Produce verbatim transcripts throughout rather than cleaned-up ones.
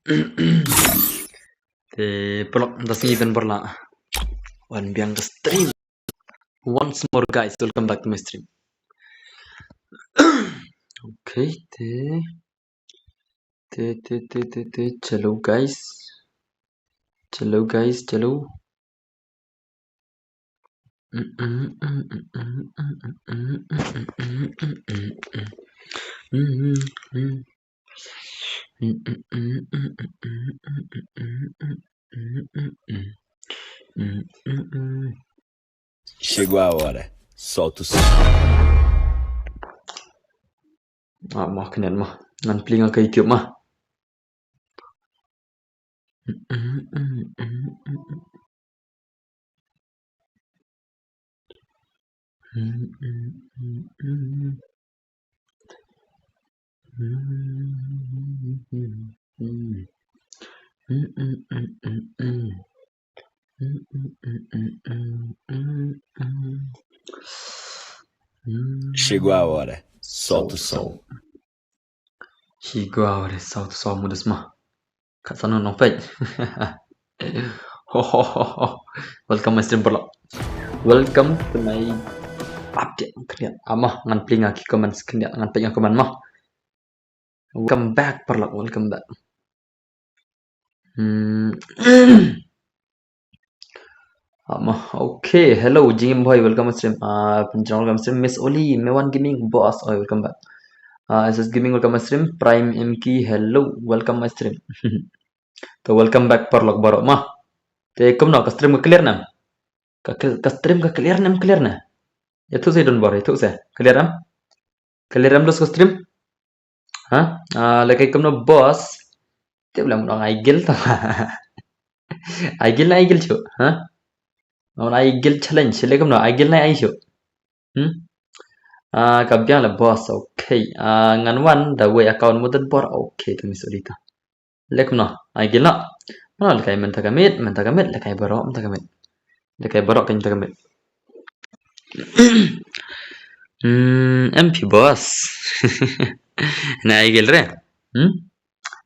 Te paralok, da sngi ban paralok. Wan biang ka stream. Once more, guys, welcome back to my stream. Okay, te. Te, te, te, te, te. Chalo, guys. Chalo, guys, chalo. Chegou a hora. Solta o som. Ah, ma, kyndiat ma. Ngan plie nga ka YouTube ma. Chegou a hora. Solta o som. Chegou a hora. Solta o som, mudus ma. Ka sa nong peit. Ho, ho, ho, ho. Welcome my stream paralok. Welcome to my update. Kyndiat. Ah, ma, ngan plie nga ki comments kyndiat, ngan peit nga comment ma. Welcome back paralok, welcome back. Hmm. Ah, ma, okay, hello Jingim Boy, welcome stream. Ah, Pinjrong, welcome stream. Miss Oli, Mewan Gaming Boss, oh, welcome back. Ah, S S Gaming, welcome stream. Prime M K, hello, welcome stream. To welcome back paralok baroh ma. Te kumno, ka stream ka clear ne em? Ka cl-, ka stream ka clear ne em, clear ne? Ïathuh sa don bor, ïathuh sa. Clear ne em? Clear ne em, dos ka stream? Ha? Ah, lehkai kumno boss? Tip lem dong ai guild to. Ai guild ne ai guild shuh, ha? Ngan ai guild challenge, leh kumno, ai guild ne ai shuh. Hmm? Ah, ka biang la boss, okay. Ah, ngan wan da wei account mut don bor, okay, to Miss Oli to. Leh kumno, ai guild noh. Mano lehkai mynta ka miet, mynta ka miet, lehkai baroh, mynta ka miet. Lehkai baroh ka mynta ka miet. Hmm, M P boss. Na ai guild re. Hmm?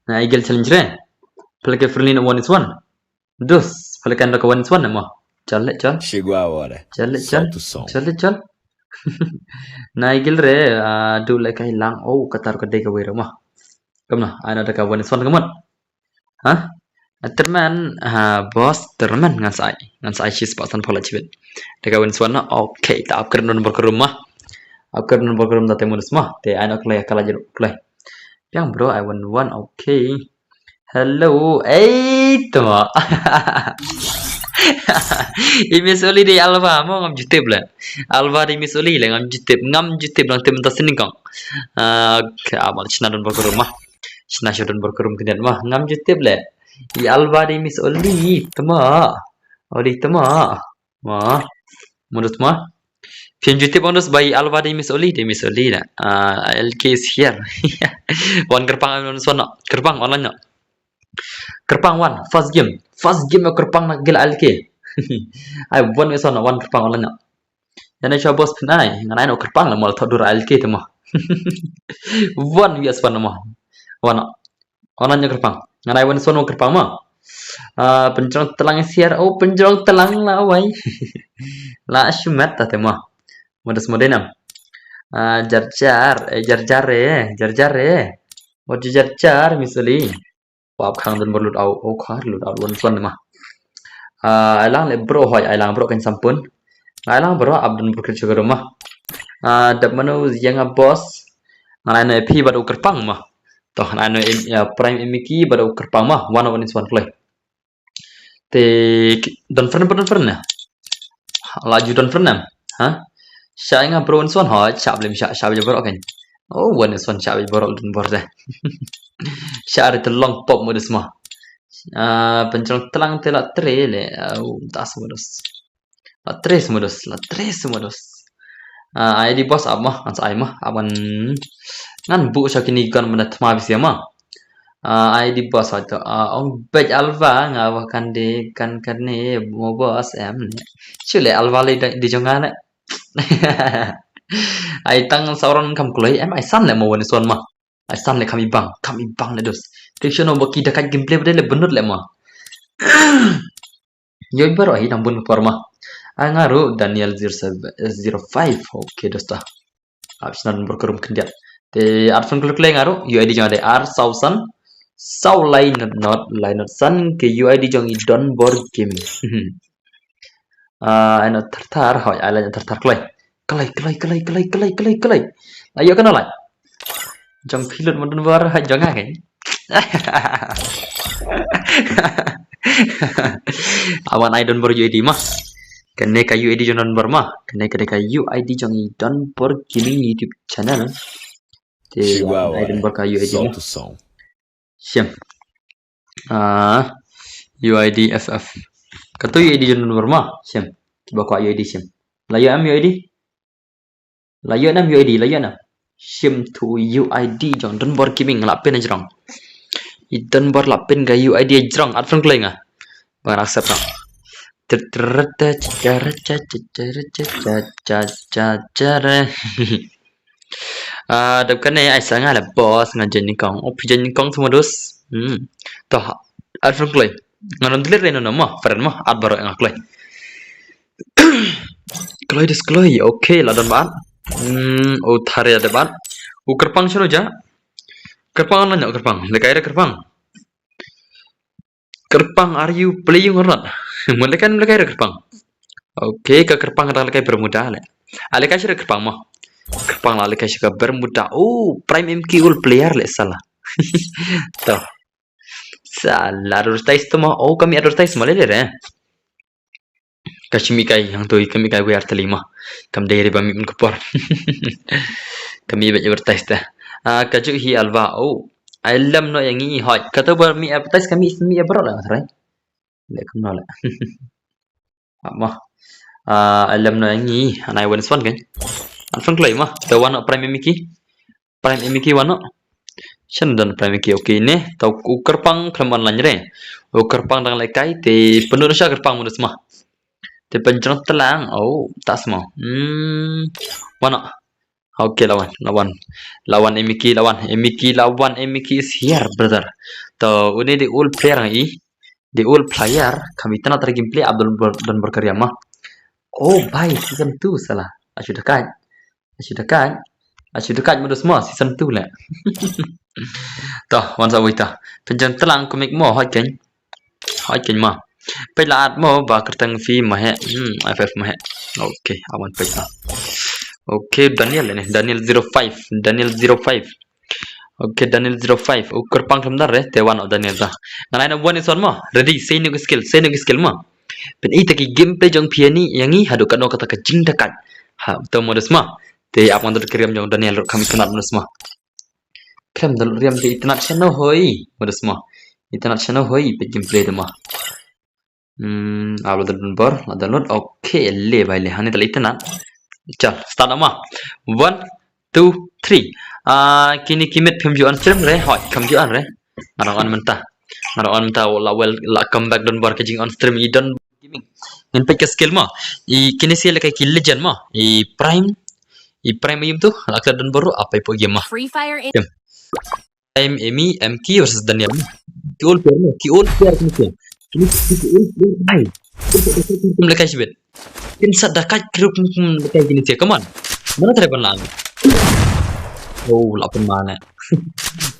Na ai guild challenge re. Pynlehkai friendly na one is one. Dus, pynlehkai da ka one is one mo. Chal le, chal. Chegou a hora. Chal le, chal. Solta o som. Chal le, chal. Na ai guild re, ah, du lehkai lang. Oh, kata ruh ka dei kawei ruh mo. Kumno, ai noh da ka one is one ka mut. Ha? Tyrmen, ha, boss, tyrmen ngan sa ai. Ngan sa ai shispah sanphew lak shibit. Da ka one is one noh. Okay, ta upgrade noh bor ka room mo. Upgrade noh bor ka room da te mudus mo. Te ai noh kloi ka la jru kloi. Biang bro, ai one one, okay. Hello, ei, to mo. I Miss Oli dei alpha mo, ngam ju tip leh. Alpha dei Miss Oli leh, ngam ju tip, ngam ju tip, nang tip mynta sini kong. Ah, okay, ah, ma, shna don bor ka room mo. Shna shu don bor ka room kyndiat mo, ngam ju tip leh. I alpha dei Miss Oli, to mo. Oli to mo. Mo. Mudus mo. Phin ju tip mudus ba i alpha dei Miss Oli, dei Miss Oli na. Ah, L K is here. Wan kyrpang, wan swan noh. Kyrpang online noh. Kyrpang wan, first game. First game ïa kyrpang na guild L K. Ai wan wi swan noh, wan kyrpang online noh. Ïa na sha boss phin ai, ngan ai noh kyrpang la mo la thok dur L K te mo. Wan wi swan mo. Wan noh. Online ïa kyrpang. Ngan ai wan swan wan kyrpang mo. Ah, Pynjrong Tlang is here. Oh, Pynjrong Tlang la wai. La shimet ta te mo. Mudus mo dei nam. Ah, Jar Jar, eh, Jar Jar eh, Jar Jar eh. Wat Jar Jar, Miss Oli. Pap khang don bor load out, oh khar load out wan swan ma. Ah, ai lang le bro hoi, ai lang bro kan sampun. Ai lang bro ap don bor kri sugar ma. Ah, dap mano ïa nga boss. Ngan ai noh ïa phi bad u kyrpang ma. To, ngan ai noh ïa Prime M K bad u kyrpang ma. One on one is one play. Te ki-, don friend, don friend na. La ju don friend na. Ha? Sha nga bro wan swan ha, sha blim sha, sha blim bro kan. Oh, wan swan sha blim bro don bor de. Sha ri te long pop mudus ma. Ah, Pynjrong Tlang te la tre le. Oh, das mudus. La tres mudus, la tres mudus. Ah, ai di boss ap ma, ngan sa ai ma, ap ngan, ngan buh sha kini gun mynta thma bisi ma. Ah, ai di boss ai to, ah, ong bej alpha nga wa kan di kan kan ni mo boss em ni. Shu le alpha le di, di jong nga ne. Ai tang sauron kam kloi em ai san le mo wan swan ma. Ai san le kham ibang, kham ibang le dos. Te shuh no ba ki dakat gameplay ba dei le benut le ma. Ïoh baroh hi nang bun por ma. Ai nga ruh Daniel zero seven, eh, zero five. Okay, dosta. Ap snan bor kerum khyndiat. Te at phone kluk le nga ruh, U I D jong de ar saw san. Saw lai not not, lai not san ke U I D jong i Don Bor Gaming. Ah, ai not thar thar, hoi, ai lai not thar thar kloi. Kloi, kloi, kloi, kloi, kloi, kloi, kloi. Ayo kana lai. Jong phi lut ma Don Bor, hai jong nga ke. Awan ai Don Bor U I D ma. Kane ka U I D jong Don Bor ma. Kane kane ka U I D jong i Don Bor Gaming YouTube channel. Te Chihuahua, ai Don Bor ka U I D ma. Song to song. Shem. Ah, U I D F F. Kato U I D jong Don Bor ma. Shem. Kiba kwah U I D shem. La ïoh em U I D. La ïoh nam U I D, la ïoh nam. Shim tu U I D jong Don Bor Gaming la pin jrong. I Don Bor la pin ka U I D jrong at front line nga. Bang accept na. Ah, dap kane ai sa nga la boss nga jen ni kong. Oh, phi jen ni kong semua dos. Hmm. Toh, at front line. Nga non delete reno nama, friend ma, at baroh nga kloi. Kloi des kloi, okay, la don ban. Hmm, u thare de ban. U Kyrpang shano ja? Kyrpang na nyok Kyrpang. Lekai re Kyrpang. Kyrpang, are you playing or not? Mun lekai lekai re Kyrpang. Okay, ka Kyrpang dang lekai Bermuda le. A lekai shire Kyrpang ma. Kyrpang la lekai shire Bermuda. Oh, Prime M K all player le sala. Toh. Sala advertise to ma. Oh, kami advertise ma le le re. Ka shimi kai hangtoi kami kai wiar tali ma. Kam dei re ba mi un kapor. Kami ba advertise ta. Ah, ka ju hi alwa. Oh, ai lam no yang ngi hoi. Kato ba mi advertise kami mi abroad la ngasrai. Le kam no le. Ama. Ah, ai lam no yang ngi. Anai wan swan kan. An front kloi ma. Tawana Prime M K. Prime M K wano. Shen don Prime M K, okay ne. Tau u Kyrpang khlem online re. U Kyrpang dang lekai te penuh sha Kyrpang mun sma. Te penjrong telang. Oh, ta sma. Hmm. Wano. Okay, lawan, lawan. Lawan M K, lawan M K, lawan M K is here, brother. To, une the old player ngi. The old player, kami tana tara gameplay Abdul Don Berkaria ma. Oh, bhai, season two sala. Ashu dakai. Ashi dakat. Ashi dakat mo dos mo season two le. Toh, wan sa wita. Penjang telang komik mo hoi ken. Hoi ken ma. Pela at mo ba kertang fi ma he. Hmm, F F ma he. Okay, awan pela. Okay, Daniel ini. Daniel zero five. Daniel zero five. Okay, Daniel zero five. U Kyrpang khlem dar re, te wan o Daniel ta. Ngan ai na wan ison mo. Ready, say no skill, say no skill mo. Pyn-i ta ki gameplay jong phi ani, yang i haduh kano kata ka jingdakat. Ha, to mo dos mo. Te ap ngan dot ka riam jong Daniel ruh kam itynnad mo dos mo. Khlem dot riam te itynnad shano hoi mo dos mo. Itynnad shano hoi peit gameplay da mo. Hmm, ap la download bor, la download. Okay, le bai le. Hani ta la itynnad. Chal, start mo. One, two, three. Ah, kini ki met phim ju on stream re, hoi, kam ju on re. Nga dang on mynta. Nga dang on mynta la wel la come back Don Bor ka jing on stream i Don Gaming. Ngin peit ka skill mo. I kine sia lehkai ki legend mo. I Prime. I Prime i um tu la ka Don Bor ruh apai po game mo. Free Fire. Game. Prime Emi M K versus Daniel mo. Ki all player mo. Ki all player kine sia. Kine ki all player ai. Kum lehkai shibit. Kin sa dakat kru kum kum lehkai kine sia. Come on. Mana try ban lang. Oh, la pynma le.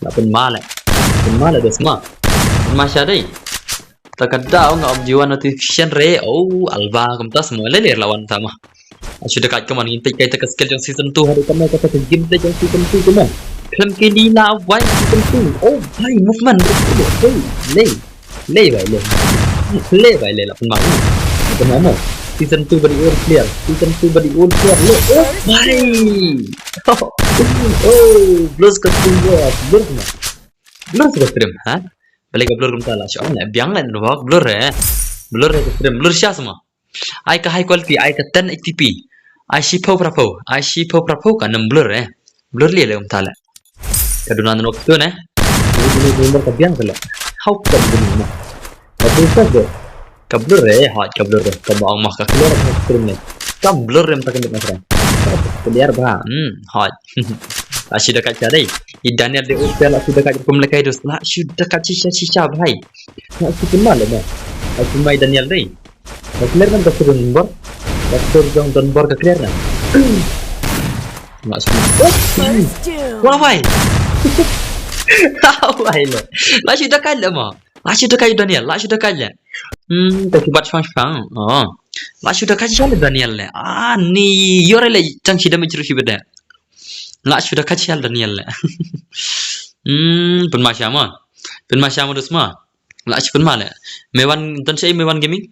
La pynma le. Pynma le dos mo. Pynma sha dei. Ta ka daw nga ym ju wan notification re. Oh, alba kumta semua le le lawan ta mo. Asu dakat, come on, ngin peit kai ta ka skill jong season two haduh kane kata ka gameplay jong season two, come on. Khlem kini la wai season two. Oh, bhai, movement. Hey, le. Le bai le. Le bai le la pynma. Pynma mo. Season two body all player. Season two body all player. Le. Oh, bhai. Oh, Blues ka stream bro. Blues ka stream. Blues ka stream, ha? Balik ka Blues kumta la. Shong le biang le nwa Blues re. Blues re ka stream. Blues sha semua. Ai ka high quality, ai ka ten eighty P. Ai shiphew phraphew, ai shiphew phraphew ka nam blur eh. Blur li le um ta le. Ka duna nok tu ne. Ini ini nomor ka biang ka le. How come gini ne? Ka blur ka de. Ka blur eh, hot ka blur eh. Ka ba ong mah ka clear ka screen ne. Ka blur em ta ka nik na. Clear ba. Hmm, hot. La shu da kat sha dei. I Daniel dei ul player, la shu da kat kum lehkai dos. La shu da kat shisha shisha bhai. La shu pynma leh ma. La shu pynma i Daniel dei. Ka clear ngan ka sur Don Bor. Ka sur jong Don Bor ka clear ngan. La shu. Wah wai. Wah wai leh. La shu da kat leh ma. La shu da kat Daniel. La shu da kat leh. Hmm, ta ki bat shang shang. Oh. La shu da kat shisha leh Daniel leh. Ah, ni yor leh tang shi damage ruh shi beda. La shu da kat shisha leh Daniel leh. Hmm, pynma sha ma. Pynma sha ma dos ma. La shu pynma leh. Mewan don sha i Mewan Gaming.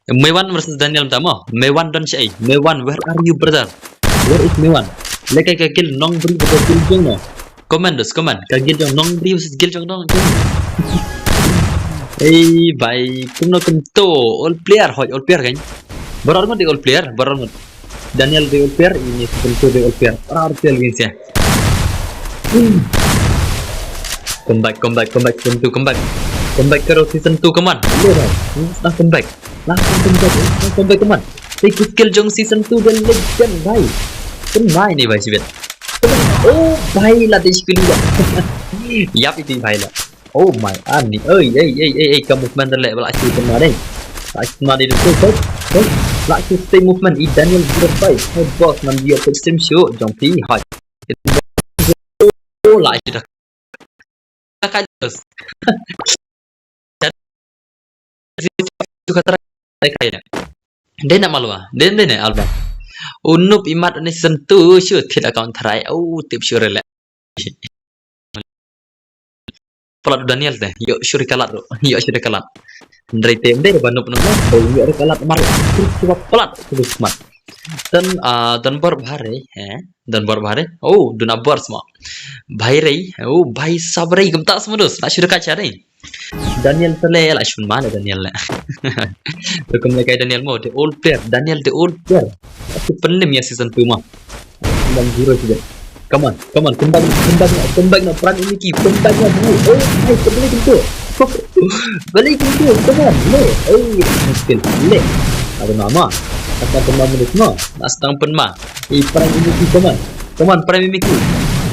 Mewan versus Daniel mynta ma. Mewan don sha i. Mewan, where are you, brother? Where is Mewan? Lehkai ka guild Nongbri versus guild jong no. Comment dos, comment. Ka guild jong Nongbri versus guild jong no. Ei bhai, kumno kumto. Ul player, hoi ul player kan. Baroh ngut dei ul player, baroh ngut. Daniel dei ul player, ini Season two dei ul player. Para ul player lagi sih. Hmm. Come back, come back, come back, Season two, come back. Come back, karo Season two, come on. Boleh dah. Hmm, langsung come back. Langsung come back, langsung come back, come on. Take his kill jong Season two, the legend, bhai. Come on, ini bhai, sibet. Come on. Oh, bhai, la dei skill dia. Yap, itu bhai la. Oh my, ani. Oi, ei, ei, ei, ei, ka movement leh, la shu pynma dei. La shu pynma dei tu, tu, tu. La shu stay movement, i Daniel zero five. Hey boss, nam dia pek stream show, jong phi, hai. Oh, la shu dah. Ka los. Dei na malwa, dei, dei na alba. U Noob imat ni sentu, shu thit account tharai, u tip shu rele. Palat u Daniel te, yo shu ri kalat ru, yo shu ri kalat. Ndrei te, ndrei ba Noob nang, ba yo ri kalat mar, shu ba palat, shu smat. Don, ah, Don Bor bhare, eh, Don Bor bhare. Oh, Don Bor sma. Bhai rei, oh, bhai sab rei, kumta sma dos, la shu ri kalat sha rei. Daniel te le, la shu pynma leh Daniel le. Te kum lehkai Daniel mo, the old player, Daniel the old player. La shu pynlem ïa season two mo. Bang guru sudah. Come on, come on, come back, come back now, come back now, Prime Imiki, come back now, bro. Oh, nice, kembali kento. Balik kento, come on, le. Oh, muskil, le. Apa nama? Apa nama menit mo? Nak setengah pun ma. Eh, Prime Imiki, come on. Come on, Prime Imiki.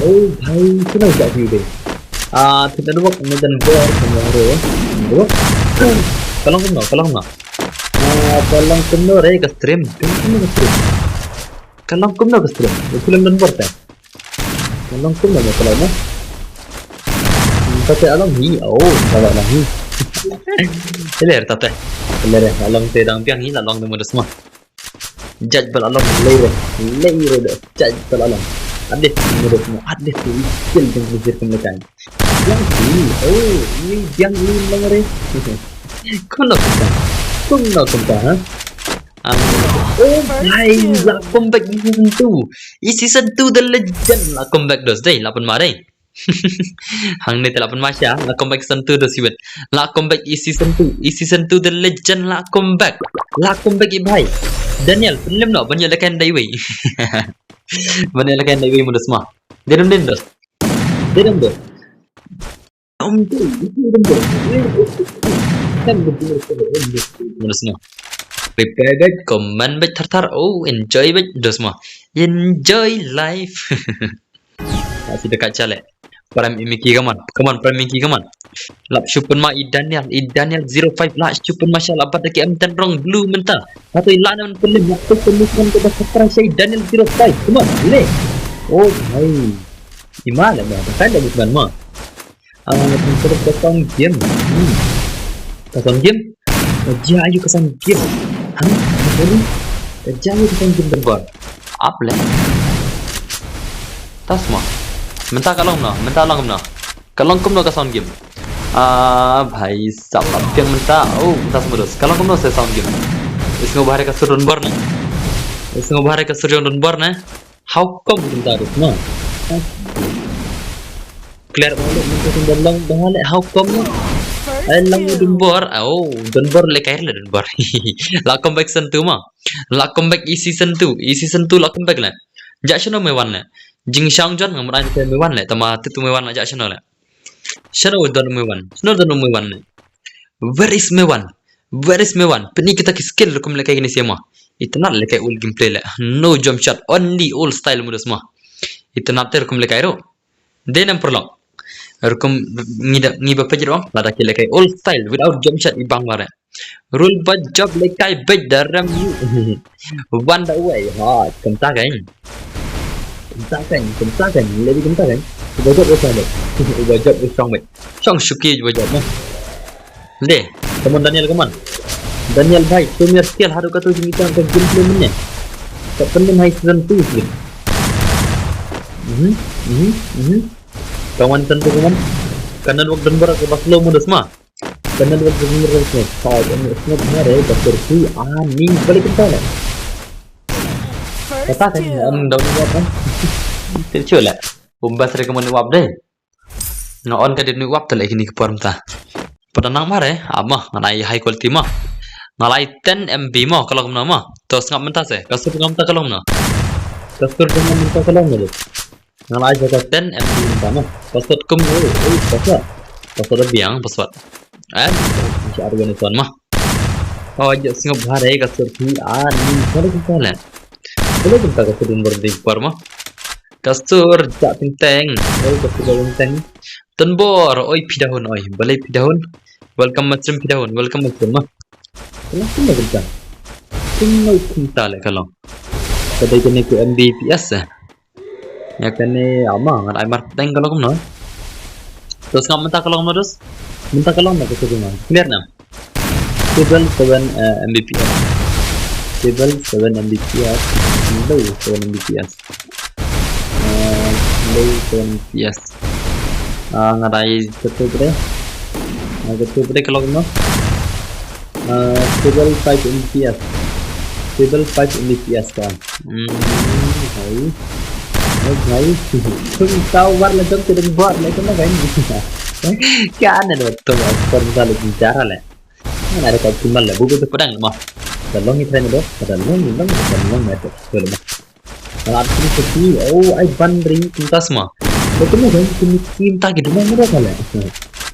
Oh, bhai, senang tak sih deh. Ah, tidak ada waktu, macam buat, macam ada. Buat. Ka long kumno, ka long kumno. Ah, ka long kumno re ka stream. Ka long kumno ka stream. Ka long kumno ka stream. Ka film Don Bor te. Ka long kumno ka long kumno. Ka te along hi. Oh, ka long hi. Ler ta te. Ler along te dang biang hi la long te mo da sma. Judge bal along lei re, lei re de. Judge bal along. Adeh, menurut mo, adeh tu ikil jeng jir kum lekan. Yang ni, oh, ni yang ni lang re. Kono kita, kono kita, ha? Ang, oh, bhai, la comeback di season two. I season two the legend la comeback dos dei, la pynma dei. Hangne te la pynma sha, la comeback season two dos sibet. La comeback i season two, i season two the legend la comeback. La comeback i bhai. Daniel, pynlem no, ban ïa lehkai dei wei. Ban ïa lehkai dei wei mo da sma. Dedem den dos. Dedem den. Om tu, itu den dos. Kan betul. Mo da sma. Reply back, comment back thar thar. Oh, enjoy back dos sma. Enjoy life. La shu da kat sha le. Prime Imiki, come on. Come on, Prime Imiki, come on. La shu pynma i Daniel, i Daniel zero five la shu pynma sha la bat da ki M ten rong blue mynta. Hato i la nan pynlem, la shu pynlem kan ka da khatra sha i Daniel zero five. Come on, le. Oh, bhai. I ma le ma, kan da bukan ma. Ah, terus ka sound game. Hmm. Ka sound game. Ka jia ayu ka sound game. Ha? Sorry. Ka jia ayu ka sound game Don Bor. Ap le. Ta sma. Mynta ka long kumno, mynta long kumno. Ka long kumno ka sound game. Ah, bhai sab, ap piang mynta. Oh, mynta sma dos. Ka long kumno se sound game. Isngo bahare ka sur Don Bor ne. Isngo bahare ka sur jong Don Bor ne. How come kumta dos ma? Clear balik, mungkin Don Bor long balik, how come ma? Ai lang Don Bor, oh, Don Bor lehkai le Don Bor. La comeback season two ma. La comeback i season two, i season two la comeback le. Ja shano Mewan le. Jingshang jon ngam ran te Mewan le, tama te tu Mewan la ja shano le. Shano don Mewan, shano don Mewan le. Where is Mewan? Where is Mewan? Pyni kita ki skill rukom lehkai kine sma. Itynnad lehkai ul gameplay le. No jump shot, only ul style mo da sma. Itynnad te rukom lehkai ruh. Dei nam paralok. Rukom ngi da, ngi ba peit ruh lada ki lehkai old style without jump shot i bang bare. Rule ba jop lehkai beit da rem ïu. Wan da wei. Ha, kumta kein. Kumta kein, kumta kein. Lehkai kumta kein. Uba jop u shong beit. Uba jop u shong beit. Shong shuki uba jop mo. Le, come on Daniel, come on. Daniel bhai, show me your skill, haduh kato jingithuh ka gameplay mynne. Ka pynlong hai season two sih. Mhm, mhm, mhm. Come on, come on, come on. Ka network donbor kaba slow mo da sma. Ka network donbor kaba slow. Ka network donbor kaba slow. Ka network donbor kaba slow. Ani balik kita lah. Kata kan, am, download apa? Tercul lah. Bombas recommend wap deh. Nga on ka dei nuh wap te leh kine ki por mynta. Pada nang mare, ah, mo, nga ai high quality mo. Nga ai ten M B mo, ka long kumno mo. To sngap mynta se, ka sur sngap mynta ka long kumno. Ka sur sngap mynta ka long kumno. Nga ai ka ten M B mynta mo. Password kum, oi, oi, password. Password biang, password. Eh, si arwin tuan mo. Oh, aja sngap bha re ka sur ki, ah, ni, kali kita leh. Boleh kita ka sur donbor di por mo. Ka sur ja teng teng. Oi, ka sur ja teng teng. Donbor, oi phi dahun oi. Balei phi dahun? Welcome ma stream phi dahun. Welcome ma stream ma. Kala kumno kumta. Kumno kumta leh ka long. Ka dei kane ka M B P S eh. Ïa kane ama ngan ai marpdeng ka long kumno. To sngap mynta ka long kumno dos. Mynta ka long kumno ka sur ma. Clear nam. Triple seven, eh, M B P S. Triple seven M B P S. Low seven M B P S. Eh, low seven M B P S. Ah, nga dei satu bre. Ah, satu bre kalau no. Ah, triple five M B P S. Triple five M B P S ka. Hmm, hai. Hai, hai. Kum tau war le kum tidak buat le kum kan. Kya ane do to por dal bicara le. Mana ada kau timbal lah, bubu tu pedang mah. Dah long ni tren dah, dah long ni long, dah long ni tu, tu mah. Kalau ada tu sepi, oh, ai ban ri tuntas mah. Betul ni kan, tu ni cinta gitu mah mereka lah.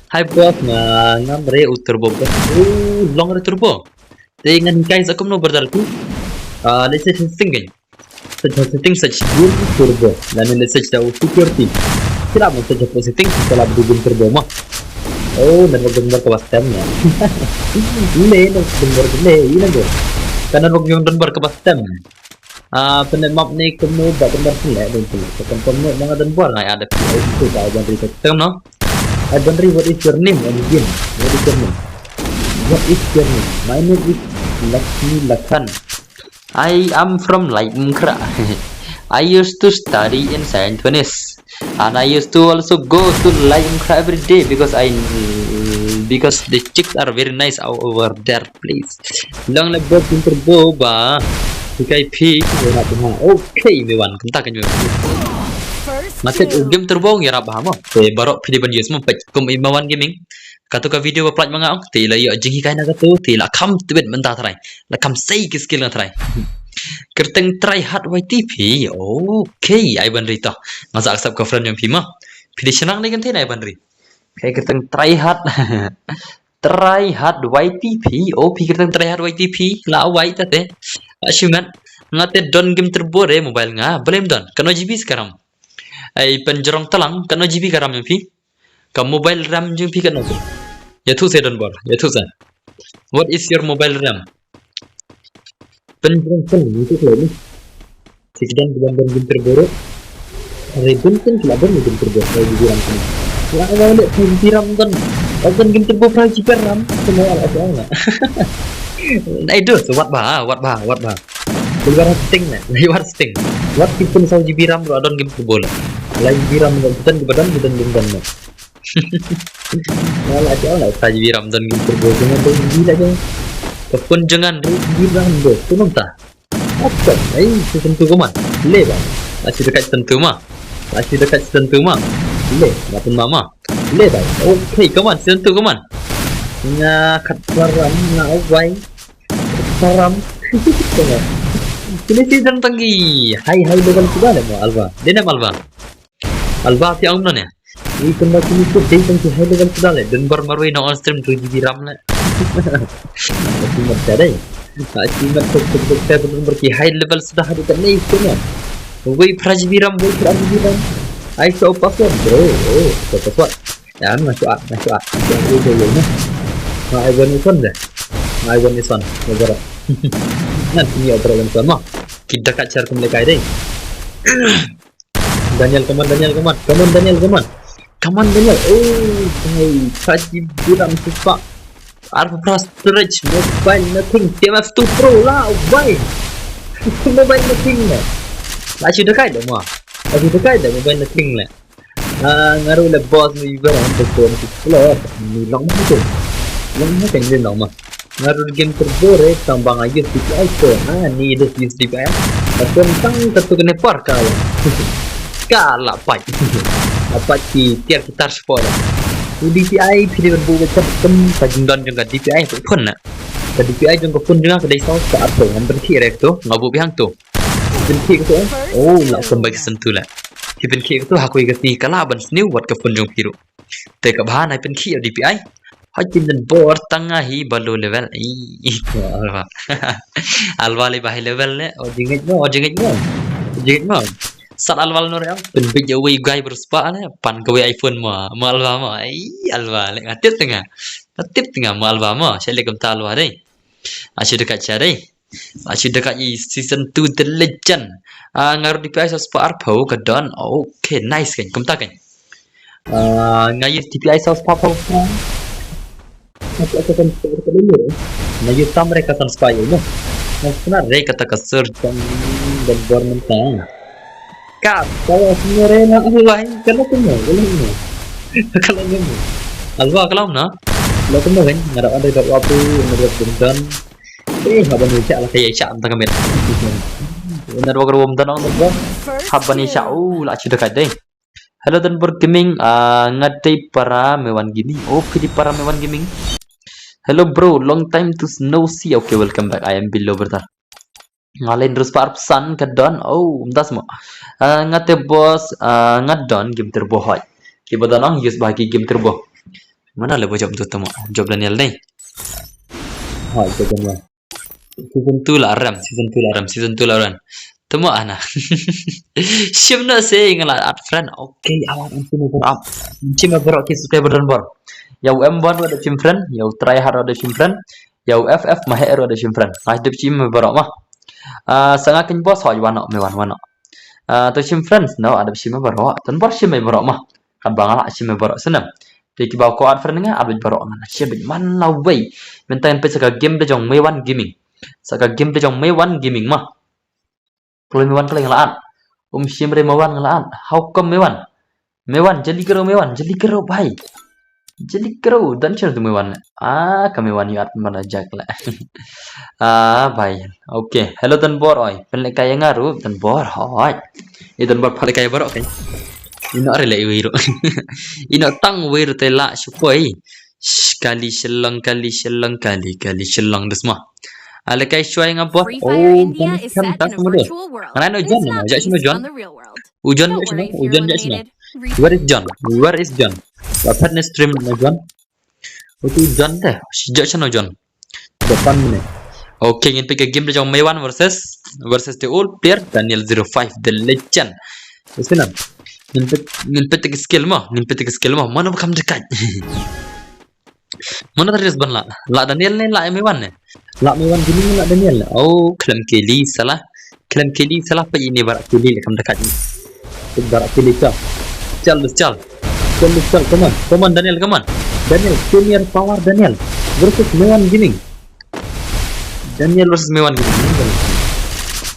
Hai bos, nga ngam re u turbo bos. Oh, long re turbo. Te ngan hikai sa kumno berdal tu. Ah, let's say setting kan. Set setting sa gym turbo. Lane let's say da u security. Sila mo sa setting sila bu gym turbo mo. Oh, network donbor kaba stem ya. Le network donbor le, ina go. Ka network donbor kaba stem. Ah, pynne map ne kumno ba donbor sele don tu. Ka confirm no manga donbor ngai ada P I C ka ban ri ka tem no. Ai ban ri, what is your name on the game? What is your name? What is your name? My name is Lakshmi Lakhan. I am from Laitumkhrah. I used to study in Saint Thomas. And I used to also go to Laitumkhrah every day because I, because the chicks are very nice o-, over there, please. Long live Bob Winter Boba. Hikai phi, okay, me wan, kumta kan me wan. First Matet kill. Game turbo ngi rap ha mo. Te barok phi di ban use mo, pek kum ima wan gaming. Katu ka video ba pynlait ma nga ong, te la ïoh jinghikai na katu, te la kham tbit mynta trai. La kham sei ki skill na trai. Kyrteng try hard Y T P. Okay, ai ban ri to. Nga sa accept ka friend jong phi ma. Phi di shnang ne kan te na ai ban ri. Okay, kyrteng try hard. Try hard Y T P. Oh, phi kyrteng try hard Y T P. La wai ta te. Ashimat. Nga te don game turbo re mobile nga. Blame don. Kano G B sekarang. Ai penjerong telang. Kano G B karam jong phi. Ka mobile RAM jong phi kano tu. Ïathuh sa donbor, ïathuh sa. What is your mobile RAM? Pynjrong pyn, itu tu ni. Sikdang bulan bulan ginter borok. Hari bunting kila bun ginter borok, hari di RAM pyn. Wah, wah, lek pynjrong pyn. Akan ginter borok hari jiper RAM. Semua ala semua. Ai dos, wat ba, wat ba, wat ba. Keluar setting na, keluar setting. Wat pun saw G B RAM tu adon game football. Lain G B RAM tu bukan ke badan, bukan game dan. Wala aja lah saw G B RAM dan game football. Jangan tu G B lah jangan. Kepun jangan tu G B RAM tu. Tu nonta. Apa? Ai, tu tentu ke man. Le ba. Aci dekat tentu ma. Aci dekat tentu ma. Le, ngapun mama. Le ba. Okay, come on, tentu ke man. Nga kat saram, nga awai. Saram. Kini season tangki high, high level sudah le mo Alba. Dei nam Alba. Alba ti ong no ne. Ni kena kini tu dei tangki high level sudah le. Donbor marui no on stream two G B RAM le. Achievement ka dei. Achievement tu tu tu tu tu ki high level sudah ada kat ni tu ne. Wei phra G B RAM, wei phra G B RAM. Ai so password bro. Oh, so password. Ya, nga shuat, nga shuat. Ya, wei wei wei. Nga ai one ison deh. Nga ai one ison. Nga bro. Ngan sini oper one ison mo. Kita ka char kum lekai deh. Daniel, come on, Daniel, come on. Come on, Daniel, come on. Come on, Daniel. Oh, bhai, phra G B RAM shispa. Arphew phra storage, mobile nothing. T M F two Pro la, oh bhai. Mobile nothing la. La shu dakai da ma. La shu dakai da mobile nothing la. Ah, nga ruh le boss ni ba ram ba kon tu. Lo, ni long ma tu. Long ma kan ni long ma. Nga ruh game turbo re tang ba nga use D P I tu. Ah, ni use D P I. Ba kon tang ka tu kene par ka la. Ka la pai. Apa ki tiar ki tar sport. U D P I phi dei ban buh ba chap kum ka jingdon jong ka D P I tu phone na. Ka D P I jong ka phone jong nga ka dei saw spah arphew, ngam pynkhih re tu, nga buh biang tu. Pynkhih ka tu. Oh, la kum ba ki sentu la. Phi pynkhih ka tu ha kawei ka sngi ka lah ban sniew wat ka phone jong phi ruh. Te ka bha na pynkhih D P I. Ha kin don bor tang nga hi ba low level. Ih, alwa. Alwa le ba high level le. O jingit mo, o jingit mo. O jingit mo. Sat alwa no re. Pynbit ya wei guy berspah le. Pan kawei iPhone mo. Mo alwa mo. Ih, alwa le. Ngatip tengah. Ngatip tengah mo alwa mo. Saya le kumta alwa deh. Asyik dekat saya deh. Asyik dekat i season two The Legend. Ah, nga ruh D P I saw spah arphew ka don. Okay, nice kan. Kumta kan. Ah, nga use D P I saw spah arphew. Aku aku kan spah arphew dulu. Nga use tam re ka san spah ïa mo. Nga kena re kata ka sur jong don bor mentang. Ka, kalau sebenarnya nak aku lain, kalau kena, kalau kena. Kalau kena. Alwa kalau na. Kalau kena kan, nga dah ada kat waktu, nga dah dendam. Eh, haba ni cak lah kaya cak entah kami. Ina dua gerum tanong tu. Haba ni cak, oh, la cuda kat deh. Hello Danbor Gaming, ah, nga dei para Mewan Gaming. Oh, phi dei para Mewan Gaming. Hello bro, long time to no see. Okay, welcome back. I am below brother. Nga len rus par pesan ka don. Oh, mdas mo. Ah, nga te boss, ah, nga don game turbo hoi. Ki ba don ong use ba ki game turbo. Mana le bo job tu temo. Job Daniel dei. Hoi, job Daniel. Season two la ram, season two la ram, season two la ram. Temo ana. Shim na se nga la add friend. Okay, awan antu ni bor ap. Shim bor ki subscriber Danbor. Yow M one wa da shim friend, yow try hard wa da shim friend, yow F F ma her wa da shim friend. Ngai dep shim bor ma. Ah, sanga kin boss hoi wano me wan wano. Ah, to shim friends no adep shim bor. Tan bor shim bor ma. Kan ba nga la shim bor snem. Te ki ba ko add friend nga add bor nga shim man la wei. Mentang pesa ka game da jong Mewan Gaming. Sa ka game da jong Mewan Gaming ma. Kalau Mewan kalau la add. Um shim re Mewan la add. How come Mewan? Mewan, jali karo Mewan, jali karo bhai. Jali karo, dan char tu Mewan. Ah, ka Mewan yu at mana jak la. Ah, bhai. Okay, hello Danbor oi. Pen le kaya ngaru, Danbor hoi. Ye Danbor pale kaya bor okay. Ino are le iwi ro. Ino tang wei ro te la shukoi. Sh, kali Shillong, kali Shillong, kali, kali Shillong desma. Ale kai shuai nga bot. Oh, India is set in a virtual world. Ngana no John, no, ja shino John. U John ja shino, u John ja shino. Where is John? Where is John? Wa phat ne stream no John. Utu John te, si ja shino John. Depan mene. Okay, ngin pick a game da jong Mewan versus, versus the old player Daniel zero five, the legend. Isnam. Ngin pick, ngin pick skill mo, ngin pick skill mo. Mana bakam dekat. Mana tadi ban la? La Daniel ne, la Mewan ne? La Mewan gini la Daniel ne. Oh, khlem keli salah. Khlem keli salah pa ini barak keli le kam dekat ni. Barak keli ka. Chal, chal. Chal, chal, come on. Come on, Daniel, come on. Daniel, show me your power, Daniel. Versus Mewan Gaming. Daniel versus Mewan Gaming.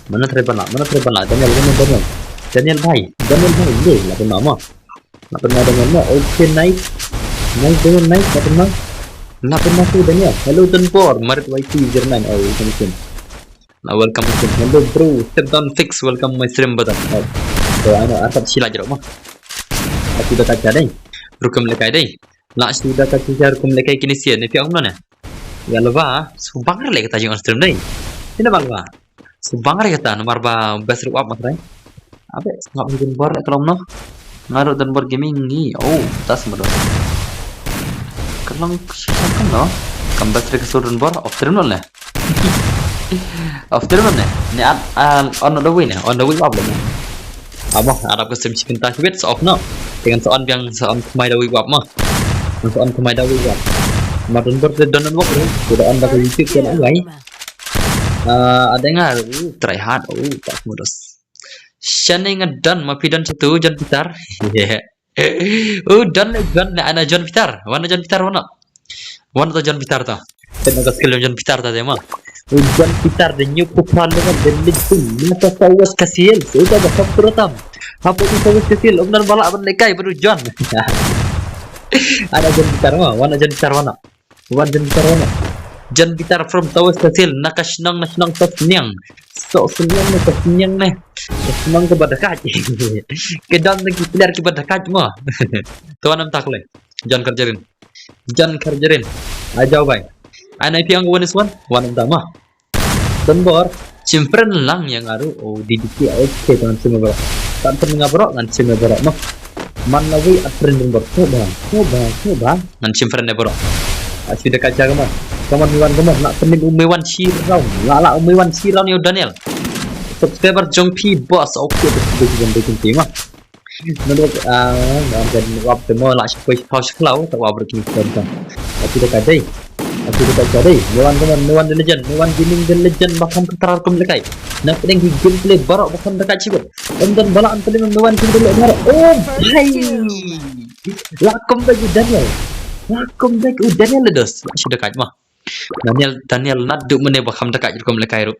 Mana tadi ban la? Mana tadi ban la? Daniel, come on, Daniel. Daniel bhai. Daniel bhai, le la ban la mo. Nak pernah Daniel mo. Okay, nice. Nice Daniel, nice. Nak pernah. Nak pernah tu Daniel. Hello Danbor, Marit Y T zero nine. Oh, welcome soon. Nak welcome soon. Hello bro, step down fix. Welcome my stream brother. Oh. So ano asap sila jeruk mo. Aku dah kaca deh. Rukum lekai deh. Nak sudah kaca rukum lekai kini sia ni piang mana? Ya leba. So bang le kata jing on stream deh. Ini bang leba. Subang re kata namar ba best ruap mak rai. Abe ngap hi Danbor le kelong no. Ngaru Danbor Gaming ngi. Oh, tas mado. Kelong shisha kan no. Kam best re kesur Danbor off stream no le. Off stream no le. Ni at on the way ne. On the way up le. Amo, arap ka sim chicken ta kibit sa off no. Te ngan sa on biang, sa on thymmai da wei wap mo. Ngan sa on thymmai da wei wap. Ma don bor te don network ruh. Te da on da ka YouTube channel wei. Ah, ada nga, uh, try hard, uh, tak modus. Shane nga don, ma phi don satu, John Peter. Yeah. Uh, don le, don le, ana John Peter. Wana John Peter, wana. Wan to John Peter ta. Ten ka skill John Peter ta dei mo. U John Peter de nyu pupa le de litung. Nasa sawas kasiel. Uta ba kap puratam. Hapo tu sawas kasiel. Umnan bala ban lekai baru John. Ada John Peter mo. Wana John Peter wana. Wan John Peter wana. John Peter from sawas kasiel. Naka shnong na shnong sa sniang. So sniang ne sa sniang ne. Sa sniang ke badakat. Ke dam lagi player ke badakat mo. Tuan am tak le. John Kerjerin. John Kerjerin. Ai jauh bai. Ai nai piang wan is wan. Wan entah mah. Tembor. Chimpren lang yang aru. Oh, di diki. Okay, tangan semua bro. Tak pernah ngabro ngan semua bro mah. Man lawi apren tembor. Coba, coba, coba. Ngan chimpren deh bro. Asi dekat jaga mah. Come on, Miwan, come on. Nak pening Miwan Shirau. Lala Miwan Shirau ni Daniel. Subscriber jong phi boss. Okay, betul betul betul mah. Nodok, ah, ngan kan wap te mo la shi poi pau shi klau ta wap ruk ni kan kan. Aku dekat dei. Aku dekat dei. Nuan nuan nuan the legend, nuan gaming the legend bakam keterar kum lekai. Nak pedeng di gameplay barok bakam dekat sibuk. Em dan bala am pelim nuan sibuk dulu barok. Oh, bhai. Lakum bagi Daniel. Lakum bagi, oh, Daniel ledos. Shi dekat mah. Daniel, Daniel nadu mene bakam dekat kum lekai ruk.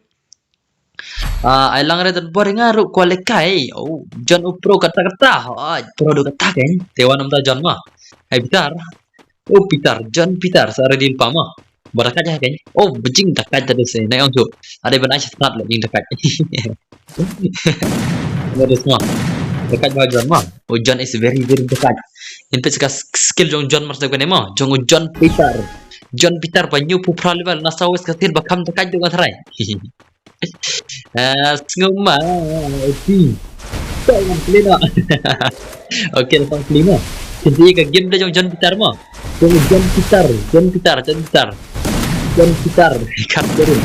Ah, ai lang re dan bor nga ruk ko lekai. Oh, John u pro kata kata. Oh, pro du kata kan. Te wan um ta John mah. Ai Peter. Oh, Peter, John Peter sa re din pa mah. Barakat ya kan. Oh, bejing dekat tadi se. Nai ong tu. Ada benar sih start le jing dekat. Ada semua. Dekat bah John mah. Oh, John is very very dekat. In pit ka skill jong John masa kan mah. Jong John Peter. John Peter pa nyu pu pra level nasa wes katil bakam dekat tu ngan try. Ah, sngewma ti. Tong play no. Okay, tong play no. Kynti ka game da jong John Peter mo. Jong John Peter, John Peter, John Peter. John Peter, kat John.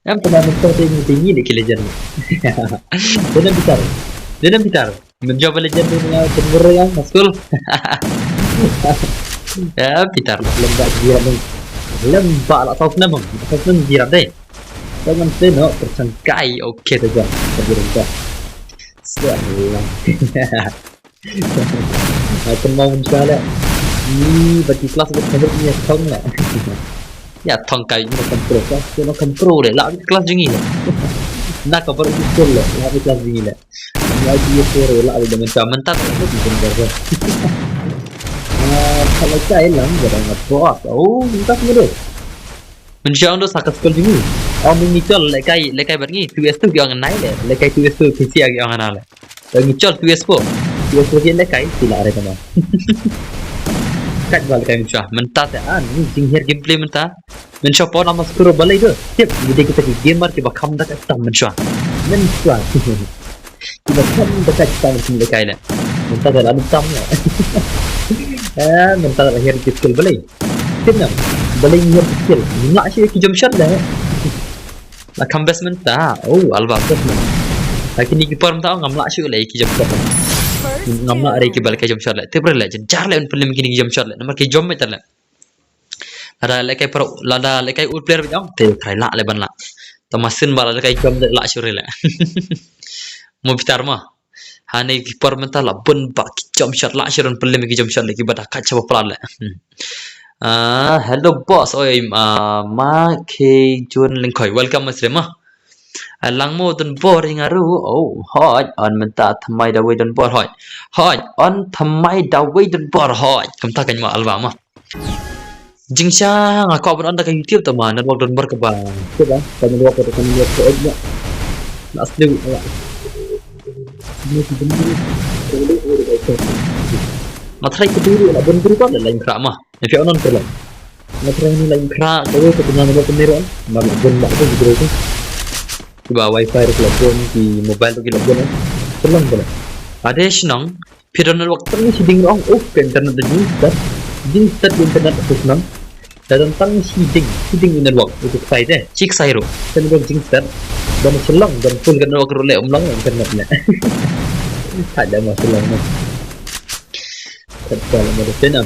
Em pernah mentok ding ding ni ki legend. John Peter. John Peter. Menjawab legend tu dengan kemur yang maskul. Ya, Peter lembak dia ni. Lembak lah top enam. Top enam jiran deh. Jangan seno tersangkai. Okey saja. Terjerentah. Siap. Aku mau mencoba. Ni bagi kelas buat kabar punya tong lah. Ya tong kai ni kan pro kelas tu kan pro deh. Lah kelas jengi lah. Nak kabar itu lah. Lah kelas jengi lah. Ni aku ya pro lah ada dengan mentat lah tu kan. Ah, kalau kai lang jangan boss. Oh, mentat mudah. Menshong do sa ka skul jong ngi. Ong ngi chol lekai, lekai bad ngi, two S two ki ong nai le, lekai two S two P C ki ong nai le. Ngi chol two S four, two S four ki lekai, sila re kama. Kat ba lekai menshong, mynta te an, ngi jingher gameplay mynta. Menshong pon ama skul balei do. Tip, ngi dei kita ki gamer ki ba kham da ka tam menshong. Menshong. Kiba kham da ka tam kin lekai le. Mynta da la tam le. Eh, mynta da her ki skill balei. Kin na. Balei her ki skill. Ngam lah shi ki jump shot le. La kham best mynta. Oh, alba best mynta. Lakin ni ki por mynta ngam lah shi le ki jump shot. Ngam lah re ki bal ki jump shot le. Te bre le jar le un pelim kini ki jump shot le. Namar ki jump mynta le. Lada lekai pro, lada lekai ul player bad ong te try lah le ban lah. Tamasin ba lekai jom de lah sure le. Mo bitar ma. Hane ki por mynta la bun ba ki jump shot lah sure pelim ki jump shot le ki bada ka chaba plat le. Hmm. Ah, hello boss. Oi, ah, ma ke jun lengkoi. Welcome mas ma. Ah, lang mo don bor ing aru. Oh, hoi. On mynta thamai da wei don bor hoi. Hoi, on thamai da wei don bor hoi. Kumta kan ma alba ma. Jingsha nga kwah ban on da ka YouTube tama network don bar ka ba. Ka ba ka network ka network ka ba. Na asli. Nga try ka duri la ban duri ba la lain kra ma. Nga on on kra. Nga try ni lain kra ka wei ka tengah network ka nero. Ma la ban ba ka duri tu. Ki ba wifi ru ki la ban ki mobile ru ki la ban. Tolong bala. Ade shnong. Phi don network tang shi ding rong, oh, ka internet da jingstad. Jingstad internet da shnong. Te don tang shi ding, shi ding u network, u tu ksai te, shi ksai ruh. Te network jingstad, don shlong, don full ka network ruh le, um long internet le. Hai da ma shlong na. Kat ka le ma da te na.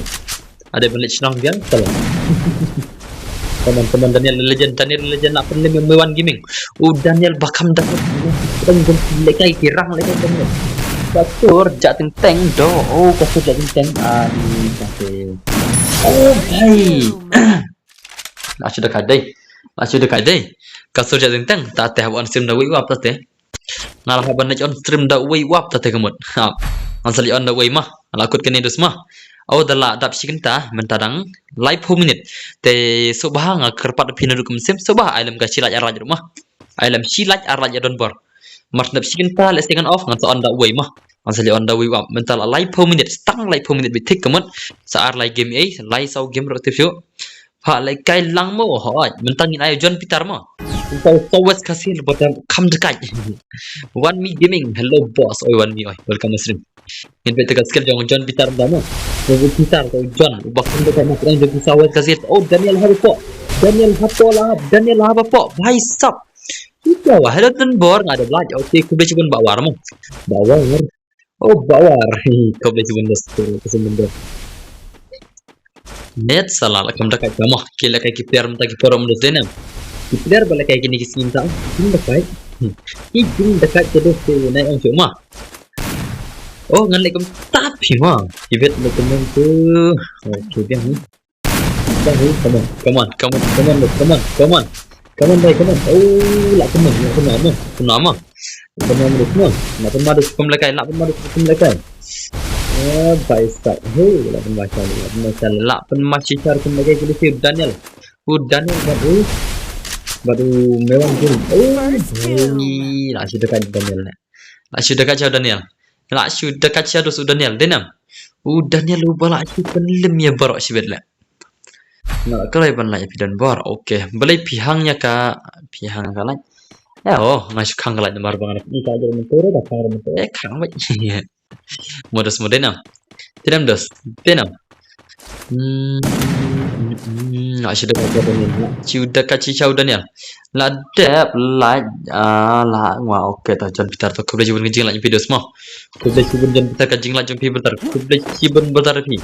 Ada ban leh shnong biang, salah. Come on, come on, Daniel Legend, Daniel Legend, nak pynlem ïa Mewan Gaming. U Daniel ba kham da. Teng jong ki lehkai, ki rang lehkai Daniel. Ka sur jah teng teng do. Oh, ka sur jah teng teng. Ani ka sur. Oh, bhai. La shu da kai dei. La shu da kai dei. Ka sur jah teng teng. Ta te hap on stream da wei wap ta te. Nga la hap ban leit on stream da wei wap ta te ka mut. Ha. Ngan sa leit on da wei ma. Nga la kut kane dus ma. Oh, da la dap shi kynta, mynta dang laiphew minit. Te sngewbha nga kyrpad phi naduh kum sim, sngewbha ai lem ka shi like ar like ruh ma. Ai lem shi like ar like ïa Don Bor. Mar nep shi kynta leh second off ngan sa on da wei ma. Ngan sa leit on da wei wap. Mynta la laiphew minit, tang laiphew minit beit thik ka mut. Sa ar lai game ei, lai saw game ruh tip shuh. Pha lehkai lang mo, hooid. Mynta ngin ai John Peter mo. Mynta u South West Khasi Hills ba kham da kai. One Me Gaming, hello boss. Oi, One Me, oi. Welcome to stream. Ngin peit ka skill jong John Peter da mo. John Peter, to John. Ba kham da kai mo, John Peter South West Khasi Hills. Oh, Daniel hapoh. Daniel hapoh la, Daniel hapoh. Bhai sab. Kita wah, hello Don Bor, nga da Blaj. Okay, khublei shibun Bah War mo. Bah War. Oh, Bah War. Khublei shibun da skur, ka sembun da. Net salah la kham da kai ka mo. Ki lehkai ki player mynta ki por mynta te ne. Ki player ba lehkai kine ki sngi mynta. Jing da kai. Hmm. Ki jing da kai te dos te nai ong shu ma. Oh, ngan leh kumta phi ma. Ki bet leh kumta tu. Okay, biang ni. Come on, come on, come on, come on, come on, come on. Come on, bhai, come on. Oh, lah kena, lah kena, mo. Kena, mo. Kena, mo, kena. Lah kena, mo, kum lehkai, lah kena, mo, kum lehkai. Eh, bhai, start. Hey, lah kena, mo, lah kena, mo. Lah kena, mo, shishar, kum lehkai, kena, si Daniel. Oh, Daniel, bad, oh. Bad, oh, Mewan Gaming. Oh, hey, lah, shu da kai Daniel, ne. Lah, shu da kai Daniel. Lah, shu da kai dus u Daniel, dei nam. U Daniel, u ba lah, shu pynlem ïa baroh shibit, le. Nga la kyrpad ban like ïa phi Don Bor. Okay. Balei phi hang ïa ka, phi hang ïa ka like. Eh, oh, nga shu khang ka like namar ba nga da ka jong mynta da ka jong mynta. Eh, khang ba. Mo dos mo dei nam. Te nam dos. Te nam. Hmm, hmm, hmm, nga shu da ka jong Daniel. Nga shu da ka jong Daniel. La dep like, ah, la ngwa, okay, ta John Peter, ta khublei shibun ka jinglike jong phi dos mo. Khublei shibun John Peter ka jinglike jong phi Peter. Khublei shibun Peter phi.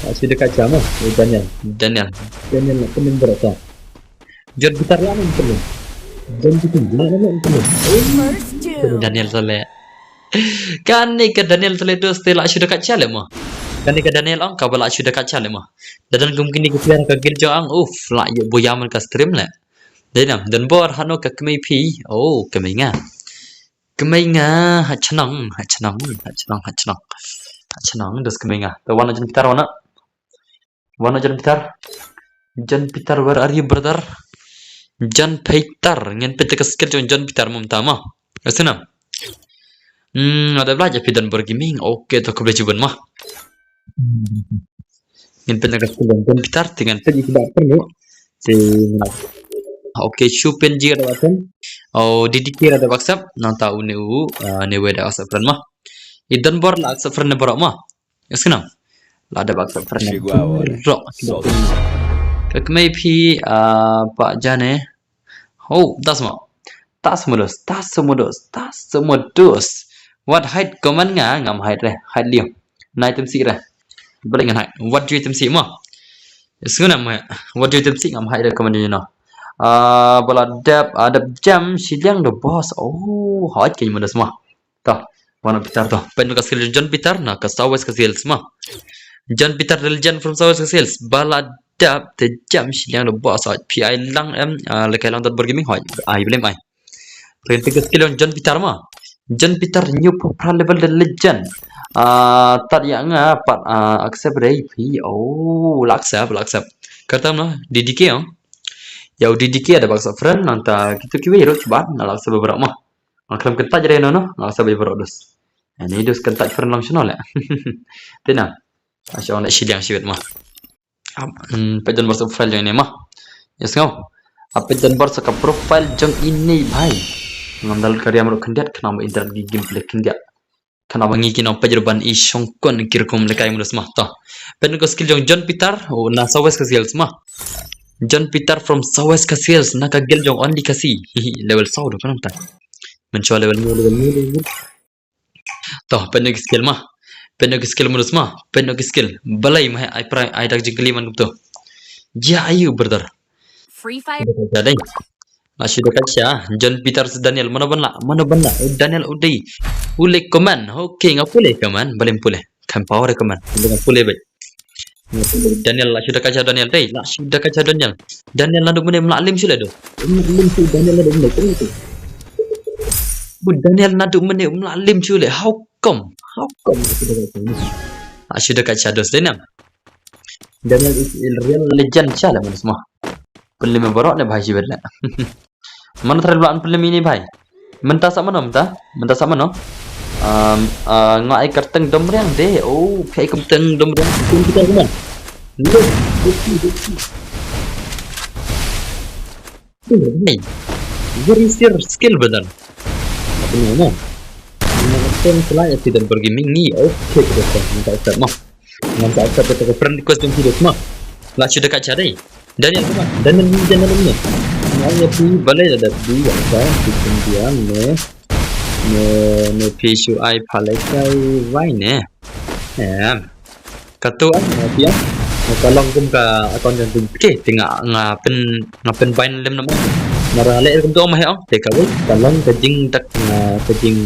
Ah, shu da ka jong mo, eh, Daniel. Daniel. Daniel na pynlem bro ta. John Peter la na pynlem. John Peter la na pynlem. Daniel Saleh. Kane ka Daniel Saleh dos te la shu da ka jong le mo. Kane ka Daniel ong kaba la shu da ka jong le mo. Da don kum kine ki player ka guild jong ang, uf, la ïoh buya man ka stream le. Dei nam, Don Bor hano ka kmie phi. Oh, kmie nga. Kmie nga, ha chnong, ha chnong, ha chnong, ha chnong. Ha chnong, dos kmie nga. To wan John Peter wan. Wan John Peter. John Peter, where are you, brother? John Peter, ngin peit ka skill jong John Peter mynta mo. Ka snam. Hmm, ada bla ïa phi Don Bor Gaming. Okay, to khublei shibun mo. Ngin peit ka skill jong John Peter, te ngin peit ïa ki ba pynlem. Te, okay, Shu Pen G ada WhatsApp. Oh, D D K ada WhatsApp. Nangta une u, ah, ne wei da WhatsApp friend mo. I Don Bor la WhatsApp friend ne baroh mo. Ïa snam. La da WhatsApp friend ne baroh. Ka kmie phi, ah, pa jane. Oh, tas mo. Tas mo dos, tas mo dos, tas mo dos. Wat hide comment nga, ngam hide re, hide lio. Nai tem si re. Balik ngan hide. Wat jui tem si mo. Snguna mo. Wat jui tem si ngam hide re comment jui no. Ah, bala dep, ah, dep jam shiliang do boss. Oh, hide ke mo dos mo. To, wan Peter to. Peit ka skill John Peter na ka South West Khasi Hills mo. John Peter the legend from South West Khasi Hills. Bala dep te jam shiliang do boss hoi. Phi ai lang em, ah, lehkai lang Don Bor Gaming hoi. Ai blem ai. Peit ka skill John Peter mo. John Peter new pro level the legend. Ah, tad ïa nga pat, ah, accept re phi. Oh, la accept, la accept. Kata mo D D K ong. Ïa u D D K ada bak sa friend nangta kitu kiwei ruh kiban na la accept baroh mo. Nga khlem kyntait re no no, nga sa bai baroh dos. Ani dos kyntait friend lang shano le. Te na. Asha ong na shiliang shibit mo. Ap, hmm, peit Don Bor sa profile jong ine mo. Yes ngau. Ap peit Don Bor sa ka profile jong ine bhai. Ngam download ka riam ruh khyndiat khnang ba internet ki gameplay khyndiat. Kane ba ngi ki nongpeit ruh ban i shongkun ki rukom lehkai mo dos mo. To. Peit noh ka skill jong John Peter, oh, na South West Khasi Hills mo. John Peter from South West Khasi Hills, na ka guild jong Only Khasi. Hihi, level saw ruh kane mynta. Mynshuwa level hynñiew, level hynñiew, level hynñiew. To, peit noh ki skill mo. Peit noh ki skill mo dos mo. Peit noh ki skill. Balei mo, ai prai, ai dak jingkylli man kumto. Jia aiu, brother. Free Fire. Dak jia dei. La shu dak jia. John Peter, Daniel, mano ban lah, mano ban lah. Oh, Daniel, oh, dei. U leh comment. Okay, nga pule comment. Balei pule? Kan power comment. Balei pule beit. Daniel, la shu dak jia Daniel dei. La shu dak jia Daniel. Daniel naduh mynne ym lah lem shuh leh, duh. Ym lah lem shuh Daniel naduh mynne. Kumno tu? Bu Daniel naduh mynne ym lah lem shuh leh. How come? How come? La shu dak jia. La shu dak jia dos dei nam. Daniel is a real legend sha leh mo dos mo. Pynlem baroh ne bhai shibit leh. Mano trai ba la pynlem ine bhai? Mynta sa mano mynta? Mynta sa mano? Um, uh, nga ai kyrteng Domriang de. Oh, phi ai kyrteng Domriang. Kum kita kumno? Look, look, look. Hey, where is your skill, brother? Apa nama? Nama kyrteng selai accident pergi mingi. Okay, kita sa. Minta accept mo. Ngan sa accept ka friend request jong phi dos mo. La shu dak jia dei. Daniel kumno? Daniel ni, Daniel ni. Nga ïa phi balei la dep di ïa ka phi pyndiang ne. Ne, ne phi shu ai pha lehkai wai ne. Em. Kato ai nga phi ïa. Nga ka long kum ka account jong phi. Te nga, nga pyn, nga pynbind lem namar. Nga rah leh kumto ma he ong. Te kawei ka long ka jingdak, nga ka jing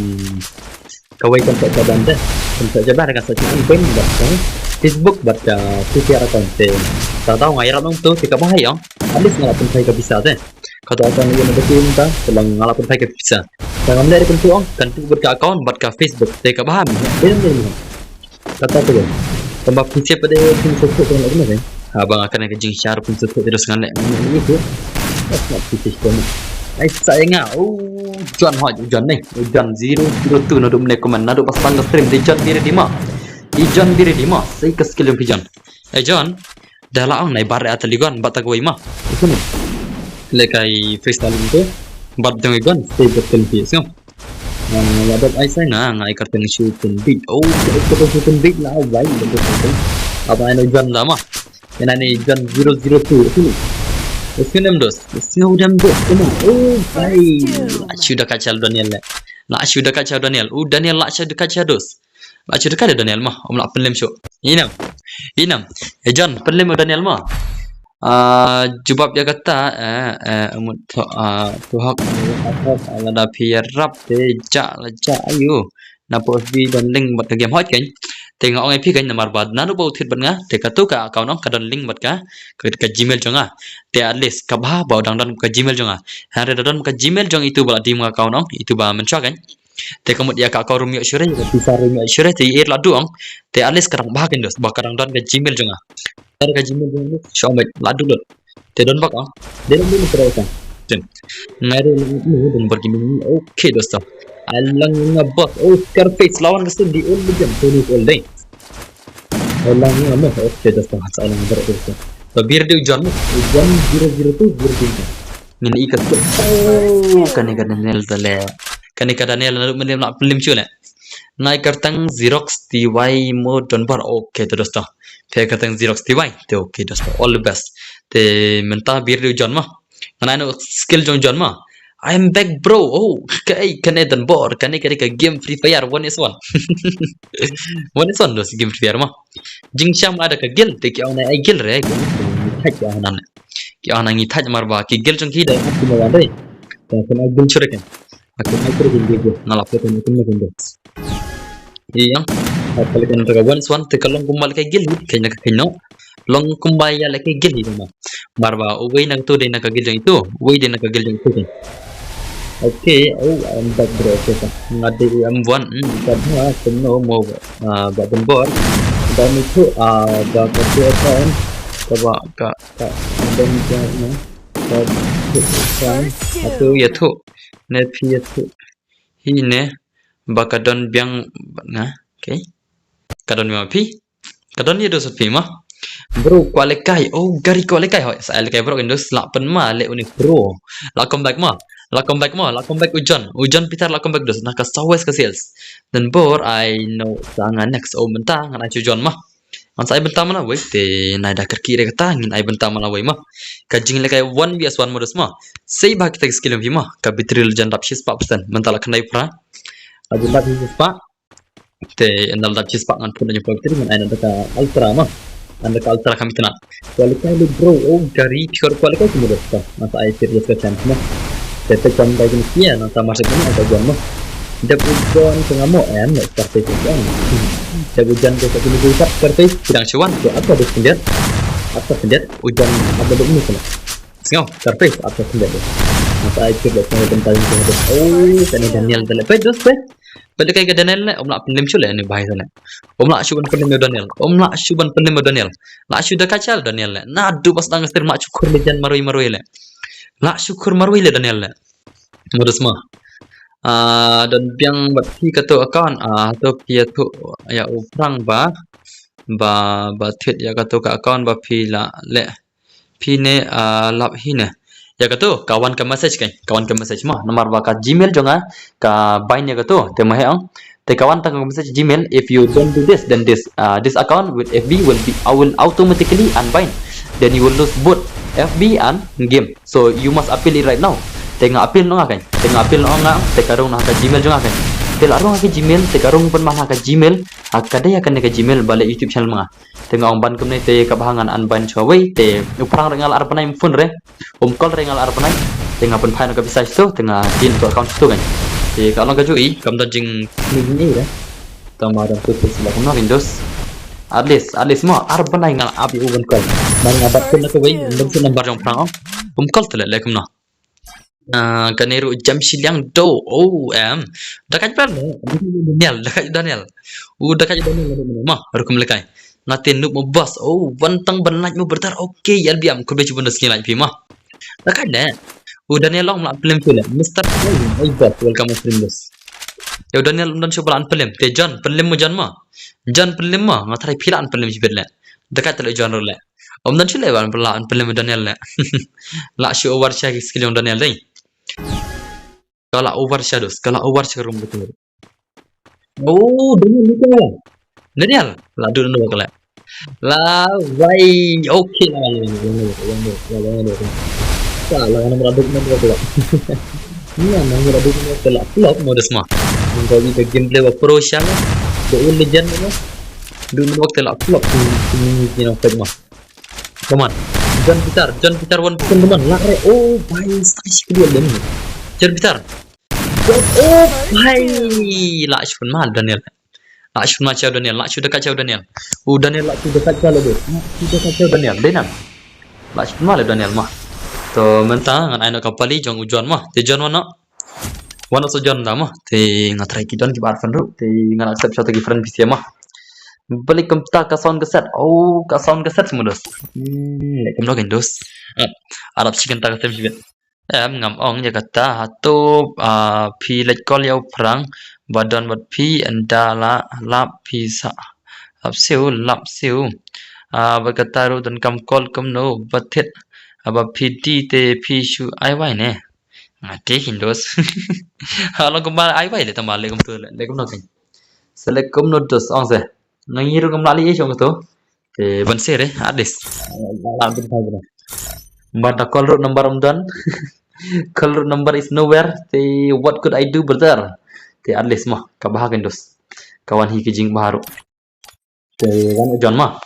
Kawei kan sa jaban de. Kan sa jaban kan sa jaban bad ka Facebook bad ka Twitter account te. Sa tau nga ïarap nangtu te kaba hap ong. At least nga la pynphai ka pisa te. Kato account ïa na beti mynta, te long nga la pynphai ka pisa. Te ngam leh kumtu ong, kan tu bad ka account bad ka Facebook te kaba hap. Te te. Kata tu. Tang ba phi sep pat de phi sep pat de leh kumne. Haba nga kane ka jingshare phi sep pat de dos ngan leh kumne tu. That's not phi sep pat. Ai sa ïa nga. Oh, John hoi, John ne. John zero zero two naduh mynne comment naduh ba sdang ka stream. Dei John Biri Dima. Dei John Biri Dima. Sa ïa ka skill jong phi John. Eh John. Da la ong nai bar ata ligon bat ta kawei ma. Kumne. Lehkai freestyle tu. Bat jong i gon. Stay bat kan phi sngam. Nga, nga dap ai sa nga, nga ai kyrteng Shooting Beat. Oh, kyrteng Shooting Beat la, wai, la dap ai. Aba ai no John la ma. Ina ni John zero zero two, sini. Sini dem dos, sini dem dos, come on. Oh, wai. La shu da kachal Daniel le. La shu da kachal Daniel. Oh, Daniel la shu da kachal dos. La shu da kachal Daniel ma. Ym lah pynlem shuh. Ina. Ina. Eh, John, pynlem Daniel ma. Ah, jubab ïa kata, eh, eh, mut tho, ah, tu hak, ah, lada phi ïarap te ja la ja ayu. Na post bi don link bad ka game hot kan. Te nga ong ïa phi kan namar ba naduh ba u thied bad nga, te katu ka account ong ka don link bad ka, ka, ka Gmail jong nga. Te at least kaba ba u dang don ka Gmail jong nga. Hynrei da don ka Gmail jong itu ba la dim ka account ong, itu ba mynshuwa kan. Te ka mut ïa ka account ruh ym ïoh shuh re, ïa ka pisa ruh ym ïoh shuh re, te ïa la duh ong. Te at least ka dang bha kan dos, ba ka dang don ka Gmail jong nga. Ka dang ka Gmail jong nga, shu ong beit, la duh lut. Te don bak ong. Te don bak ong. Te. Ngai re ni don bak Gmail ni. Okay, dosto. Alang nga bot. Oh, Scarface lawan ka stem di ol jam tu ni ol dei. Alang nga mo. Okay, dosto. Sa alang bak dosto. To bir de John mo. John zero zero two, zero zero two. Ngin i ka stem. Oh, kane ka Daniel tale. Kane ka Daniel naduh mynne la pynlem shuh le. Ngai kyrteng Xerox T Y mo don bar. Okay, to dosto. Phi kyrteng Xerox T Y. Te okay, dosto. All the best. Te mynta bir de John mo. Ngan ai no skill jong John ma. I'm back, bro. Oh, kaei kane don bor, kane kane ka game Free Fire one is one. One is one dos game Free Fire ma. Jingsham ada ka guild, te ki ong ai guild re, ki ong ai thaj ki ong ai. Ki ong ai thaj mar ba ki guild jong ki da ki ma wan re. Te kan ai guild sure kan. Akan ai sure kan guild. Nalap te kan kan kan. Ïa, ka leh kan ka wan swan te ka long kumba leh ka guild, kan ka kan no. Long kumba ïa leh ka guild ïa ma. Mar ba uwei na tu dei na ka guild jong itu, uwei dei na ka guild jong itu kan. Okay, oh, I'm back bro, okay sa. Nga dei M one, hmm, ka ba kumno mo, ah, ba don bor. Ba ni tu, ah, ba ka tu kan. Ka ba ka, ka, ba ni ka, no. Ka tu kan. Atu ïa tu. Ne phi ïa tu. Hi ne ba ka don biang bad nga. Okay. Ka don biang bad phi. Ka don ïa dos bad phi ma. Bro, kwah lehkai. Oh, gari kwah lehkai hoi. Sa lehkai bro kan dos lah pynma leh uni bro. Lah come back ma. La come back mo, la come back u John. U John Peter la come back dos. Na ka South West ka sales. Then bor ai no sa nga next o mynta ngan ai u John mo. Ngan sa ai bynta mana wei te nai da kyrkieh re kata ngin ai bynta mana wei mo. Ka jingleh kai one versus one mo dos mo. Sei ba kita skill mo. Ka battery la jan dap shispah percent. Mynta la khyndai phra. La jan dap shispah. Te ynda la dap shispah ngan put na ka battery ngan ai na ka ultra mo. Ynda ka ultra kam itna. Qualify le bro, oh gari phi kwalify ka mo dos ka. Ngan sa ai serious ka chance mo. Te te kan bai kini kia ngan sa masuk kini ai ka John mo. Dep u John tengah mo em nak start te kan. Dep u John ke satu minggu start start te sidang chewan ke apa dos kendiat. Apa kendiat u John apa dos ni kena. Sngau start te apa kendiat. Ngan sa ai serious ka chance mo. Oh, kena Daniel tele. Pe dos pe. Peit kai ka Daniel le, um lah pynlem shu le ni bahai sane. Um lah shu ban pynlem ïa u Daniel. Um lah shu ban pynlem ïa u Daniel. Lah shu da ka chal Daniel le. Na du bas dang stir lah shu khur le jan marwei marwei le. Lah shu khur marwei le Daniel le. Modus ma. Ah, don biang bad phi kato account. Ah, to phi ïa to ïa u Prang ba. Ba, ba thied ïa kato ka account ba phi la le. Phi ne, ah, lap hi ne. Ïa kato, ka wan ka message kan. Ka wan ka message ma. Namar ba ka Gmail jong nga, ka bind ïa kato. Te ma he ong. Te ka wan tang ka message Gmail, if you don't do this, then this, ah, this account with F B will be, I will automatically unbind. Then you will lose both F B and game. So you must appeal it right now. Te nga appeal noh nga kan. Te nga appeal noh nga, te ka rung noh ka Gmail jong nga kan. Te la rung ha ka Gmail, te ka rung ban man ha ka Gmail. Ha ka dei ha kane ka Gmail, ba leh YouTube channel ma nga. Te nga ong ban kumne te kaba ha ngan unbind shuwa wei te u Prang re nga la ar bnai phone re. Um call re nga la ar bnai. Te nga pynphai noh ka pisa shuh te nga delete ka account shuh kan. Te ka long ka jong i kam don jing ni ni re. Tama don tu tu sila kumno Windows. At least, at least mo ar bnai nga la ap u ban call. Ban nga bat kun na ka wei, ban kun number jong Prang ong. Um call te le le kumno. Ah, kane ruh jam shiliang do. Oh, em. Da ka jbel mo. Daniel, da ka Daniel. U da ka Daniel ma. Rukum lekai. Nate noob mo boss. Oh, wan tang ban like mo brother. Okay, yal biam. Kube chubun da skin like phi ma. Da ka ne. U Daniel long la pynlem phi le. Mister Paul, hey boss, welcome to stream boss. Yo Daniel um don shu ba la pynlem. Te John pynlem mo John ma. John pynlem ma. Nga try phi la pynlem shi bet le. Da ka te le John ruh le. Om dan chule wan pela pela Daniel le. La shu over share ki skill jong Daniel dei. Ka la over share dos, ka la over share room betul. Oh, Daniel ni ka. Daniel, la dun no ka la. La wai, okay la la la la la la la la. Ka la na mara duk na ka la. Ni na mara duk na ka la. Flop modus ma. Mun ka ni ka gameplay wa pro share. The only legend ma. Dun no ka la flop ni ni ni no ka ma. Come on. John Peter, John Peter wan pun teman. Lak re. Oh, bhai, sai shi kedua le ni. John Peter. John, oh, bhai. La shun ma Daniel. La shun ma chau Daniel. La shun dekat chau Daniel. Oh, Daniel la shun dekat chau le. La shun dekat chau Daniel. Daniel. La shun ma le Daniel ma. To mynta ngan ai noh ka pali jong u John ma. Te John ma noh. Wan so John da ma. Te nga try ki don ki bar fan ruh. Te ngan accept shot ki friend bisi ma. Balik kumta ka sound cassette. Oh, ka sound cassette modus. Hmm, lek kumno kan dos. Arab chicken ta ka tem shibit. Em ngam ong ïa kata hato, ah, phi leit call ïa u Prang ba don bad phi ynda la lap phi sa lap siew lap siew. Ah, bad kata ruh don kam call kumno ba thied, ah, ba phi dei te phi shu ai wai ne. Nga te hin dos. Ha long kumba ai wai le tama le kumto le kumno kan. Sa le kumno dos ong se. Nga ngi ruh ngam la leh ïa shong to. Te ban share at least. Ba da call route number um don. Call route number is nowhere. Te what could I do brother? Te at least ma ka bha kan dos. Ka wan hi ki jingbha ruh. Te wan John ma.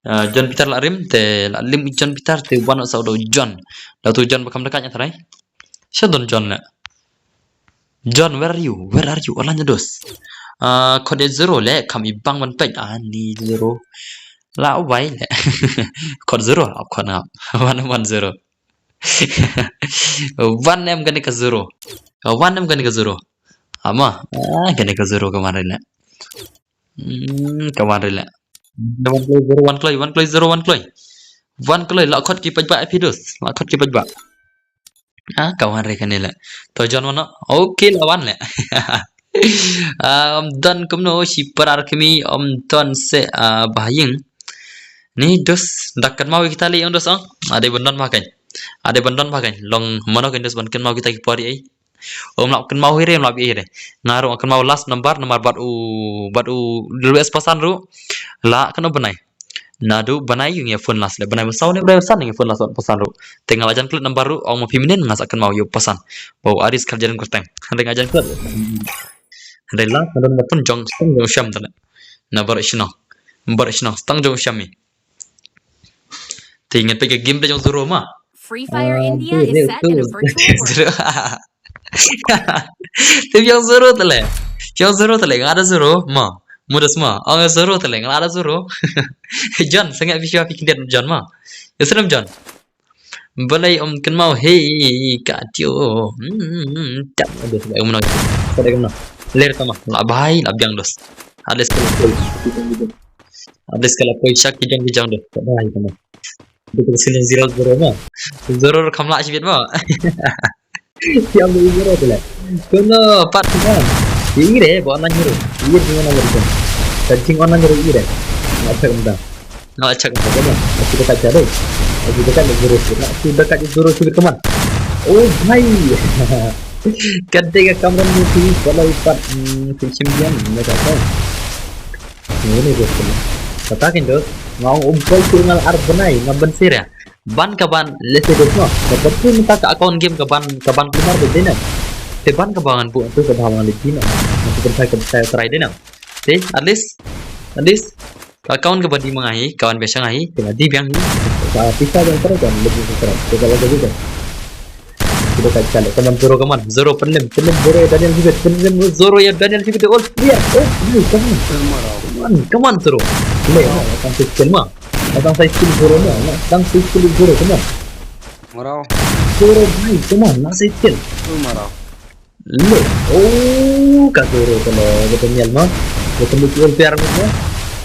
Ah, John Peter la rim te la lim John Peter te wan sa do John. Da tu John ba kam dekat nya tharai. Sha don John le. John, where are you? Where are you? Ola nya dos. Ah, code zero le kam i bang ban pek. Ah, ni zero. La wai le. Code zero, ah, code ngap. One one zero. One em kane ka zero. One em kane ka zero. Ama, ah, kane ka zero ka mare le. Hmm, ka wan re le. One kloi zero one kloi, one kloi zero one kloi. One kloi la khot ki pajba epidos, la khot ki pajba. Ah, ka wan re kane le. To John wan no. Okay la wan le. Um, don kumno shi parar kami um don se ah, bahaying. Ni dos dak kan mawi kita le ong dos ong. Ada ban don makan. Ade ban don ba kan long mano kan dos ban kynmaw kita ki por ei. Um lap kynmaw hi re, um lap ei re. Nga ruh kynmaw last number, number bad u, bad u Lewis Pasan ruh. La kano bnai. Nadu bnai ïa phone last le, bnai ba saw ne bnai ba san ïa phone last bad Pasan ruh. Te nga la jan klet number ruh, ong ma phi mynnin nga sa kynmaw ïa Pasan. Ba u Aris kal jan kyrteng. Hynrei nga jan klet. Hynrei la ka don ba pun jong stang jong sham tane. Na bar shnong. Bar shnong stang jong sham i. Te ngan peit ka game da jong Zoro ma. Free Fire India is set in a virtual world. Zoro. Te jong Zoro tale. Jong Zoro tale nga da Zoro ma. Mudas ma. Ong Zoro tale nga da Zoro. John sangeh phi sha phi khyndiat John ma. Ïa snem John. Balei um kynmaw hei ka tio. Hmm, tap aduh ba um no. Pada kemno. Ler tama. La bai la biang dos. Ades kala poi. Ades kala poi shak kijang kijang dos. Bai tama. Duk sini zero zero ma. Zero kam la shibit ma. Siam zero tu le. Kono pat kan. Ire bo nan nyuru. Ire bo nan nyuru. Kajing on nan nyuru ire. Ngap tak dah. Nga la check ka ba. Aku dekat jari. Aku dekat le Zoro sibit. Aku dekat Zoro sibit keman. Oh bhai. Kadai ka Kamran Muti balai pat, hmm, si Shim Jian ne ka ko. Ni ni dos keman. Kata kin dos. Nga ong umpal tu ngal ar benai nga ben sir ya. Ban ka ban lese dos no. Ka betul minta ka account game ka ban, ka ban keluar de dena. Te ban ka ban bu tu ka ban le dina. Aku kan sai ka sai try dena. Te at least, at least ka account kaba dih ma nga hi, ka wan biang sha nga hi, te nga dih biang hi. Ka pisa jong ka kan lebih ka kan. Te ka la ka juga. Sudah ka chale, kaman Zoro kaman. Zoro pynlem, pynlem Zoro ïa Daniel Jibet, pynlem Zoro ïa Daniel Jibet, all clear. Oh, ni kaman. Kaman, kaman Zoro. Le, tang sa skill ma. Tang sa skill Zoro ma. Tang sa skill Zoro kaman. Marau. Zoro bhai, kaman, na sa skill. Marau. Le, oh, ka Zoro ka lo, ka Daniel ma. Ka kynduh ki ul biar ma.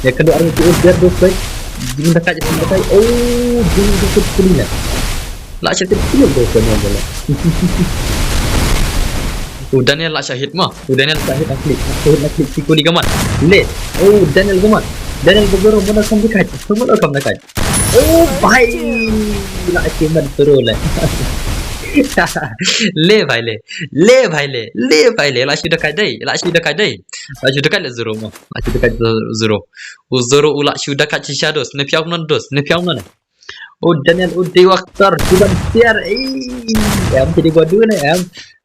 Ka kynduh arngut ki ul biar dos kai. Jing da kai, jing da kai. Oh, jing da kai puli na. La shah hit puli dos Daniel da la. U Daniel la shah hit ma. U Daniel la shah hit na klik. Shah hit na klik si kuli kaman. Le, oh, Daniel kaman. Daniel ba Zoro mana kam da kai. Mana kam da kai. Oh bhai. La ki man Zoro le. Le bhai le. Le bhai le. Le bhai le. La shu da kai dai. La shu da kai dai. La shu da kai le Zoro ma. La shu da kai Zoro. U Zoro u la shu da kai chi shadows. Ne piaw non dos. Ne piaw non. U Daniel u dei waktar. Juban tiar. Ei. Em ti dei badu ne em.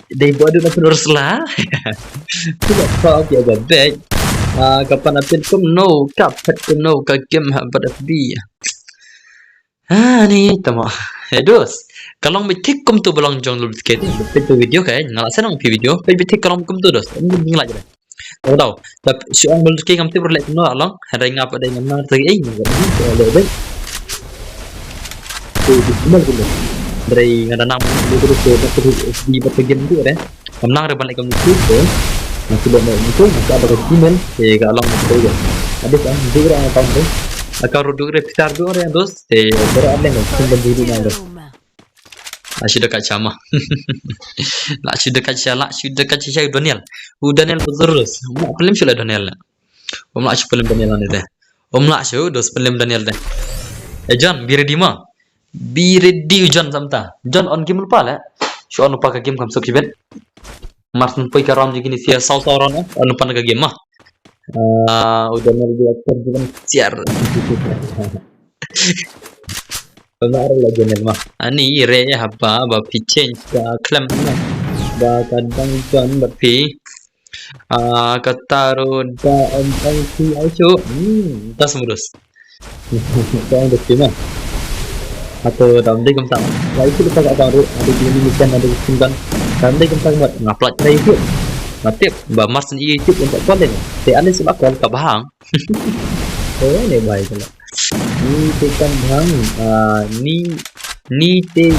Dei badu na penurus la. Tidak kau dia bebek. Ah, kapan apin kum no. Kapat kum no. Ka game ha bad F B. Ah, ni tama. Eh, dos. Ka long bit thik kumtu ba long jong lul ke. Bit tu video ka, nga la seng ong phi video. Bit bit thik ka long kumtu dos. Ni ni la jere. Tau tau. Tap si ong lul ke ngam tip ruh leh kumno long. Hynrei nga pat dei ngam nang tagi ei, nga pat dei leh dei. Tu di kumno kumno. Hynrei nga da nang lul ke tu di pat game tu re. Kam nang re ban leh kam nang tu. Nga shu leh nang tu, nga shu ada ka Gmail, te ka long tu. Habis ah, duk re account tu. Account ru duk re pitar duk re dos, te baru ada nang tu ban duk nang tu. La shu dekat sha ma. La shu dekat sha, la shu dekat sha u Daniel. U Daniel ba Zoro. Ym lah pynlem shu leh Daniel la. Ym lah shu pynlem Daniel la ne te. Ym lah shu dos pynlem Daniel te. Eh John, be ready ma. Be ready u John samta. John on game lypa le. Shu on lypa ka game kam suk shibit. Mar syn poi ka round jong kine sia saw saw round eh. On lypa na ka game ma. Ah, u Daniel dia actor juga siar. Mar la Daniel ma. Ani re haba ba phi change ka klem ma. Ba ka dang John ba phi. Ah, kata ruh da em em phi ai shu. Hmm, tas mudus. Kong da sima. Ato dam dei kumta. Lai shu ka ka ruh, ada di ni kan ada di simpan. Dam dei kumta mat ngaplat kai shu. Matip ba Martin i tip untuk calling. Te ane sima call ka bahang. Oh, ne bai kala. Ni te kam bang, ah, ni, ni te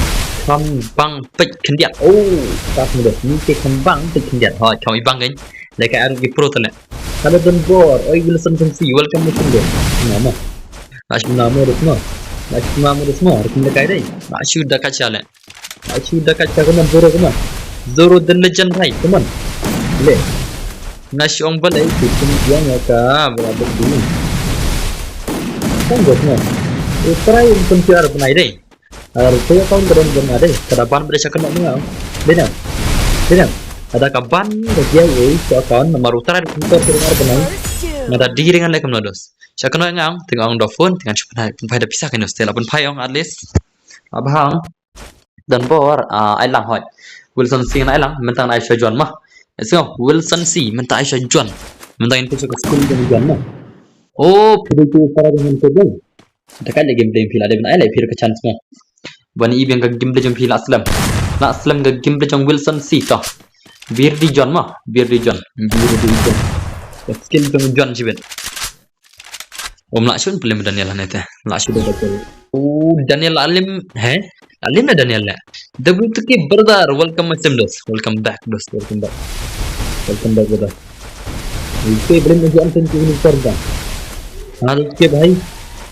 kam bang pek kendiat. Oh, tas mudus. Ni te kam bang pek kendiat. Hoi, kam i bang kan. Dei ka aru ki pro tane. Hello Don Bor, oi Wilson Sengsi, welcome to the. Nama. Ash nama dos ma. Ash nama dos ma. Rukum da kai dai. Ash da kai chale. Ash da kai chale man Zoro man. Zoro the legend bhai, come on. Le. Nash ong balai, kum yang ka bala bukti. Kan dos ma. Utrai kum tiar bnai dai. Ar te account ka don don ade. Ka da ban bad sha kano nga. Dei na. Dei na. Ada ka ban ka jia ei ka account namar u trai ka kor ka ar bnai. Nga da dei ring ngan leh kumno dos. Sha kano nga ong, te nga ong da phone, te ngan shu pynphai, pynphai da pisa kan dos. Te la pynphai ong at least. Abhang. Don bor, ah, ai lang hoi. Wilson C ngan ai lang, mynta ngan ai sha John ma. Sngew, Wilson C, mynta ai sha John. Mynta ngin pynshai ka school jong John ma. Oh, phi dei ki para jong ngan ko jong. Te ka leh gameplay phi la dei ban ai leh phi ka chance mo. Ban i biang ka gameplay jong phi la slem. La slem ka gameplay jong Wilson C to. Bir di John ma, bir di John. Bir di John. Ka skill jong John jibet. Um la shun plim Daniel ne te. La shun da. Oh, Daniel alim, he? Alim na Daniel ne. W two K brother, welcome my stream dos. Welcome back dos, welcome back. Welcome back brother. Ike beli menunjukkan sendiri ni korban. Hal ke bhai.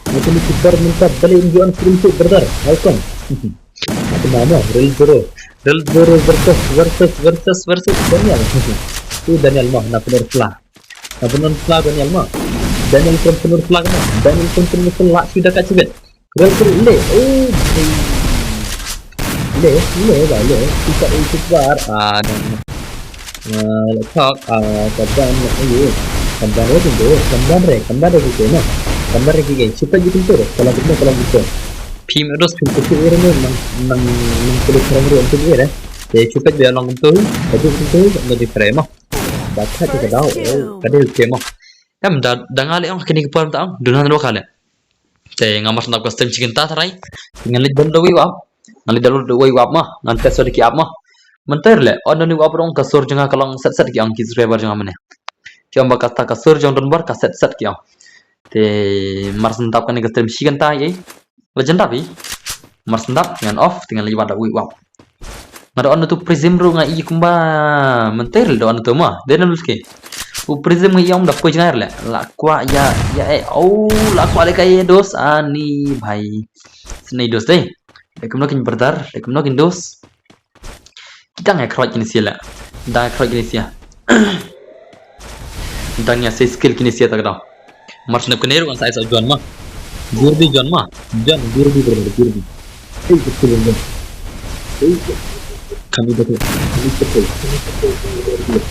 Aku ni super minta beli menunjukkan sendiri brother. Welcome. Aku nama Real Zero. Real Zero versus versus versus versus Daniel. Tu Daniel mah nak benar salah. Nak benar salah Daniel mah. Daniel pun benar salah kena. Daniel pun benar salah sudah kat sibet. Real Zero le. Oh. Le le ba le. Kita itu bar. Ah, dan. Ah, letak, ah, kaban, ayo. Kaban re tu, kaban re, kaban re kita no. Kaban re kita. Cepat je pintu. Kalau kita, kalau kita. Phim dos pintu tu ere no nang nang nang perlu kurang re untuk ere. Jadi cepat dia long pintu. Tapi pintu lebih keren mah. Baca kita tahu. Oh, kada oke mah. Kam da da ngali ong kini kepon ta ong. Dunan ro kale. Te nga mar sendap ka stream chicken ta tharai. Ngan leit download wei wap. Ngan leit download wei wap ma. Ngan test da ki app ma. Mynta le on da ni wap rong ka sur jong nga ka long set set ki ong ki subscriber jong nga mane. Ki ong ba kata ka sur jong don bar ka set set ki ong. Te mar sendap kane ka stream chicken ta ei. Legend tapi mar sendap ngan off te ngan leit wap da wei wap. Nga da on tu prism ruh nga i kumba mynta le da on tu ma. Dei na lus ke. U prism nga i ong da poi jngai le. La kwah ya ya eh. Oh, la kwah le kai dos ani bhai. Snei dos dei. Le kumno kin brother, le kumno kin dos. Kita ngai kroi kini sia le. Da kroi kini sia. Dang ïa sei skill kine sia ta ka dang. Mar sngap kane ruh ngan sa ai sa Juan ma. Jur di Juan ma. Juan, jur di, jur di, jur di. Hei, betul, Juan. Hei, kami betul. Kami betul. Kami betul.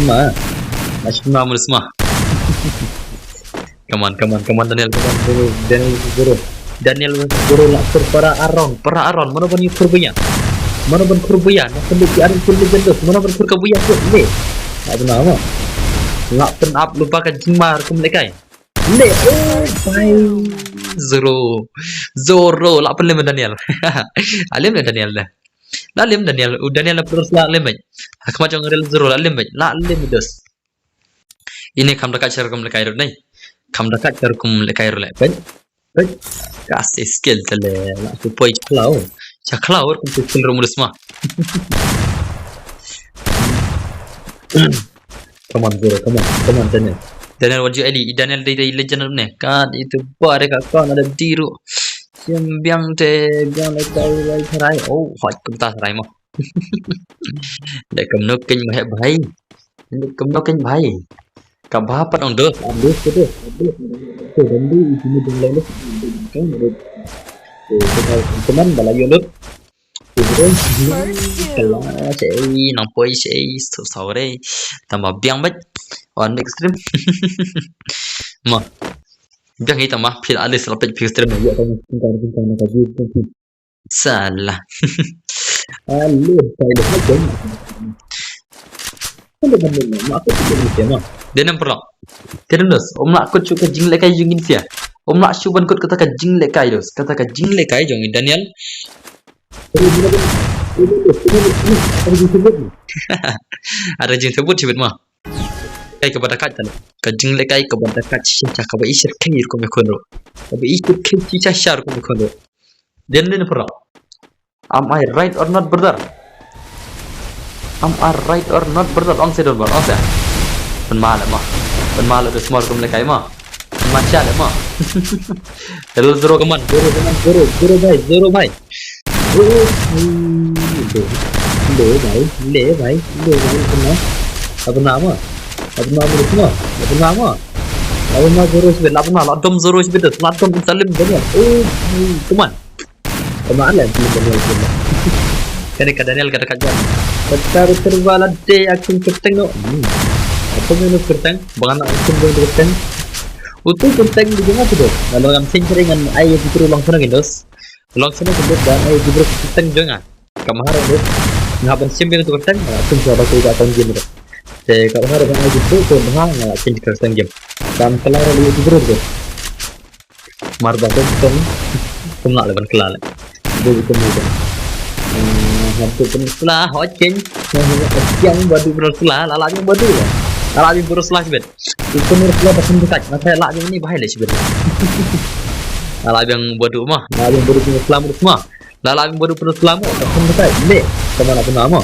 Ma. Mas ma, mas ma. Come on, come on, come on, Daniel, come on, Daniel, Daniel Zero. Daniel Zero la khur para Aaron, para Aaron, mano ban ïa khur ba ïa? Mano ban khur ba ïa? Na kynduh ki Aaron khur legend dos, mano ban khur ka ba ïa khur le? La bna ma. La pyn ap lypa ka jingmar kum lekai. Le, oh, bhai. Zero. Zero, la pynlem Daniel. Alim le Daniel le. La lem Daniel, u Daniel la pynlem la lem. Hakma jong Real Zero la lem, la lem dos. Ine kham da ka cher kum lekai rut nei. Kham da ka cher kum lekai rut le. Peit. Peit. Ka se skill te le la ku poi chaklau. Chaklau kum se skill rumus ma. Come on, bro. Come on. Come on, Daniel. Daniel, what you I D? Daniel dei dei legend ne. Kan itu bare ka kan ada diru. Sim biang te biang le tai lai tharai. Oh, hot kum ta tharai ma. Dei kam no kin ma he bhai. Kam no kin bhai. Ka ba pat ong dos, ong dos ke dos. Ke dan di isi ni dong lai los. Kan dos. Ke ke teman bala yo lut. Ke dos. Kala sei nang poi sei so saure. Tama biang bet. On next stream. Ma. Biang ita ma pil alis lapet pil stream ya tama tingkang tingkang na kaji. Salah. Alu, pai dah macam. Ada benda ni, mak aku tu benda ni, mak. Dia nampak. Dia nampak. Om lah aku cuka jing lekai jingin sia. Om lah cuba kut kata ka jing lekai dos. Kata ka jing lekai jong Daniel. Ada jing sebut ni. Ada jing sebut sebut mah. Kai ka bada kat tala. Ka jing lekai ka bada kat shisha ka ba ishir kai kum ya kono. Ka ba ishir kai shisha shar kum ya kono. Then then pura. Am I right or not, brother? Am I right or not, brother? Ong se don bar, ong se. Pen mala ma. Pen mala de smor kum lekai ma. Pen ma sha le ma. Hello Zero, come on. Zero, come on. Zero, Zero bhai, Zero bhai. Zero, le bhai, le bhai, le bhai, come on. Apa nama? Apa nama, come on. Apa nama? Apa nama Zero sibit, apa nama? Ladom Zero sibit, ladom salim banyak. Oh, come on. Ka ma ala ki Daniel ki. Kane ka Daniel ka da ka jan. Kata betul bala de aku kyrteng no. Hmm. Aku menu kyrteng, bang anak aku menu kyrteng. Utu kyrteng di jong nga tu. Lalu ngam sing sering ngan ai ki bru long sana gindos. Long sana gindos dan ai ki bru kyrteng jong nga. Ka mahar gindos. Nga ban sim beng tu kyrteng, ah, sim sa ba tu ka account game tu. Te ka mahar ban ai ki bru tu mahar nga sim kyrteng game. Dan kelar di ki bru tu. Mar ba kum kum kum la le ban kla le. Bo kum kum. Hmm, hab tu pun sla ho chen. Yang ba du pun sla la la yang ba du. La la yang pun sla sibet. Pun sla ba kum dekat. Masa la yang ni bahai le sibet. La la yang ba du ma. La yang ba du pun sla ma. La la yang ba du pun sla ma. Ba kum dekat. Le. Sama la pun ma.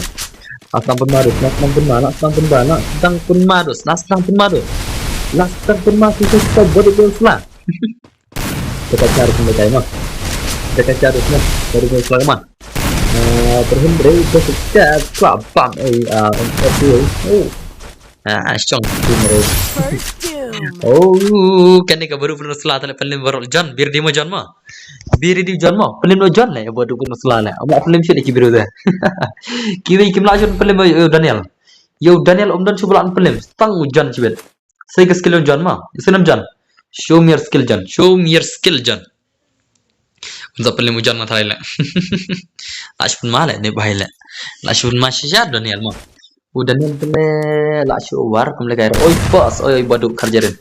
Asam pun ma dus, asam pun ma, asam pun ma, asam pun ma dus, asam pun ma dus. Asam pun ma tu tu ba du pun sla. Dekat charut ni kai mah. Dekat charut mah. Baru ni selama. Ah, berhenti dari dekat pam pam eh ah untuk tu. Oh. Ah, syong tu mereka. First doom. Oh, kane ka baru pun sela tale pelim baru John, bir di mo John mo. Bir di John mo, pelim lo John le, baru pun sela le. Ama pelim sih lagi biru deh. Kiwi kim la John pelim yo Daniel. Yo Daniel om don cuba lan pelim. Tang John cibet. Saya ke skill John mo. Isinam John. Show me your skill John. Show me your skill John. Unsa pynlem u John nga tharai le. La shu pynma le ne bai le. La shu pynma shisha Daniel mo. U Daniel pynle la shu war kum le kai. Oi boss, oi oi badu kharjerin.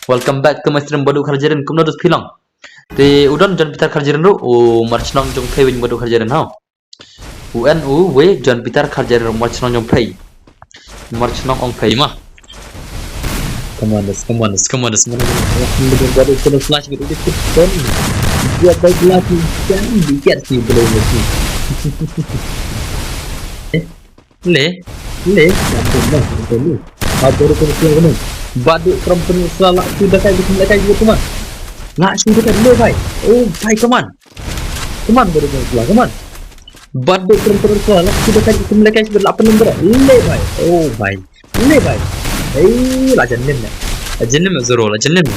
Welcome back to my stream badu kharjerin. Kumno dus phi long? Te u don John Peter kharjerin ru u marchnong jong phei win badu kharjerin hau. U en u we John Peter kharjerin marchnong jong phei. Marchnong ong phei ma. Come on, this, come on, this, come on, this. Mana mana mana mana mana mana mana flash gitu gitu. Dia baik lagi kan dikit sih belum sih. Eh, le, le, ampun lah, ampun lah. Apa tu kena kena kena. Badu perempuan salah sudah kai gitu, kai gitu mah. Lah sudah kai le bai. Oh, bai, come on. Come on, badu perempuan salah, come on. Badu perempuan salah, sudah kai gitu, kai sudah lapan nombor. Le bai. Oh, bai. Ini bai. Eh, la janin ne. La janin ne zero, la janin ne.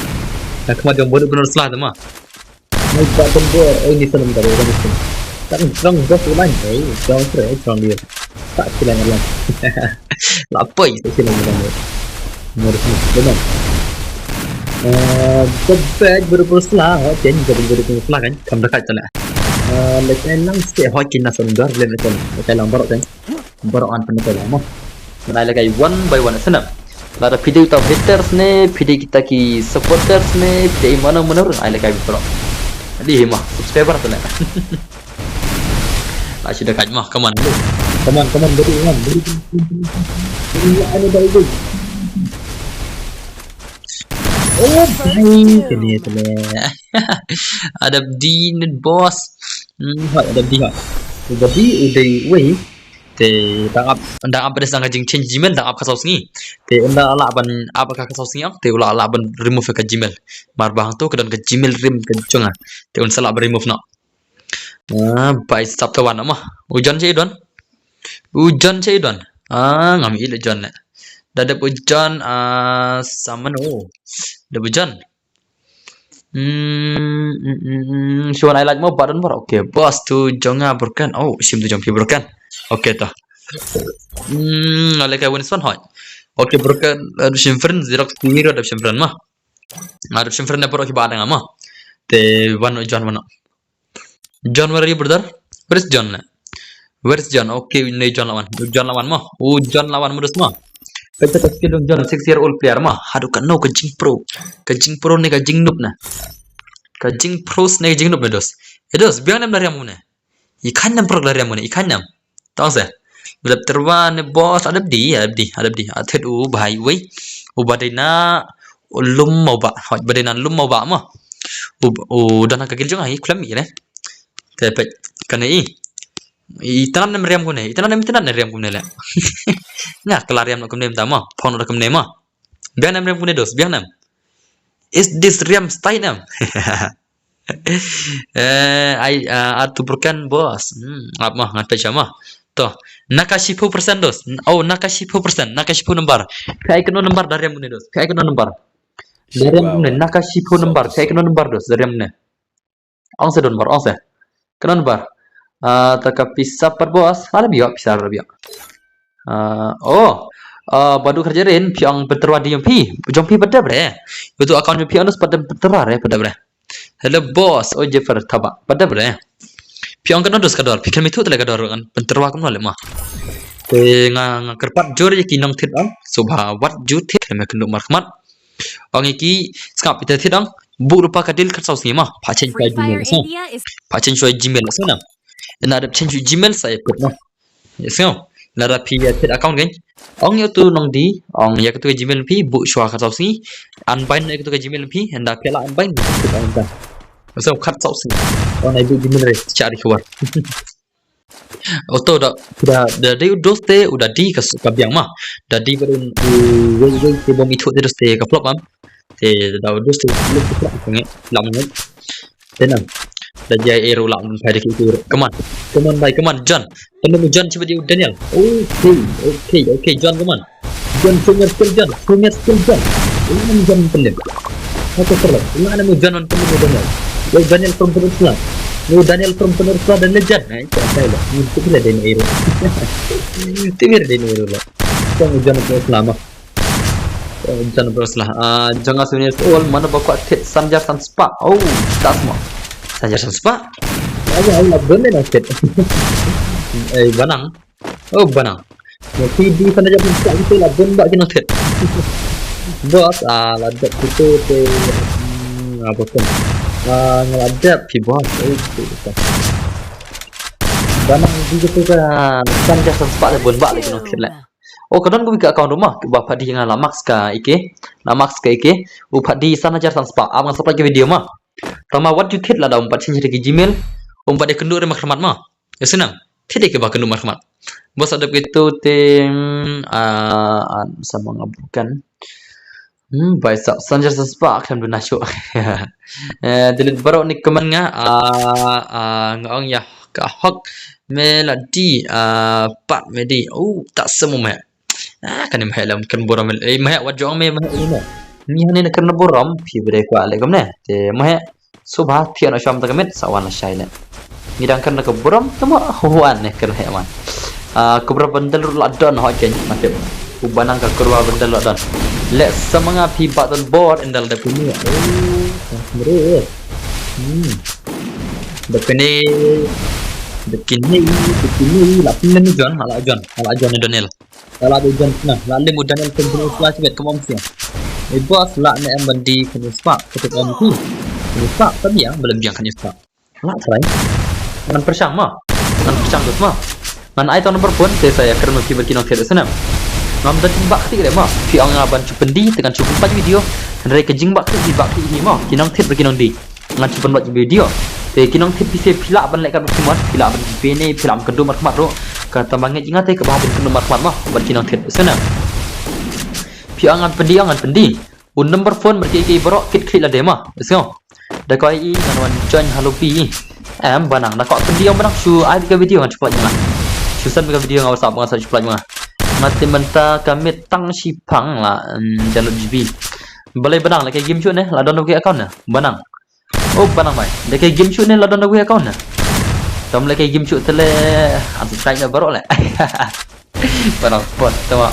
Na kama jong bodo benar salah tu mah. Mai ba tembor, eh ni senam dari orang itu. Tak strong bos ulang, eh strong strong eh strong dia. Tak silang ulang. Lapoi tak silang ulang. Nomor sini, benar. Eh, bebek bodo benar salah, oh chen jadi bodo benar salah kan. Kam dekat sana. Eh, lekai lang sikit, oh chen na sendar, lekai lang barok kan. Baroh an pynlehkai lang mo. Ngan ai lehkai one by one snap. Lada phi dei uta haters ne, phi dei kita ki supporters ne, phi dei mano mano ruh ai lehkai baroh. Dei hi mo, subscriber tu ne. La shu da kait mo, come on. Come on, come on, beri man, beri. Beri man, beri. Oh, bhai, kene tene. Adap di net boss. Hmm, hoi, adap di hoi. Adap di u dei wei. Te dang ap dang ap dang ka jing change Gmail dang ap ka saw sngi. Te ynda lah ban ap ka ka saw sngi te u lah lah ban remove ka Gmail. Mar ba hangto ka don ka Gmail rim ka jong nga. Te un sa lah ban remove noh. Ah, bai sap tawan ma. U John che i don. U John che i don. Ah, ngam i le John ne. Da dep u John ah saman u. Dep u John. Hmm, hmm, hmm, hmm. Shuan ai like mo ba don bor. Okay, boss tu jong nga broken. Oh, sim tu jong phi broken. Okay to. Hmm, ale ka win son hoi. Okay, broken. Adap shim friend, Xerox T V ro adap shim friend ma. Adap shim friend ne bor ki ba dang ma. Te wan John wan. John, where are you, brother? Where is John? Where is John? Okay, ne John lawan. John lawan mo. Oh, John lawan mo dus mo. Kata ka skill John, six year old player mo. Haduh ka no ka jing pro. Ka jing pro ne ka jing noob na. Ka jing pro ne ka jing noob na dus. Eh dus, biang nem lariam mo ne. I kan nem pro lariam mo ne. I kan nem. Tong se. Adap terwa ne boss adap di, adap di, adap di. Athet u bahai wei. U badai na lum mau ba. Hoi badai na lum mau ba mo. U u dana ka gil jong ai klem i ne. Te pek kane i. Itanan nem riam kumne, itanan nem itanan nem riam kumne le. Nga kala riam kumne mta mo, phone da kumne mo. Biang nem riam kumne dos, biang nem. Is this riam style nem? Eh, ai uh, atu broken boss. Hmm, ap mo ngan pek mo. To, naka shiphew percent dos. Oh, naka shiphew percent, naka shiphew number. Phi ai kano number da riam kumne dos. Phi ai kano number. Da riam kumne, naka shiphew number. Phi ai kano number dos, da riam kumne. Ong se don bor, ong se. Ka number. Ah, ta ka pisa pat boss. Ala bio pisa ala bio. Ah, oh. Ah, badu kerja rin phi ong pynterwa di jong phi. Jong phi pat dep re. Utu account jong phi ong dus pat dep pynterwa re, pat dep re. Hello boss, oh Jeffer Thaba. Pat dep re. Phi ong ka dor dus ka dor. Phi khlem ithuh te le ka dor kan pynterwa kumno le ma. Te nga, nga kyrpad jur ïa ki nongthied ong. Sngewbha wat ju thied khlem ïa kynduh markhmat. Ong ïa ki sngap ita thied ong. Buh rupa ka deal khatsaw sngi ma. Pha change shuwa Gmail. Pha change shuwa Gmail sa na. Ina dep change shuwa Gmail sa ïa put ma. Ïa sngew. Lada phi ïa thied account kan. Ong ïa utu nongdie, ong ïa katu ka Gmail phi buh shuwa khatsaw sngi. Unbind ïa katu ka Gmail phi, ynda phi la unbind. Ïa sngew khatsaw sngi. Ong ai buh Gmail re, cha ri khawar. Uto da, da, da dei u dos te, u da di ka, ka biang ma. Da di ba un, u, wei, wei, te bom ithuh te dos te ka flop am. Te da u dos te, flop te flop, ka nge, lam nge. Te nang. Da jai eru lam, pai de ki eru. Come on. Come on, bhai, come on, John. Come on, John, chibat u Daniel. Okay, okay, okay, John, come on. John, show me your skill, John. Show me your skill, John. Ula nam John Pendem. Satu terus. Ula nam John Pendem Daniel. Yo Daniel from Penursla. Yo Daniel from Penursla dan legend. Nah, itu apa ya? Itu kira Daniel Iro. Itu kira Daniel Iro lah. Itu John Penursla mah. John Penursla. Ah, jangan sini all mana bakwa tit sanjar san spa. Oh, that's mah. Sanjar san spa. Ayo, ayo lah bener lah tit. Eh, banang. Oh, banang. Ngi phi di sana jap phi sa kita lah bun ba kino tet. Bos, ah, la dep kita te, hmm, apa pun. Ah, ngi la dep phi bos. Oh, kita. Banang di kita ka san jap san spa te bun ba lagi kino tet le. Oh, kadang ku ka account rumah ba pha di nga la max ka ike. La max ka ike. U pha di sana jap san spa. Abang supply ke video ma. Tama wat ju thied lada um pat change ki Gmail, um pat ïa kynduh re markhmat ma. Ïa snang. Thied ïa kiba kynduh markhmat. Bos adep kitu te, mm, ah, ah, sama nga bukan. Hmm, bai sap sanjar sa spa khlem duna shu. Eh, delete baroh ni comment nga, ah, ah, nga ong ïa ka hok melody, ah, pat medi. Oh, tak semua meh. Ah, kane mah lem kan burom, eh, mah wat jong me mah ini mah. Ni hane na kan burom phi bre kwa le kamne. Te mah subha thian sham ta kamet sa wan shai le. Ni dang kan ka burom tama huan ne kan he man. Ah, kubra bandal la don ho ken mate. U banang ka kurwa bandal la don. Le samanga phi ba don bor endal da puni. Oh, mre. Hmm. Da pene da kini da kini la pun ni jon, ala jon, ala jon Daniel. La dei jan sna, la lim u Daniel kum kunu sla chibet kum om sia. Ei bos la ne em bandi kunu spa, kete kom ki. Kunu spa, ta biang, belum biang kunu spa. La trai. Ngan pershang ma. Ngan pershang dut ma. Ngan ai tau number phone, te saya kren ki berki nong kete sna. Ngam da jing bak ti re ma. Phi ong nga ban chu pendi, te ngan chu pempat video. Hynrei ka jingbak ti, bak ti hi ma. Ki nong thied berki nong di. Ngan shu pynbeit video. Te ki nongthied phi se phi lah ban leh kat ba phi mon, phi lah ban bene, phi lah ban kynduh markhmat ruh. Kata ma ngeit nga te kaba ha phin kynduh markhmat ma bad ki nongthied. Sngewna. Phi ong ngan pyndi, ong ngan pyndi. U number phone bad kiei kiei baroh kit khlieh lade ma. Sngew. Da kawei i ngan wan join ha lobby. Em Banang da kawei pyndi ong Banang shu ai ka video ngan shu pynlait ma nga. Shu send ka video nga WhatsApp ngan shu pynlait ma nga. Nga te mynta ka miet tang shipang la, em, jan lut G B. Balei Banang leh ka game shu ne, la don ki account ne. Banang. Oh, Banang bai. Da ka game shu ne la don da ka account ne. Tom leh ka game shu te le unsubscribe ne baroh le. Banang bot, tama.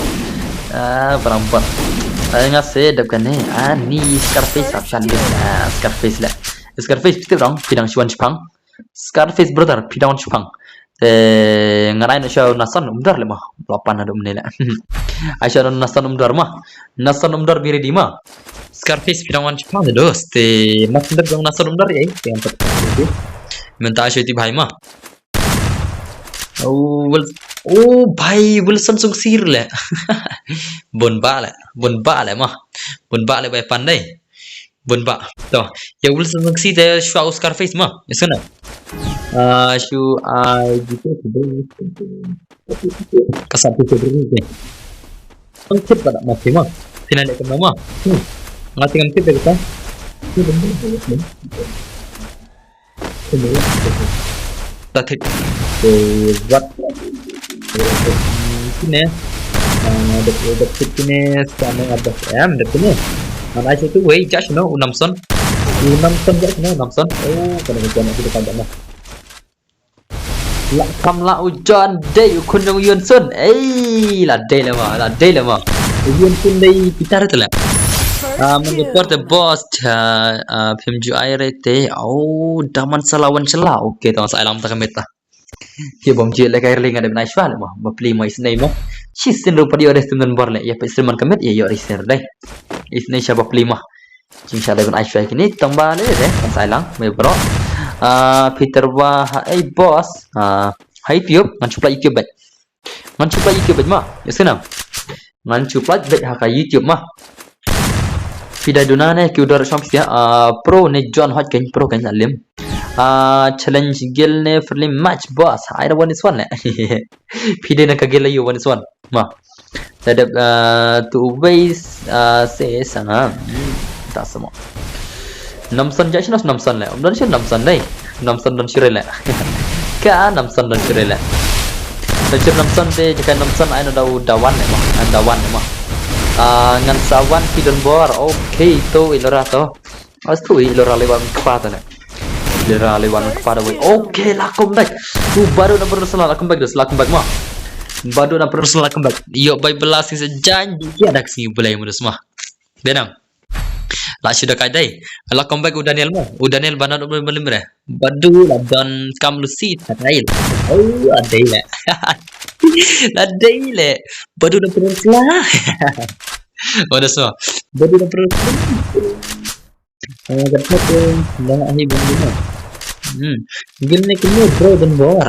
Ah, Banang bot. Ai nga se dep kane. Ah, ni Scarface option dis. Ah, Scarface le. Scarface phi tip dong, phi dang shu wan shipang. Scarface brother, phi dang wan shipang. Te ngan ai noh sha u Nason Umdor le ma. Lapan haduh mene le. Ai sha u Nason Umdor ma. Nason Umdor be ready ma. Scarface phi dang wan shipang de dos. Te mas ndar jong Nason Umdor ei. Te ngan pat. Mynta ai sha u ti bhai ma. Oh, Wil-, oh, bhai Wilson Sungsir le. Bun ba le. Bun ba le ma. Bun ba le bai pandai. Bun ba. To. Ïa Wilson Sungsir te shuwa u Scarface ma. Ïa sngewna. Ah, shu ai gitu. Ka sap tu tu ni. Ang tip pada mati ma. Phi na leh kumno ma. Hmm. Nga tengah tip dah kita. Ni benda tu. Tatik. Wat. Sini. Ah, dep, dep sini sama ada em dep sini. Mana satu wei, jak sini u Namson. U Namson jak sini u Namson. Oh, kena kena kita tak ada. La kam la u John dei u khun jong u Yun Sun. Ei, la dei le ma, la dei le ma. U Yun Sun dei Peter te le. Ah, man ka por te boss, ah, ah, phim ju ai re te. Oh, daman sala wan sala. Okay, tang sa ai lang ta ka met ta. Ki bom ji le kai ring ada benai shwa le ma. Ba pli ma isnei ma. Shi sin rupa dio deh tum dan bor le. Ya pa isnei man ka met ya yo ri ser dei. Isnei sha ba pli ma. Jing sha dei benai shwa kini tang ba le deh. Kan sa ai lang me bro. Ah, Peter wa ha ei boss. Ah, ha YouTube ngan chuplai YouTube bet. Ngan chuplai YouTube bet ma. Ya senam. Ngan chuplai bet ha ka YouTube ma. Phi dei duna ne ki u dor shong phi sia. Ah, pro ne John hot ken pro ken alim. Ah, challenge guild ne friendly match boss. I don't want this one ne. Phi dei na ka guild you want this one. Ma. Da dep, ah, tu wei, ah, se sanga. Hmm, ta samo. Namson ja shi nas Namson le. Om don shi Namson dei. Namson don shi re le. Ka Namson don shi re le. Don shi Namson dei jaka Namson ai no da u dawan le ma. An dawan le ma. Ah, ngan sawan ki don bor. Okay, to ilora to. As tu ilora le wan kpa to ne. Ilora le wan kpa da wei. Okay, la comeback. Tu baru na personal la comeback dos, la comeback ma. Baru na personal la comeback. Yo bai belas ni sejan di kia dak sini belai mudas ma. Benang. La shu da kai dei. La comeback u Daniel mo. U Daniel banan u Malim re. Badu la don kam Lucy tatail. Oh, la dei le. La dei le. Badu na perut la. Badu semua. Badu na perut. Ah, kat satu. Dah ahi badu na. Hmm. Gil ni kena bro dan bor.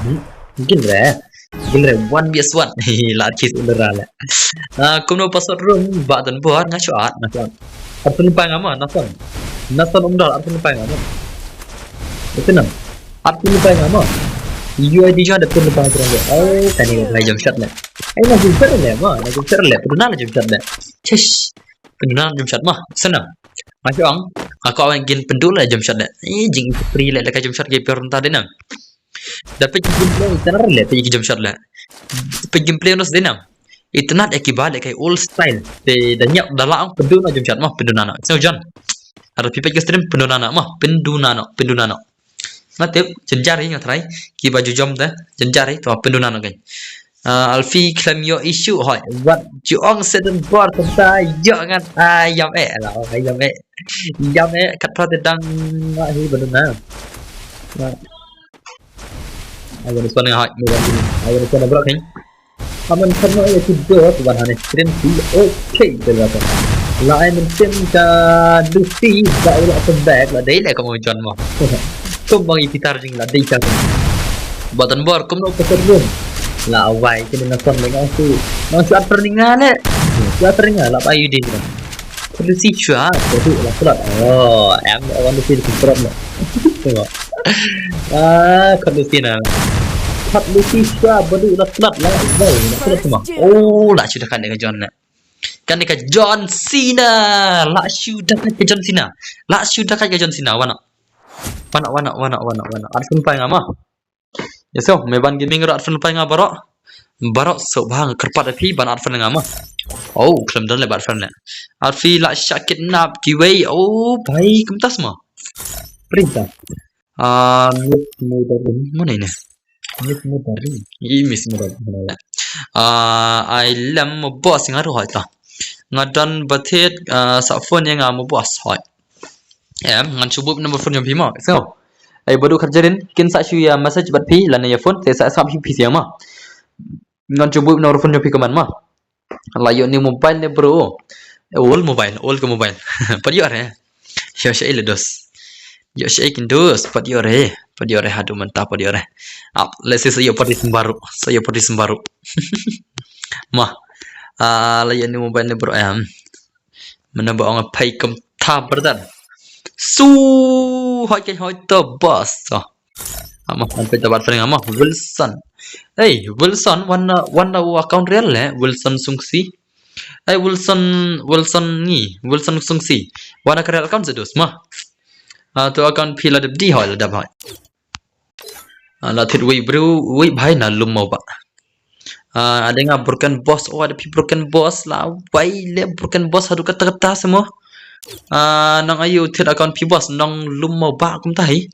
Hmm. Gil re. Gil re one vs one. La kis ulera le. Ah, kumno password room ba dan bor nga shuat, nga shuat. Arphew pai nga ma, Nason. Nason umdal arphew pai nga ma. Itu nam. Arphew pai nga ma. U I D jong da pun pai terang. Oh, kani ka jump shot le. Ai na jump shot le ma, na jump shot le. Pun na jump shot le. Chesh. Pun na jump shot ma. Senam. Masuk ang. Aku awan gin pendul le jump shot le. Eh, jing free le ka jump shot ke pior entah denam. Da peit ki gameplay itynnad le, peit ki jump shot le. Peit gameplay nos denam. Itynnad ïa kiba leh kai old style. Te da ñiap da la ong pyndu na jump shot mo, pyndu na no. Sngewbha jan. Ada phi peit ka stream pyndu na no mo, pyndu na no, pyndu na no. Nga tip jynjar hi nga try kiba ju jump te jynjar hi to pyndu na no kan. Ah, Alfie khlem ïoh issue hoi. Wat ju ong seten bor tenta ïoh ngan ayam eh la ong ayam eh. Ïam eh kat prat te dang nga hi ba duna. Ai ba duna hoi. Ai ba duna bro kan. Aman kan no ïa ki dot wan ha ne stream ti. Okay, te la ta. La ai men tim ka Lucy ba u la come back la dei le ka mo John mo. Kum bang i pitar jing la dei ka. Button bor kum no ka dum. La awai kini na son le ngau su. Ngau su at perninga le. Su at perninga la ba yu dei. Ka Lucy chwa ka du la slot. Oh, em wan Lucy ki slot le. Ah, ka Lucy na. Ka Lucy chwa ba du la slot la. Wai la slot ma. Oh, la shu da kan ka John na. Kan ka John Cena. La shu da kan ka John Cena. La shu da kan ka John Cena wana. Wana wana wana wana wana. At sun pai nga ma. Ya so, me ban gaming ro at friend pai nga baro. Baro so bang kerpat api ban at friend nga ma. Oh, klem don le bat friend le. At fi la sha kidnap kiwei. Oh, bai kemtas ma. Perintah. Ah, Miss Mudarin mana ini? Miss Mudarin. I Miss Mudarin mana le. Ah, ai lem mo boss nga ro hoi ta. Nga don batet, ah, sa phone ya nga mo boss hoi. Em, ngan shu buh number phone jong phi mo. So, ai badu kharjarin kin sa shu ïa message bad phi lane ïa phone te sa sa phi phi sia ma. Ngan shu buh number phone jong phi kaman ma. La ïoh ni mobile ne bro. Old mobile, old ka mobile. Pat ïoh re. Ïoh sha ile dos. Ïoh sha ikin dos, pat ïoh re. Pat ïoh re hadu menta pat ïoh re. Ap, let's say sa ïoh pati sembaru. Sa ïoh pati sembaru. Ma. Ah, la ïoh ni mobile ne bro em. Mana ba ong pai kum ta berdan. Su hoi ke hoi to boss. Oh. Ama hoi pai ta bat friend ama Wilson. Hey, Wilson wan wan da account real le Wilson Sungsi. Hey, Wilson Wilson ni Wilson Sungsi. Wan ka real account sedus ma. Ah, tu account phi la dep di hoi la dep hoi. Ah, la thit wei bru wei bhai na lum mo ba. Ah, ada nga broken boss, oh ada pi broken boss la wai le broken boss hadu kata kata semua. Ah, nang ayu thit account pi boss nang lum mo ba kum tahi.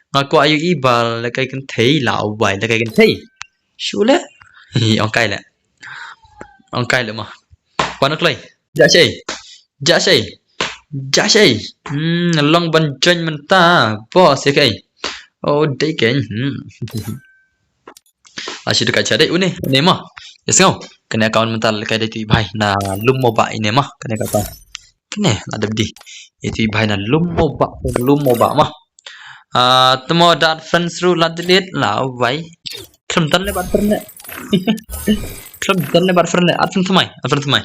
Nga kwah ïohi ba lehkai kynthei la wai lehkai kynthei. Shu leh. Hi, ong kai leh. Ong kai leh mo. Wan kloi. Ja shei. Ja shei. Ja shei. Hmm, long ban join mynta. Boss ïa kai. Oh, dei kein. Hmm. Ashi du ka cha dei une, une mo. Yes, ngau. Kane account mynta lehkai dei tu i bhai na lum mo ba ine mo. Kane ka ta. Kane la dep di. Itu i bhai na lum mo ba, lum mo ba mo. Ah, tmo dat friends ru la delete la wai. Khlem don le bat friend le. Khlem don le bat friend le. At friend tmai, at friend tmai.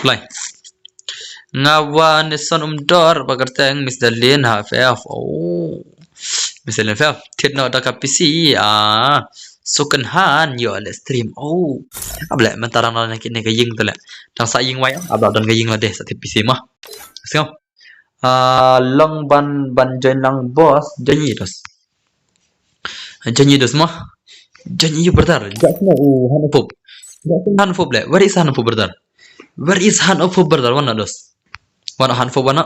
Lai. Nga wan ne son um dor ba kyrteng Miss Darlene ha F F. Oh. Miss Darlene F F. Thied noh da ka P C. Ah. Second hand ïoh leh stream. Oh. Ab leh mynta dang don ne ka ïing tu leh. Dang sa ïing wai. Ab don ka ïing lade sa thied P C mo. Sngap. Ah, long ban, ban join lang boss, join ïa dos. Join ïa dos mo. Join ïa brother. Ja sngap u Han of Hope. Ja sngap Han of Hope le. Where is Han of Hope brother? Where is Han of Hope brother? Wan na dos. Wan na Han of Hope wan na.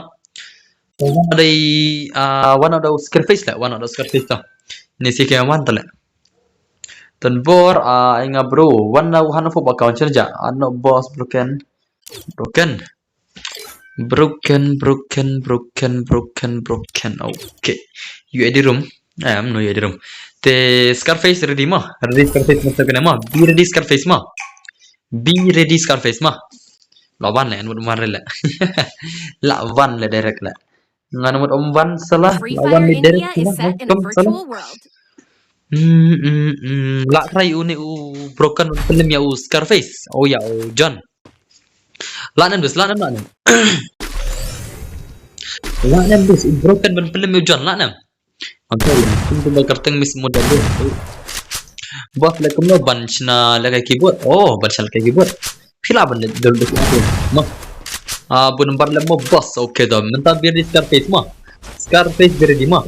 Wan na dei, ah, wan na da Scarface le. Wan na da Scarface to. Ni si ke wan ta le. Ton bor, ah, inga bro. Wan na Han of Hope account chen ja. Ano boss broken. Broken. Broken, broken, broken, broken, broken. Okay. U A D room. Em, no U A D room. Te Scarface ready mo. Ready Scarface mo, kane mo. Be ready Scarface mo. Be ready Scarface mo. La wan le, ngut wan le. La wan le direct le. Ngan ngut wan salah. La wan le direct salah. Hmm, hmm, hmm. La try u ne u broken, u film ïa u Scarface. Oh ïa u John. La nem dus, la nem, la nem. La nem dus, broken ban film ïa u John, la nem. Angka ïa, kum kum ba kyrteng Miss Model. Boss le kumno ban shna lehkai keyboard. Oh, ban shna lehkai keyboard. Phi lah ban le dol dol mo. Ah, bun bar le mo boss. Okay to. Mynta be ready Scarface mo. Scarface be ready mo.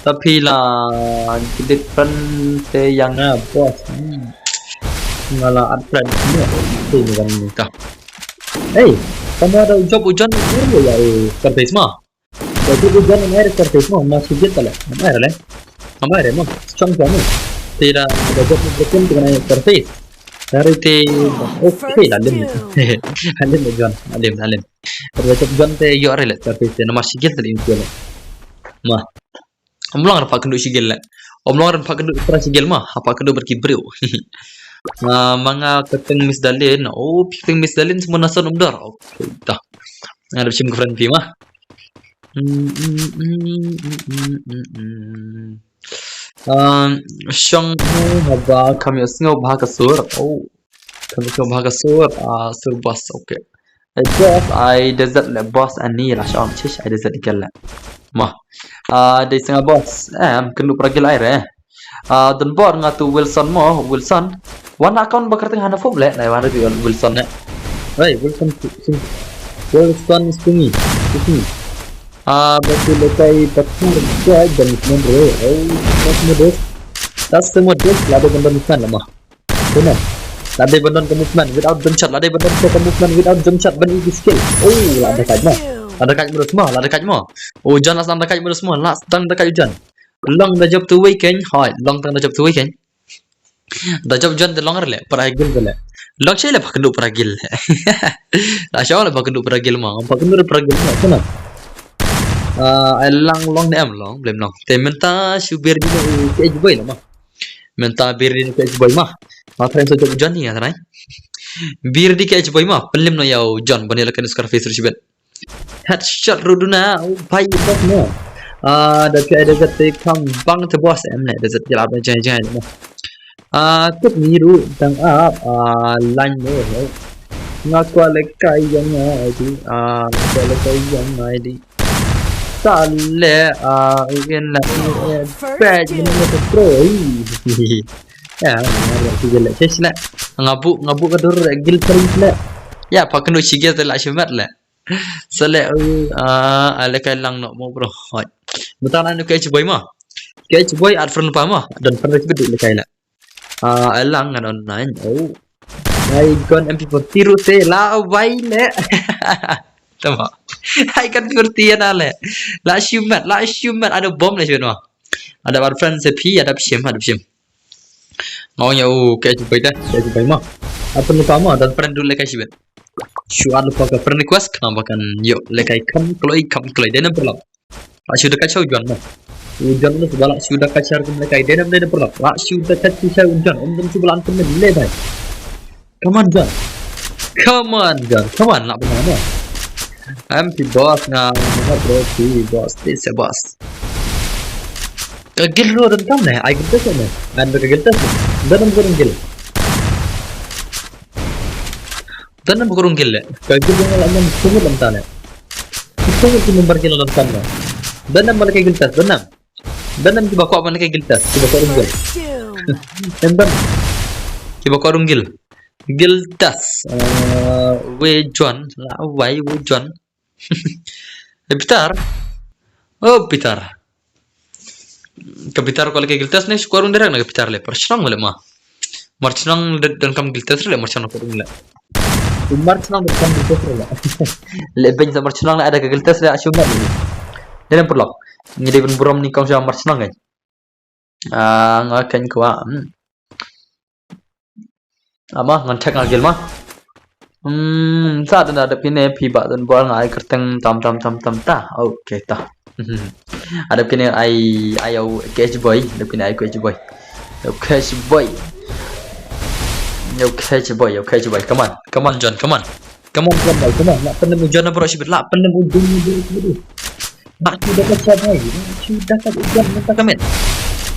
Ta phi la gidit pen te ïa nga boss. Hmm. Nga la add friend mo. Te ni kan ka. Hey, kamu ada job u John ni ya, eh, Scarface mo. Job u John ni Scarface mo, masih git le. Mana ada le? Mana ada mo? Strong John ni. Tidak ada job ni, betul dengan Scarface. Dari te, okay, lalim. Lalim John, lalim, lalim. Ada job John te ïoh re le Scarface te, namar shi gil te le. Ma. Ym long re pha kynduh shi gil le. Ym long re pha kynduh, pha shi gil ma, ha pha kynduh bad ki briew. Ah, ma nga kyrteng Miss Darlene. Oh, phi kyrteng Miss Darlene, semua nasan um dor. Okay, ta. Nga dep shim ka friend phi ma. Um, shong haba kham ïohsngew bha ka sur. Oh, kham ïohsngew bha ka sur. Ah, sur boss, okay. Eh, boss, ai desert le boss ani la shong chish, ai desert ikel le. Ma. Ah, dei snga boss. Em, kynduh para gil ai re. Ah, don bor nga tu Wilson mo, Wilson. Wan account ba kyrteng Han of Hope le, nai wan tu Wilson ne. Hey, Wilson, Wilson Sungi, Sungi. Ah, ba tu le kai pathar ga dan men re. Oh, tas modus. Tas modus, la de ban don men la ma. Benar. La dei ban don ka movement without jump shot. La dei ban don ka movement without jump shot ban ïohi skill. Oh, la da kait mo. La da kait mo, la da kait mo. Oh, John la sdang da kait mo, la sdang da kait John. Long da jop tu wei keiñ. Hoi, long tang da jop tu wei keiñ. Da jop John te long re le, para gil te le. Long shei le pha kynduh para gil le. Da shong le pha kynduh para gil mo. Pha kynduh para gil mo, kena. Ah, ai lang long ne em long, blem long. Te mynta shu bir di ne u K H boy la ma. Mynta bir di ne u K H boy ma. Ma trai so jop John ni nga trai. Bir di K H boy ma, pynlem no ïa u John, ban ïa la kynduh Scarface ruh shibit. Headshot ruh duna, oh, pai bok mo. Ah, da K I desert te kham bang te boss em ne, desert jilap ne jai jai mo. Ah, tip ni ruh dang ap, ah, line mo, eh. Nga kwah le kai ïa nga di, ah, nga kwah le kai ïa nga di. Sa le, ah, u in la, u in, pek, ni mo te pro, ih. Ya, nga kwah le kai ïa nga di. Nga bu, nga bu ka dur, gil pring le. Ya, pha kynduh shi gil te la shimet le. Sa le, uh, ah, ale kai lang no mo bro. Hoi. Mynta na nu K H boy mo. K H boy at front pa mo. Don front ki bedu le kai la. Ah, alang ngan online. Oh. Ai gon M P forty ruh te la wai le. Tama. Ai gon M P forty na le. La shumat, la shumat ada bom le shumat mo. Adap ar friend se phi, adap shim, adap shim. Nga ong ïa u ka ju bai da, ka ju bai ma. Apa lupa ma, dan friend dulu ka shibit. Shu at lupa ka friend request, kenapa kan yuk lekai kam kloi, kam kloi, dei nam perlap. Lah shu da ka cha u John ma. U John lu sebelah shu da ka cha kum lekai, dei nam, dei nam perlap. Lah shu da ka cha u John, um dum sebelah antum le bai. Come on, John. Come on, John. Come on, lah benar ma. M P boss nga, nga bro, P boss, this a boss. Ka gil ro dan kam ne, ai gil test ne. Ngan ka gil test ne. Dan nam kurung gil. Dan nam kurung gil le. Ka gil nga lah nam kumut lam tane. Kita ki member gil lam tane. Dan nam malaka gil test, dan nam. Dan nam kiba kwah malaka gil test, kiba kwah rung gil. Em dan. Kiba kwah rung gil. Gil test. Eh, we John, la wai we John. Eh, Peter. Oh, Peter. Ka Peter ko leke gil test ne, shu kwah rung direct na ka Peter le. Par shnong le ma. Mar shnong de, don kam gil test le, mar shnong ko rung le. Mar shnong don kam gil test le. Le ben sa mar shnong le ada ka gil test le, ashu ma. Dei nam perlok. Ngi dei ben burom ni kong sha mar shnong kan. Ah, nga kan kwah. Hmm. Ama ngan check nga gil ma. Hmm, sa dan adap kine phi ba dan bol nga ai kerteng tam tam tam tam ta. Okay ta. Adap kine ai, ai au K H boy, adap kine ai K H boy. Au K H boy. Au K H boy, au K H boy. Come on. Come on John, come on. Come on, come on, come on. Lah pyndem u John bro shibit, lah pyndem u John bro shibit. Lah shu da ka cha bai, lah shu da ka u John mynta ka met.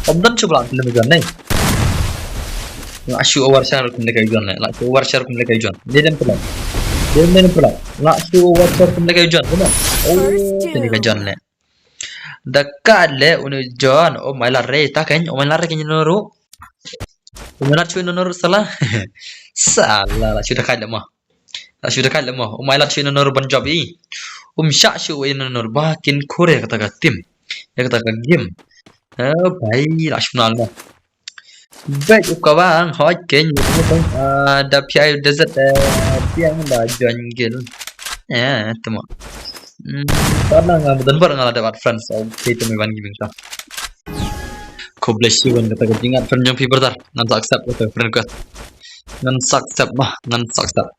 Om don shu blang pyndem u John ne. Lah shu over share kum lekai u John ne. Lah shu over share kum lekai u John. Dei nam perlap. Dei nam perlap. Lah shu over share kum lekai u John, come on. Oh, kane ka John ne. Da ka le uni John, oh my lord re, ta kan, oh my lord re kan nono ru. Oh my lord shu nono ru sala. Sala, lah shu da ka le ma. Lah shu da ka le mo. Um ai lad shu ïa nonor ban job i. Um shah shu ïa nonor ba kin kure kata ka team. Ïa kata ka game. Eh, bai lah shu nal mo. Bek u ka bang hoi ken ïa nonor bang. Ah, da phi ai desert, eh, phi ai ba join guild. Eh, temo. Hmm, karena nga mudan bar nga la dapat friends. Okay, temo ban gaming ta. Ko bless you wan kata ka jingat friend jong phi brother. Ngan sa accept kata friend request. Ngan sa accept mah, ngan sa accept.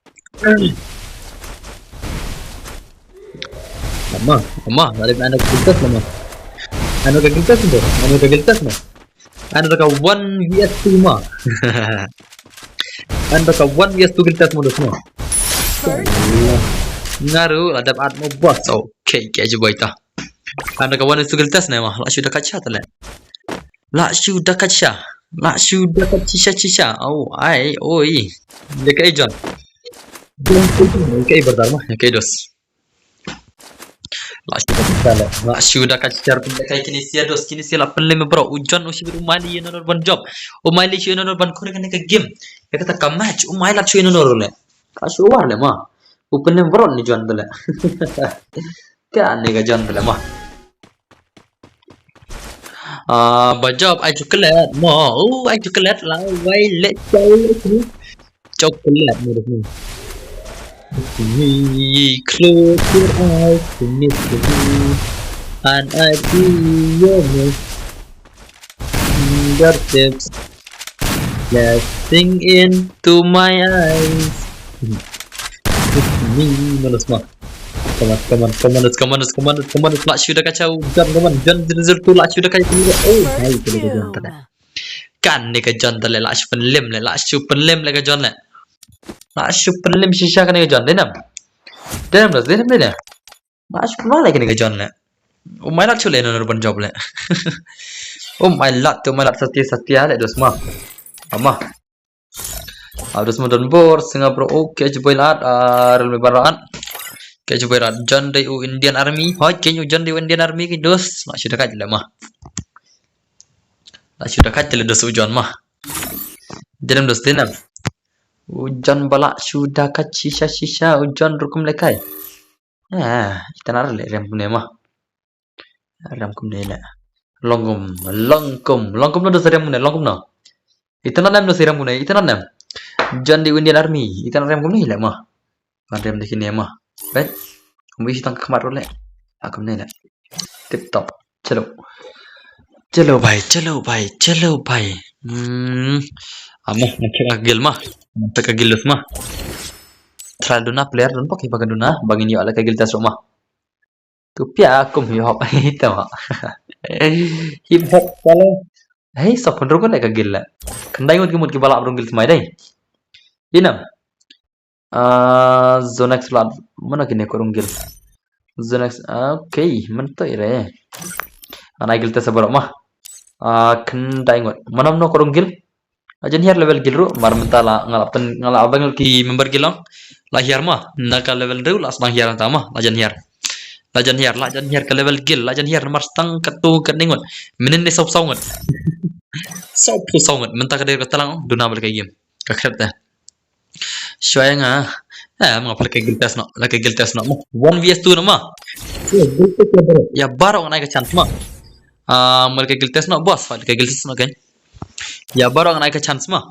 Ama, ama, ada ada ka guild test ama. Ada ka guild test tu, ada ka guild test ama. Ada ka one V S two ma. Ada ka one V S two guild test ma dos ma. Ngaru la dap at mo boss. Okay, K H boy ta. Kan da ka one V S two guild test ne ma, lah shu da ka cha ta le. Lah shu da ka cha. Lah shu da ka chi cha chi cha. Oh, ai, oi. Ïa ka i John. Ïa ka i brother ma, ïa ka i dos. Lah shu da ka cha le. Lah shu da ka cha, pynleh kai kine sia dos, kine sia la pynleh me bro. U John u shibit u mali ïa nonor ban job. U mali shu ïa nonor ban kure kane ka game. Ïa kata ka match, u mali la shu ïa nonor le. Ka shu war le ma. U pynleh bro ni John ta le. Kane ka John bela mo. Ah, ba job ai chocolate mo. Oh, ai chocolate la wai le chocolate. Chocolate mo ni. Close your eyes to me, to me. And I see your nose. Fingertips. Let's sink into my eyes. It's me, malas ma. Come on, come on, come on, come on, come on, come on, lah shu da ka cha u John, come on, John zero zero two, lah shu da ka cha u John. Oh, hai, kane ka John ta le. Kane ka John ta le, lah shu pynlem le, lah shu pynlem le ka John le. Lah shu pynlem shisha kane ka John, dei nam. Dei nam, dei nam, dei nam. Lah shu pynlem le kane ka John le. Oh my lord, shu le nonor ban job le. Oh my lord, oh my lord, satia, satia le dos ma. Ama. Abdus mudan bor, singa bro, oh, K H boy lad, ah, rel me barat. K H boy lad, John dei u Indian Army. Hoi, ken u John dei u Indian Army, ki dos. Lah shu da ka le ma. Lah shu da ka le dos u John ma. Dei nam dos, dei nam. U John ba lah shu da ka shisha, shisha, u John rukum le kai. Ah, ita nar le rem kumne ma. Rem kumne le. Long kum, long kum, long kum no dos rem kumne, long kum no. Ita nar nem dos rem kumne, ita nar nem. John dei u Indian Army, ita nar rem kumne le ma. Ban rem de kine ma. Right? Kum isi tang khmat ro le. Ah, kumne le. Tip top. Chalo. Chalo bhai, chalo bhai, chalo bhai. Hmm. Amo, ngan check ka guild ma. Ngan check ka guild list ma. Trial duna player don pok ba ka duna, ba ngin ïoh la ka guild test ma. Tu pia kum hip hop. Ito ma. Hip hop chalo. Hey, sok pun rung ka guild la. Khyndai ngut ki mut ki ba lah rung guild mai dai. Inam. Ah, Zonex lad. Mano kine ko rung guild. Zonex, okay, man to ire. Ngan ai guild test baroh ma. Ah, khyndai ngut. Mano mano ko rung guild. La jan hiar level guild ruh, mar mynta la nga la pyn, nga la bang ki member guild long. La hiar ma, na ka level ruh la sdang hiar ta ma, la jan hiar. La jan hiar, la jan hiar ka level guild, la jan hiar namar sdang katu ka ningut. Mynnin ne saw saw ngut. Saw phew saw ngut, mynta ka dei ka talang, duna bal ka game. Ka kret da. Shwa nga. Eh, ma pal ka guild test no, la ka guild test no ma. One V S two no ma. Ïa baroh ngan ai ka chance ma. Ah, mal ka guild test no boss, pal ka guild test no kan. Ïa baroh ngan ai ka chance ma.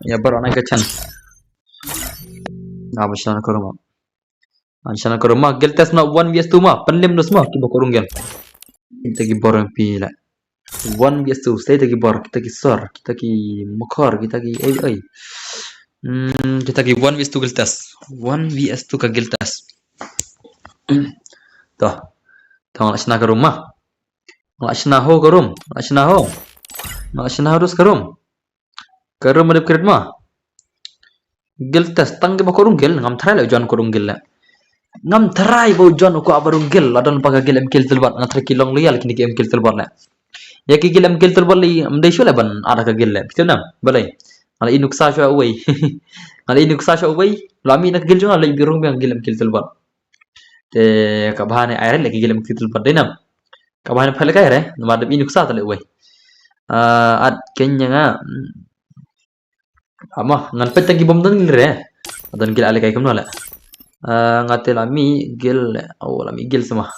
Ïa baroh ngan ai ka chance. Nga ba shna ka room. Ngan shna ka room ma, guild test no one V S two ma, pynlem dus ma, ki ba ko rung guild. Kita ki bor yang pi la. One V S two, stay kita ki bor, kita ki sor, kita ki mukor, kita ki ei ei. Hmm, kita ki one V S two guild test. One V S two ka guild test. To. To ngan shna ka room ma. Ngan shna ho ka room, ngan shna ho. Ngan shna ho dus ka room. Ka room ma dep create ma. Guild test tang ki ba ko rung guild, ngam tharai la u John ko rung guild la. Ngam tharai ba u John u ko ba rung guild, la don pa ka guild M K Little Bot, nga tharai ki long loyal kine ki M K Little Bot la. Ïa ki guild M K Little Bot li, ym dei shuh la ban ada ka guild la. Phi tip nam, balei. Nga la i nuksa shuh uwei. Nga la i nuksa shuh uwei, la mih na ka guild jong nga la i bi rung biang guild M K Little Bot. Te ka bha ne ai re la ki guild M K Little Bot dei nam. Ka bha ne pha la kai re, namar dep i nuksa ta le uwei. Ah, at kenya nga. Amo, ngan peit tang ki bym don guild re. Don guild ale kai kumno le. Ah, nga te la mih guild le. Oh, la mih guild sama.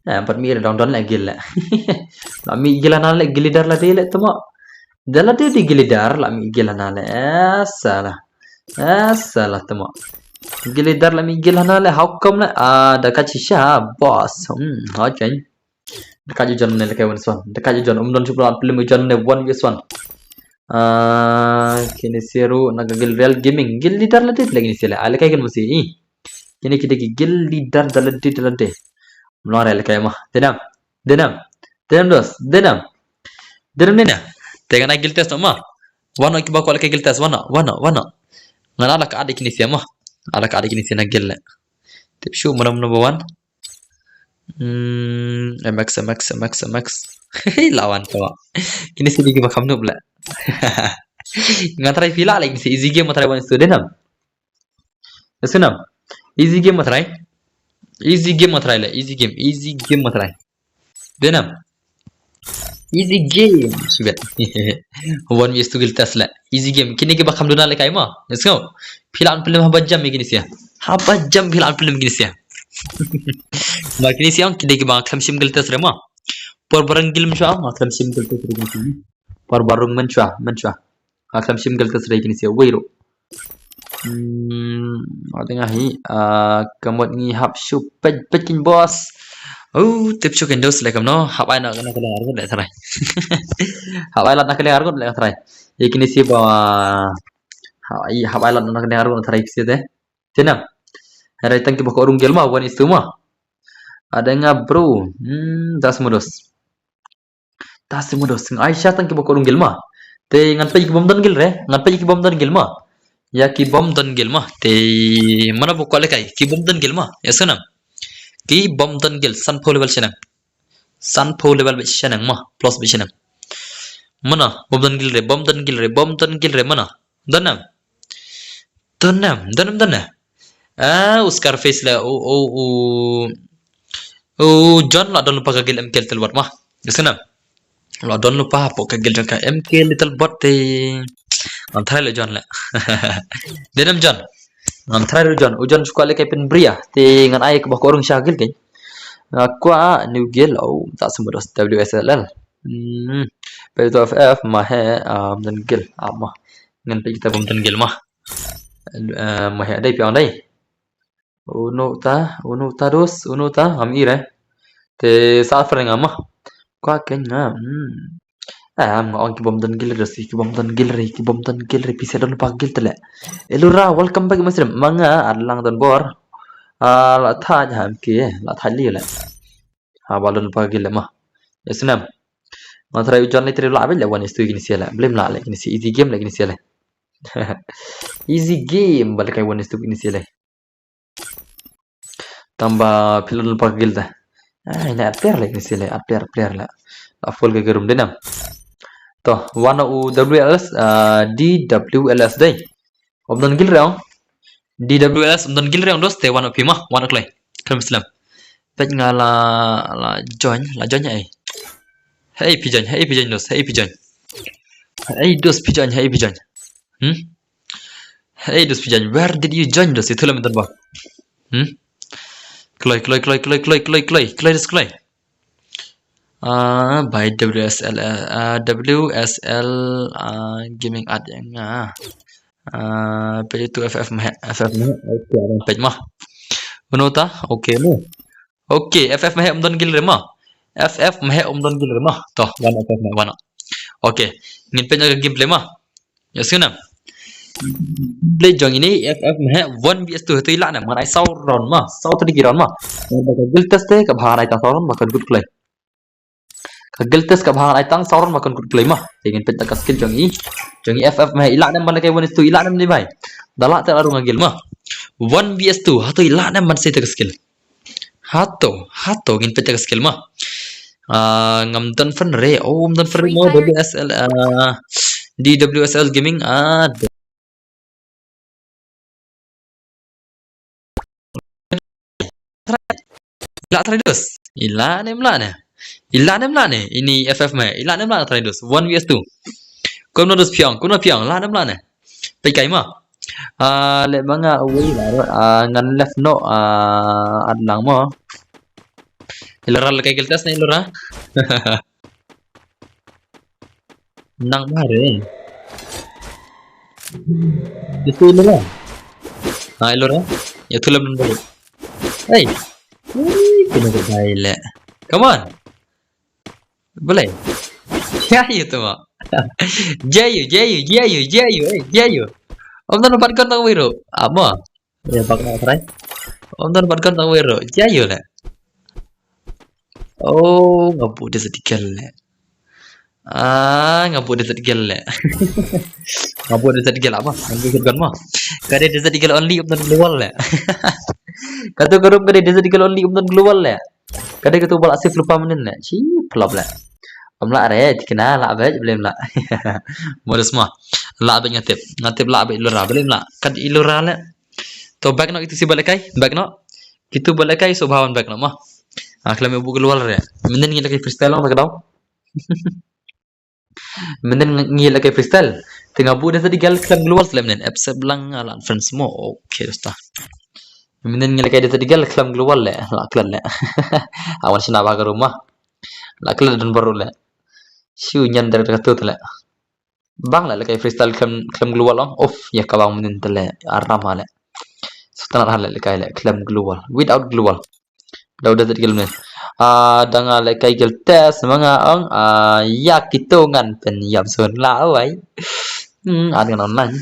Eh, pat mih re dong don le guild le. La mih guild ana le guild leader la de le tamo. Da la de de guild leader la mih guild ana le. Eh, sala. Eh, sala tamo. Guild leader la mih guild ana le, how come le? Ah, da ka chi sha boss. Hmm, okay. Da ka ju John ne le kai wan swan. Da ka ju John um don chup ran plim John ne one v one. Ah, kini siru na ka guild Real Gaming. Guild leader la de le kini sila. Ale kai kan musi. Kini kita ki guild leader da la de da la de. Mlong re le kai ma. Denam. Denam. Denam dos. Denam. Denam ne na. Te ngan ai guild test ma. Wano ki ba ko le kai guild test wano. Wano. Wano. Ngan ala ka ade kini sia ma. Ala ka ade kini sia na guild le. Tip shu manam number one. Hmm, M X, M X, M X, M X. Lawan to. Kini sidi ki ba kham nup le. Nga try pila le kini si easy game ma try wan student am. Easy nam. Easy game ma try. Easy game ma try le. Easy game. Easy game ma try. Denam. Easy game. Sibet. One v two guild test le. Easy game. Kini ki ba kham duna le kai ma. Let's go. Pila an plim haba jam kini sia. Haba jam pila an plim kini sia. Ma kini sia kini ki ba kham shim guild test re ma. Por barang guild ma shwa ma kham shim guild test re kini sia. Por barung man shwa, man shwa. Nga khlem shim guild test re kini sia wei ruh. Hmm, nga tengah hi, ah, ka mut ngi hap shu peit peit kin boss. Oh, tip shu kin dos le kamno, hap ai na ka liang arngut le tharai. Hap ai lad na ka liang arngut le tharai. Ïa kini sia ba, hap ai, hap ai lad na ka liang arngut tharai kisi te. Tinam. Hai tang ki ba ko rung guild ma, one is two ma. Ada nga bro. Hmm, das modus. Ta simu do sing Aisha tang ki ba ko rung guild ma. Te ngan peit ki bym don guild re, ngan peit ki bym don guild ma. Ïa ki bym don guild ma. Te mana ba ko le kai, ki bym don guild ma. Ïa sanam. Ki bym don guild, sanphew level shanang. Sanphew level bad shanang ma, plus bad shanang. Mana, bym don guild re, bym don guild re, bym don guild re mana. Don nam. Don nam, don nam, don nam. Ah, u Scarface la, u, u, u, u John la don lypa ka guild M K Little Bot ma. Ïa sanam. La don lypa hapoh ka guild jong ka M K Little Bot te. Ngan try le John le. Dei nam John. Ngan try le John. U John shu kwah le kai pynbria. Te ngan ai kaba ko rung sha guild kein. Nga kwah new guild, oh, ta symbodos W S L L. Hmm. Peit to F F ma he, ah, bym don guild. Ah, ma. Ngan peit kita bym don guild ma. Eh, ma he dei phi ong dei. Unu ta, unu ta dos, unu ta, ngam i re. Te sa friend nga ma. Kwah keiñ nga. Hmm. Ah, nga ong ki bym don guild re, ki bym don guild re, ki bym don guild re, phi sa don lypa guild te leh. Elura, welcome back, Muslim. Ma nga, ar lang don bor. Ah, la thait ha em ki, la thait li leh. Ha, ba don lypa guild leh ma. Yes, nam. Nga try u join leh, try lah beit leh, one is two kine sha leh. Blem lah leh kine sha, easy game leh kine sha leh. Easy game, ba leh kai one is two kine sha leh. Tang ba phi la don lypa guild te. Ah, ina at player leh kine sha leh, at player, player leh. La full ka room de nam. To, wan u W L S, ah, D W L S dei. Um don guild re ong. D W L S um don guild re ong dos te wan u phi ma, wan u kloi. Khlem slem. Peit nga la, la join, la join ei. Hei phi join, hei phi join dos, hei phi join. Hei dos phi join, hei phi join. Hmm? Hei dos phi join, where did you join dos? Itu lem don ba. Hmm? Kloi, kloi, kloi, kloi, kloi, kloi, kloi, kloi dos kloi. Ah, by W S L, ah, W S L, ah, gaming at yang, ah. Ah, peit tu F F meh, F F meh. Okay, ada peit ma. Uno ta? Okay mo. Okay, F F meh um don guild re ma. F F meh um don guild re ma. To, wan F F meh, wan. Okay, ngin peit ka gameplay ma. Ya sngewna. Play jong ini F F meh one V S two, hato i lah ne em, ngan ai saw round ma, saw tylli ki round ma. Ba ka guild test te ka bha nai tang saw round ba kan kut kloi. Ka guild test ka bha nai tang saw round ba kan kut kloi ma. Te ngin peit ka skill jong i. Jong i F F meh i lah ne em ban leh kai one V S two, i lah ne em ne bai. Da lah te la rung ka guild ma. One V S two, hato i lah ne em ban sei te ka skill. Hato, hato ngin peit ka skill ma. Ah, ngam don friend re, oh, ngam don friend re mo, W S L, ah, D W S L Gaming, ah, de- Lah try dos. I lah ne em lah ne. I lah ne em lah ne. Ini F F meh. I lah ne em lah try dos. One V S two. Kumno dos phi ong, kumno phi ong, lah ne em lah ne. Peit kai ma. Ah, leh ma nga uwei la ruh, ah, ngan left noh, ah, at lang mo. Elura leh kai guild test ne Elura. Nang ma re. Itu Elura. Ah, Elura. Ya tu lem nang. Hey. Hey, kena ke bai leh. Come on. Boleh. Jayu tu ma. Jayu, jayu, jayu, jayu, eh, jayu. Om don bat kon tang wiro. Ama. Ya bak na try. Om don bat kon tang wiro. Jayu leh. Oh, nga bud desert eagle leh. Ah, nga bud desert eagle leh. Nga bud desert eagle apa? Nga bud desert gun ma. Ka dei desert eagle only, um don global leh. Katu ka room ka dei desert eagle only, um don global leh. Ka dei katu ba la save lypa mynnin leh. Shi plop leh. Ym lah re, thikna lah beit, blem lah. Modus ma. Lah beit nga tip. Nga tip lah beit Elura, blem lah. Kat Elura leh. To back noh itu si ba lehkai, back noh. Kitu ba lehkai so bha ban back noh ma. Ah, khlem ïa bud global re. Mynnin ngi lehkai freestyle long ta ka daw. Mynnin ngi lehkai freestyle. Te nga bud desert eagle khlem global leh mynnin. Accept lang, ah, la friends mo. Okay, dosta. Mynnin ngi lehkai desert eagle khlem global leh, la klet leh. Awan shna ba ka room ma. La klet don baroh leh. Shu ñian direct katu leh. Bang leh lehkai freestyle khlem, khlem global long. Of, ïa ka bang mynnin te leh. Aram ha leh. Sutang ha leh lehkai leh khlem global. Without global. Daw desert eagle mynnin. Ah, da nga lehkai guild test ma nga ong. Ah, ïa kitu ngan pynïap zone la wai. Hmm, at ngan online.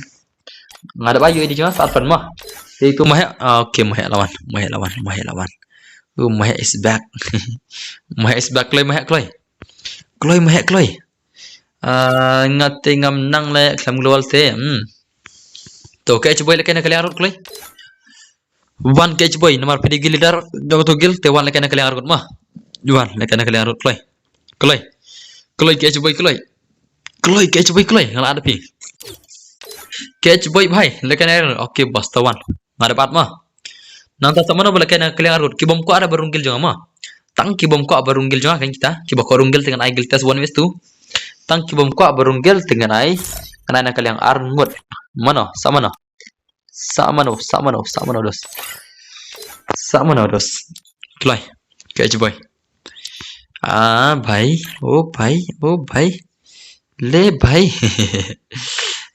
Nga da ba U A D jong nga sat pan ma. Te itu Mahek. Ah, okay, Mahek lawan. Mahek lawan, Mahek lawan. Uh, Mahek is back. Mahek is back, kloi, Mahek kloi. Kloi, Mahek kloi. Ah, nga te ngam nang leh khlem global te. Hmm. To, K H boy lehkai na ka liang rot kloi. Wan K H boy, namar phi dei guild leader jong katu guild, te wan lehkai na ka liang rot ma. Wan lehkai na ka liang rot kloi. Kloi. Kloi K H boy kloi. Kloi K H boy kloi. Nga la da phi. K H boy bhai, lehkai na ka liang rot. Okay, basta wan. Nga da bat ma. Nangta sa mano ba lehkai na ka liang rot. Ki bym kwah da ba rung guild jong nga ma. Tang ki bym kwah ba rung guild jong nga kan kita. Ki ba kwah rung guild te ngan ai guild test one versus two. Tang ki bym kwah ba rung guild te ngan ai. Ngan ai na ka liang ar ngut. Mano, sa mano. Sa mano, sa mano, sa mano dos. Sa mano dos. Kloi. K H boy. Ah, bhai. Oh, bhai. Oh, bhai. Le, bhai.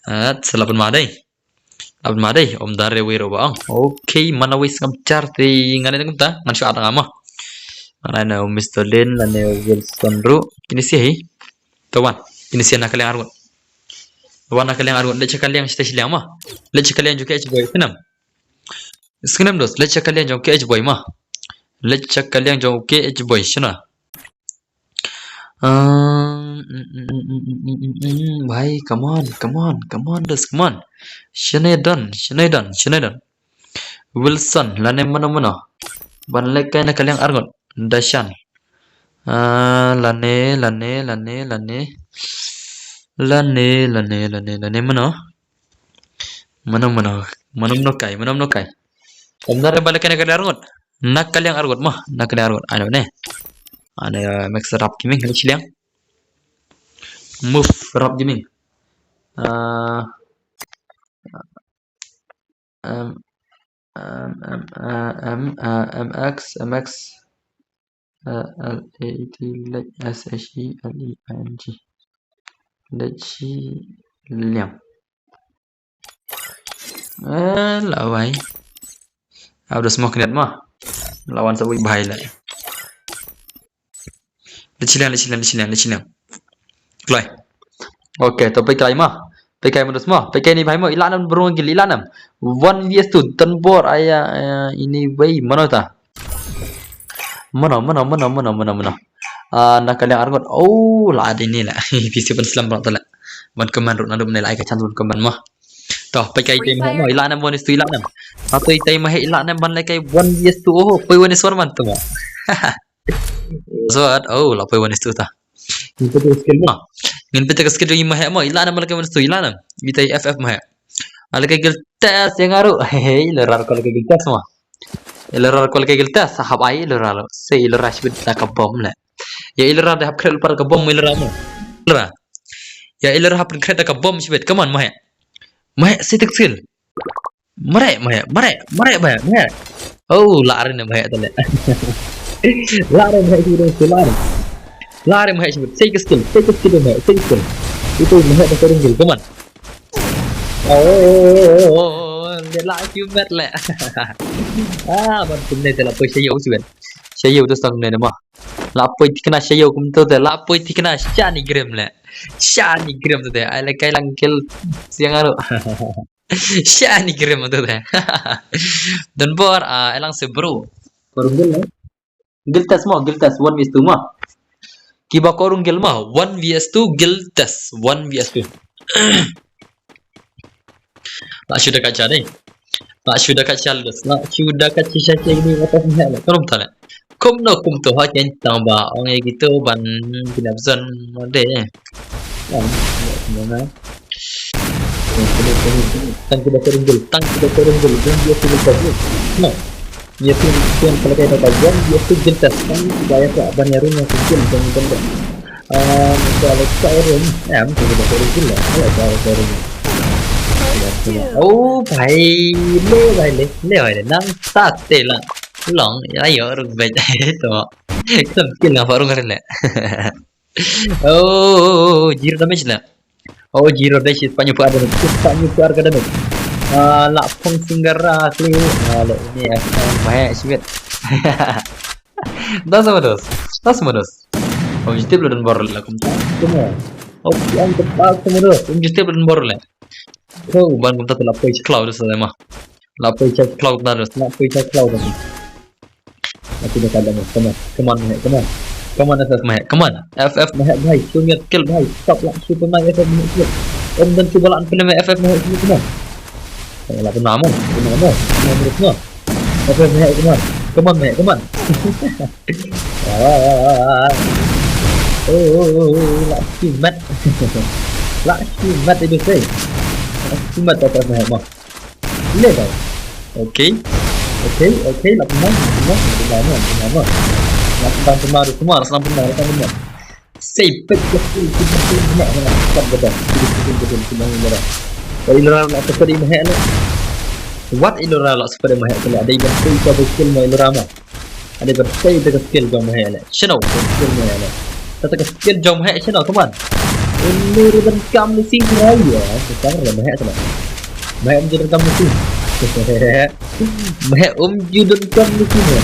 Ah, sa la pynma dei. La pynma dei. Ym da re wei ruh ba ong. Okay, mana wei sngap jar te ngan ne kumta. Ngan shu at nga ma. Lane u Mister Lin, lane u Wilson ruh. Kine shi hi. To wan. Kine shi na ka liang arngut. Wan na ka liang arngut. Leit sha ka liang shatei shiliang mo. Leit sha ka liang jong u K H boy. Sngewnem. Sngewnem dos. Leit sha ka liang jong u K H boy mo. Leit sha ka liang jong u K H boy. Shano? Um, mm, mm, mm, mm, mm, mm, bhai, come on, come on, come on, dos, come on. Shane don, shane don, shane don. Wilson, lane mano mano. Ban lehkai na ka liang arngut. Dashan. Ah, lane, lane, lane, lane. Lane, lane, lane, lane mano. Mano mano. Mano mano kai, mano mano kai. Em, da re ban lehkai na ka liang arngut. Na ka liang arngut mo, na ka liang arngut. Ano ne. Ano, eh, Max Rap Gaming, ano shiliang. Move Rap Gaming. Ah, M, M, M, M, ah, M, ah, M X, M X, ah, L A T, Late, S H E L E I N G. Late Shiliang. Eh, la wai. Ab da smoke net mo. La wan sa wai bhai la. Leit shiliang, leit shiliang, leit shiliang, leit shiliang. Kloi. Okay, to peit kai mo. Peit kai mo dos mo. Peit kai ni bhai mo. Ila nam burung gil, ila nam. One V S two. Tanbor aya, aya ini wei mano ta. Mano, mano, mano, mano, mano, mano. Ah, na ka liang arngut. Oh, la dei ni la. P C pun slam rot la. Ban comment rot naduh mynne la ai ka chance ban comment mo. To, peit kai tei mo. Ila nam one is two ila nam. Satu tei mo ila nam ban lehkai one V S two. Oh, poi one is one man tu mo. Sot, oh, la poi one is two ta. Ngin peit ka skill mo. Ngin peit ka skill jong i mo he mo. Ila nam lehkai one is two, ila nam. Itai F F mo he. Lehkai gil test ïa nga ruh. Hei, ila rar ko lehkai gil test mo. Ila rar ko lehkai gil test. Hap ai ila rar. Sei ila rar shibit da ka bom le. Ïa ila rar da hap create par ka bom ila rar mo. Ila rar. Ïa ila rar hap create da ka bom shibit. Come on mo he. Mo he, sei ka skill. Mare, mare, mare, mare, mare, mare. Oh, la rin mare tale. La rin mare tu dong la rin. La rin mare tu. Sei ka skill, sei ka skill mare, sei ka skill. Itu mare tu turun gil, come on. Oh, oh, oh, oh, oh, oh, dia la kiu met le. Ah, ban kum ne tela poi sayo siwen. Sayo tu sang ne ma. La poi tikna sayo kum tu te, la poi tikna shani grim le. Shani grim tu te. Ai le kai lang kill siang aru. Shani grim tu te. Don bor, ah, elang se bro. Ko rung gil, eh? Gil test mo, gil test one V S two mo. Kiba ko rung gil mo, one V S two gil test, one V S two. La shu da ka cha dei. La shu da ka cha los, la shu da ka cha cha cha ni apa sih le. Ko rung tale. Kumno kumto ha ken tang ba ong e gitu ban binap zon mo de. Tang kita turun dulu, tang kita turun dulu, dan dia turun dulu. No. Dia turun, turun kalau kita tahu, dia turun tas, tang kita ya tak ban ya rumah turun dan dan dan. Ah, kita ada tak orang, eh, kita turun dulu lah. Kalau kita turun dulu. Oh, bhai, le, bhai, le, le, bhai, le, nang sate la. Long, ya, yo, ruk bhai, to. Kita bikin lah, baru kali le. Oh, zero damage la. Oh, zero damage, spah hynñiew phew ar ka damage. Spah hynñiew phew ar ka damage. Ah, la phong singgara kli. Ah, la ini aku mahe shibit. Das sama dos. Das sama dos. Oh, jitip lu dan bor la kumta. Kumta. Oh, yang tepat sama dos. Jitip lu dan bor la. Ko ban kumta la poi cloud sa ma. La poi cloud na dos. La poi cloud na. Aku dah kala mo. Come on. Come on, mehek. Come on. Come on, F F, mehek. Come on. F F, mehek, bhai. Shu ngiat kill, bhai. Stop lah. Shu pernah F F, mehek, kill. Om dan shu balan pernah F F, mehek, kill. Come on. Lah pernah mo. Pernah mo. Pernah terus mo. F F, mehek. Come on. Come on, mehek. Come on. Ah, ah, ah, ah. Oh, oh, oh, oh, oh. Lah shu mat. Lah shu mat itu sih. Lah shu mat, F F, mehek mo. Leh bhai. Okay. Okay, okay, la pynmong, la pynmong, la pynmong, la pynmong. La pynmong, pynmong, la pynmong, la pynmong. Sei pek ke skill, skill, skill, skill, skill, skill, skill, skill, skill, skill, skill, skill. Wat ila ra la pynmong, ila ra la pynmong, ila ra. Wat ila ra la pynmong, ila ra. Dei ban pynmong, ila ra ma. Ade ban sei te ka skill jong mehek le. Shano ka skill mehek le. Kata ka skill jong mehek shano, come on. Ini ri ban kam ni sing rai ya. Ka kam ri mehek shano. Mehek um ju don kam ni sing. Mehek um ju don kam ni sing ya.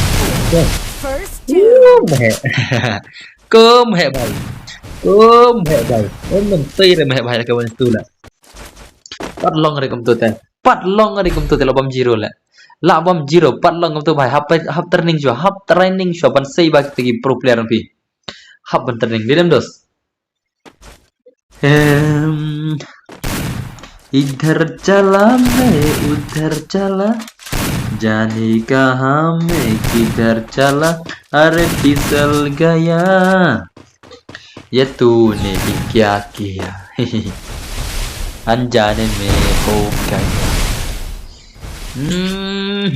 Ya. First two. Mehek. Ko mehek bhai. Ko mehek bhai. Em, mentei re mehek bhai la ka wan tu la. Pat long re kumtu te. Pat long re kumtu te la bam zero le. La bam zero, pat long kumtu bhai. Hap, hap training shuwa, hap training shuwa ban sei ba kita ki pro player phi. Hap ban training. Dei dem dos. Em, idhar chala main udhar chala, jane kahan main kidhar chala, are phisal gaya, ye tune bhi kya kiya, anjane mein ho gaya. Hmm.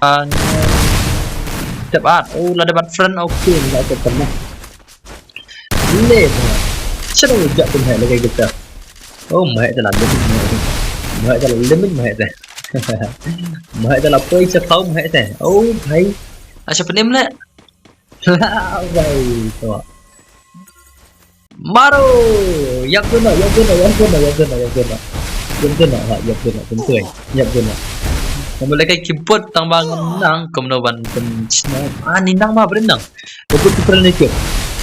Ang tep at. Oh, la dep at friend. Okay, la tep friend. Le ba. Chalo ja tu mehek lagi kita. Oh, mehek tu la limit mehek tu. Mehek tu la limit mehek tu. Mehek tu la poi sa tau mehek tu. Oh, bhai. Asa penim le. Bhai tu. Maro! Yap duna, yap duna, yap duna, yap duna, yap duna. Yap duna, ha, yap duna, tentu ai. Yap duna. Kamu lekai keyboard tang bang nang, kamu no ban pen chna. Ah, ni nang ma bren nang. Keyboard tu pernah ni keyboard.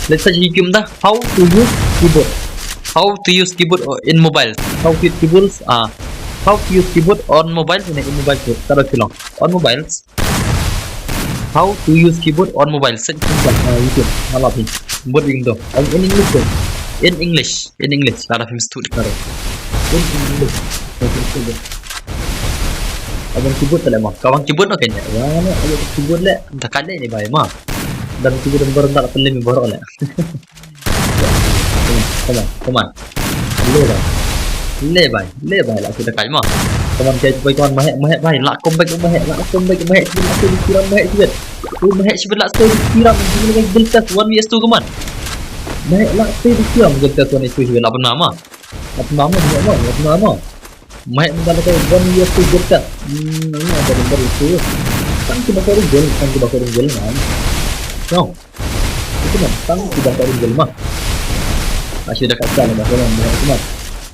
Let's say keyboard dah. How to use keyboard? How to use keyboard in mobile? How to use keyboards? Ah, how to use keyboard on mobile? Ini in mobile tu. Taruh silang. On mobiles. How to use keyboard on mobile? Search in, uh, YouTube. Nga la phi. Keyboard ring tu. In, in English tu. In English. In English. Lada phim stu dikaro. In English. Abang keyboard tu le ma. Ka bang keyboard no kenya. Wah, ne, abang keyboard le. Dah kali ni bai ma. Dan keyboard ber dah pelim baru le. Come on, come on, come on. Le bai. Le bai, le bai, la shu da kai ma. Come on, guys, boy, come on, mehek, mehek bai. La comeback, mehek, la comeback, mehek. Shu la shu da kiram, mehek, shu. Oh, mehek, shu la shu da kiram. Shu la guild test one vs two, come on. Mehek, la shu da kiram, guild test one vs two, shu la pernah ma. La pernah ma, mehek ma, la pernah ma. Mehek, mehek, la kai one vs two, guild test. Hmm, ini ada number itu. Tang ki bakar gol, tang ki bakar gol, man. No. Itu mah, tang ki bakar gol mah. Masih dekat jalan, masih mah, mehek tu mah.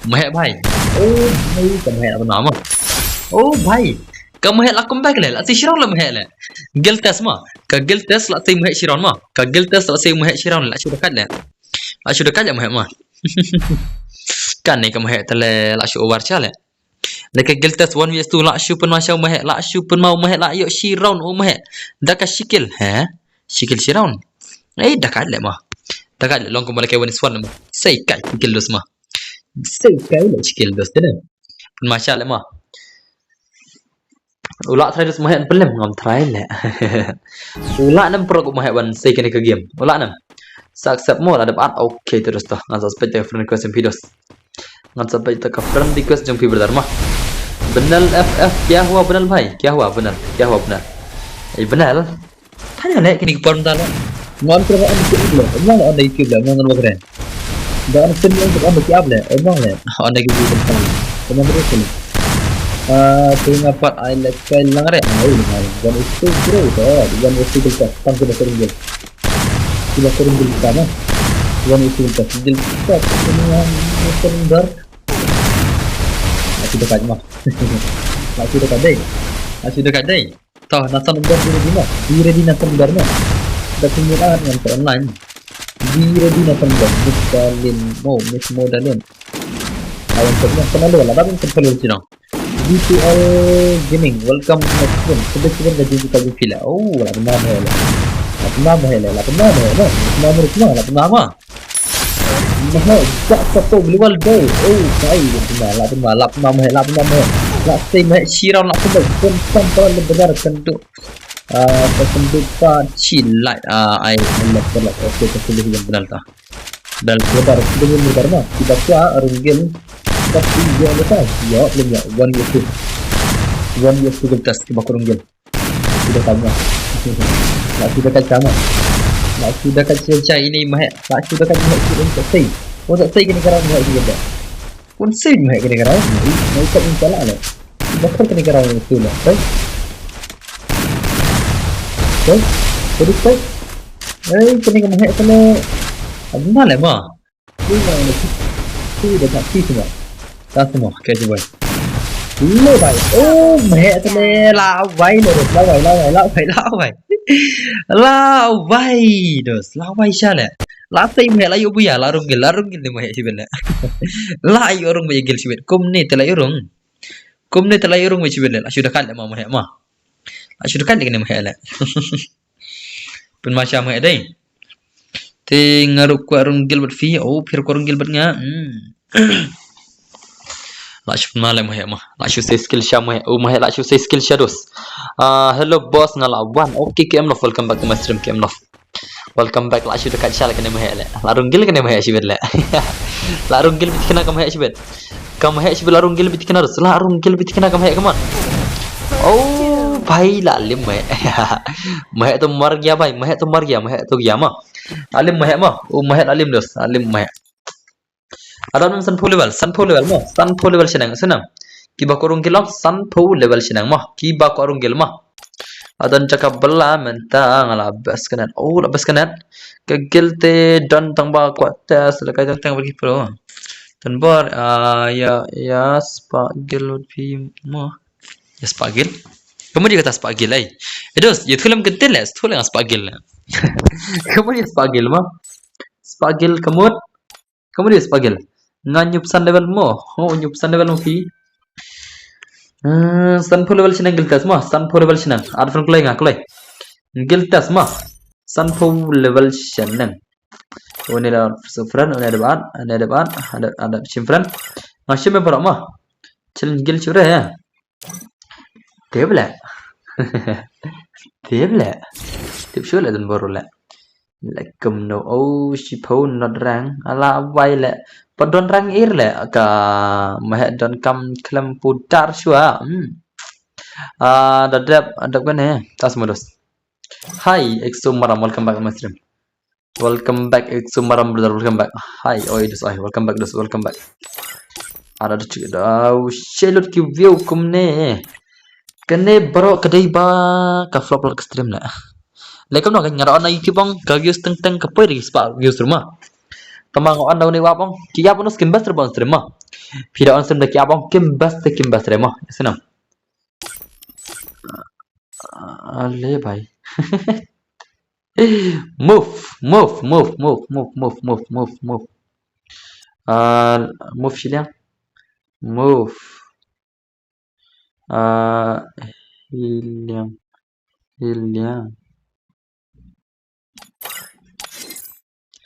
Mehek, bhai. Oh, bhai, ka mehek apa nama? Oh, bhai. Ka mehek la comeback le, la si shirong la mehek le. Guild test mah. Ka guild test la si mehek shirong mah. Ka guild test la si mehek shirong la shu dekat le. La shu dekat le mehek mah. Kan ni ka mehek te le la shu over cha le. Leke guild test one vs two la shu pynma sha u mehek, la shu pynma u mehek, la ïoh shi round u mehek. Da ka shi kill, he? Shi kill shi round. Ei, da ka le ma. Da ka le long kumba leke one vs one ma. Sei kai shi kill dos ma. Sei kai le shi kill dos te ne. Pynma sha le ma. U la try dos mehek pynlem ngam try le. U la nem pro u mehek ban sei kane ka game. U la nem. Sa accept mo la dep at. Okay, terus toh. Ngan sa peit ka friend request jong phi dos. Ngan sa peit ka friend request jong phi brother ma. Benel F F, kya hua Benel bhai? Kya hua Benel? Kya hua Benel? Ei Benel. Tanya le kini ki por mynta le. Ngan kren on ki able. Ngan on ki able. Ngan on kren. Da on sim on on ki able. Emang le. On ki able. Emang terus le. Ah, tu nga pat ai le kai lang re. Ai lang re. Dan itu bro. Dan itu kita. Tang kita sering gel. Kita sering gel kita na. Dan itu kita. Gel kita. Ini yang sering ber. Aku dekat mah. Aku dekat deh. Aku dekat deh. Tah, na san number di ready na. Di ready na san number na. Da kumur ah ngan online. Di ready na san number. Miss Dalin. Oh, Miss Modalin. Awan sa na san number la. Dabin sa number sino. D T L Gaming. Welcome next room. Sebab kita dah jumpa kali pila. Oh, la nama hele. La nama hele. La nama hele. La nama hele. La nama. Mehek, jak satu beli wal dai. Oh, kai, la pernah, la pernah, la pernah mehek, la pernah mehek. La sei mehek shiram, la pernah pun pun pun le benar sendu. Ah, sendu pa chilat. Ah, ai, ai, la pernah. Okay, okay, okay, benar ta. Dan benar, benar, benar mah. Kita kuat, runggil. Tapi dia lepas. Ya, belum ya. One year two. One year two kertas, kita runggil. Sudah tanya. Nak sudah kacang ah. Nak sudah kacang ini mehek. Nak sudah kacang mehek tu untuk sei. Untuk sei kini kerang mehek juga. Pun sei mehek kini kerang. Mau ikut minta lah le. Bakar kini kerang itu lah. Sei. Sei. Jadi sei. Eh, kini mehek tu le. Abang le ma. Tu yang ni. Tu dah tak sih semua. Tak semua. Okay, cuba. Lo bai. Oh, meh te le la bai le la bai la bai la bai la bai. La bai dos la bai sha le. La tai meh la yu buya la rung gil la rung gil ne meh sibet le. La yu rung meh gil sibet. Kum ne te la yu rung. Kum ne te la yu rung meh sibet le. La shu da kan le ma meh ma. La shu da kan le ne meh le. Pynma sha meh dei. Te nga ruh kwah rung gil bad phi. Oh, phi ruh kwah rung gil bad nga. Hmm. La shu pynma le meh ma. La shu sei skill sha meh. Oh meh la shu sei skill sha dos. Ah, hello boss nga la wan. Okay, K M Love, welcome back to my stream, K M Love. Welcome back, la shu da kat sha le kane meh le. La rung gil kane meh shibet le. La rung gil bit kane ka meh shibet. Ka meh shibet la rung gil bit kane dos. La rung gil bit kane ka meh, come on. Oh, bhai la lim meh. Meh to mar gya bhai, meh to mar gya, meh to gya ma. La lim meh ma. Oh, meh la lim dos, la lim meh. Adan san phew level, san phew level mo, san phew level shaneng, shaneng. Kiba ko rung gil long, san phew level shaneng mo, kiba ko rung gil mo. Adan jaka bela mynta nga la best connect. Oh, la best connect. Ka gil te don tang ba kwah test la kai tang tang ba ki pro. Tan bor, ah, ya, ya, spah gil would be mo. Ya spah gil. Kamu dia kata spah gil ai. Edos, ya thulam kentil le, thulam spah gil le. Kamu dia spah gil mo. Spah gil kamut. Kamu dia spah gil. Nga nyup san level mo. Ho nyup san level mo phi. Hmm, san phew level shaneng gil test mo. San phew level shaneng. Ad friend kulai nga kulai. Gil test mo. San phew level shaneng. Uni da so friend, uni da bad, uni da bad, ada ada shim friend. Nga shim me parok mo. Challenge gil chura ya. Table. Table. Tip shu le don boru le. Lekum no, oh, shi phew not rang. Ala wai le. Padon rang ir le. Ka meh don kam klem pudar shua. Hmm. Ah, da dep, dep kane. Tas modus. Hi, Exo Maram, welcome back to my stream. Welcome back, Exo Maram brother, welcome back. Hi, oi, dus, oi, welcome back, dus, welcome back. Ada tu cik dah, oh, shelut ki view kumne. Kane bro kedai ba ka flop lak stream na. Lekum no kan ngara on na YouTube ong ka views teng teng ka poi ri spah views rumah. Tamang on da uni wap ong ki ap on skim bas rebon stream ma. Pida on stream da ki ap ong kim bas te kim bas rema. Senam. Ale bhai. Move, move, move, move, move, move, move, move, move. Ah, move shiliang. Move. Ah, hiliang. Hiliang.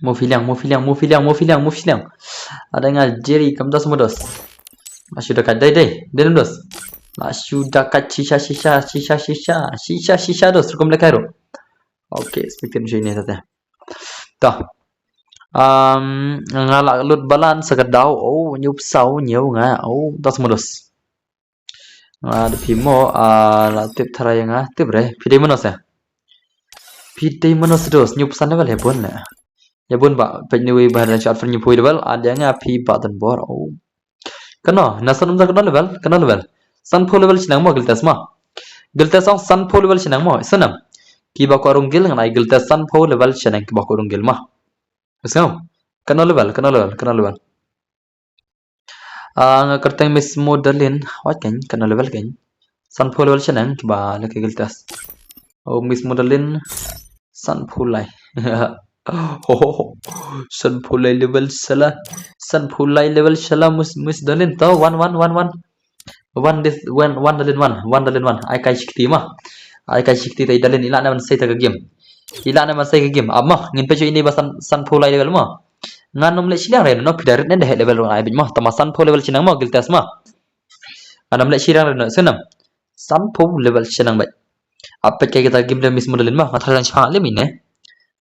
Move hiliang, move hiliang, move hiliang, move hiliang, move hiliang. Ada ngal Jerry, kam dos mo dos. Masih dekat dai dai, dai dos. Masih dekat shisha shisha shisha shisha shisha shisha dos, rukom le kairo. Okay, speaker sini tata. Toh. Um, nga la lut balan sa ka daw, oh, nyup saw, nyew nga, oh, dos mo dos. Nga da phi mo, ah, la tip tharai nga, tip re, phi dei mano se. Phi dei mano se dos, nyup san level ya bun le. Ya bun ba, pek ni wi ba dan shot for nyup wi level, ah, dia nga phi ba dan bor, oh. Kano, na san um da kano level, kano level. San phew level shinang mo, giltes ma. Giltes ong san phew level shinang mo, sanam. Kiba ko rung gil, ngan ai giltes san phew level shinang kiba ko rung gil ma. Sanam. Kano level, kano level, kano level. Ah, nga kyrteng Miss Modalin, wat kan, kano level kan. San phew level shanang, kiba leke giltes. Oh, Miss Modalin, san phew lai. Ho, ho, ho. San phew lai level shala. San phew lai level shala, Miss, Miss Dalin. To, one, one, one, one. One this, one, one Dalin, one. One Dalin, one. Ai kai shikti ma. Ai kai shikti tai Dalin, ila na man sai ta ka game. Ila na man sai ka game. Amma, ngin pejo ini ba san, san phew lai level ma. Ngan nym leh shiliang re no, phi da rit ne da heh level ruh ngan ai beit mo. Tama san phew level shinang mo, giltes ma. Ngan nym leh shiliang re no, sanam. San phew level shinang beit. Apet kai kita game da Miss Modalin ma, nga tharan shipang lem ine.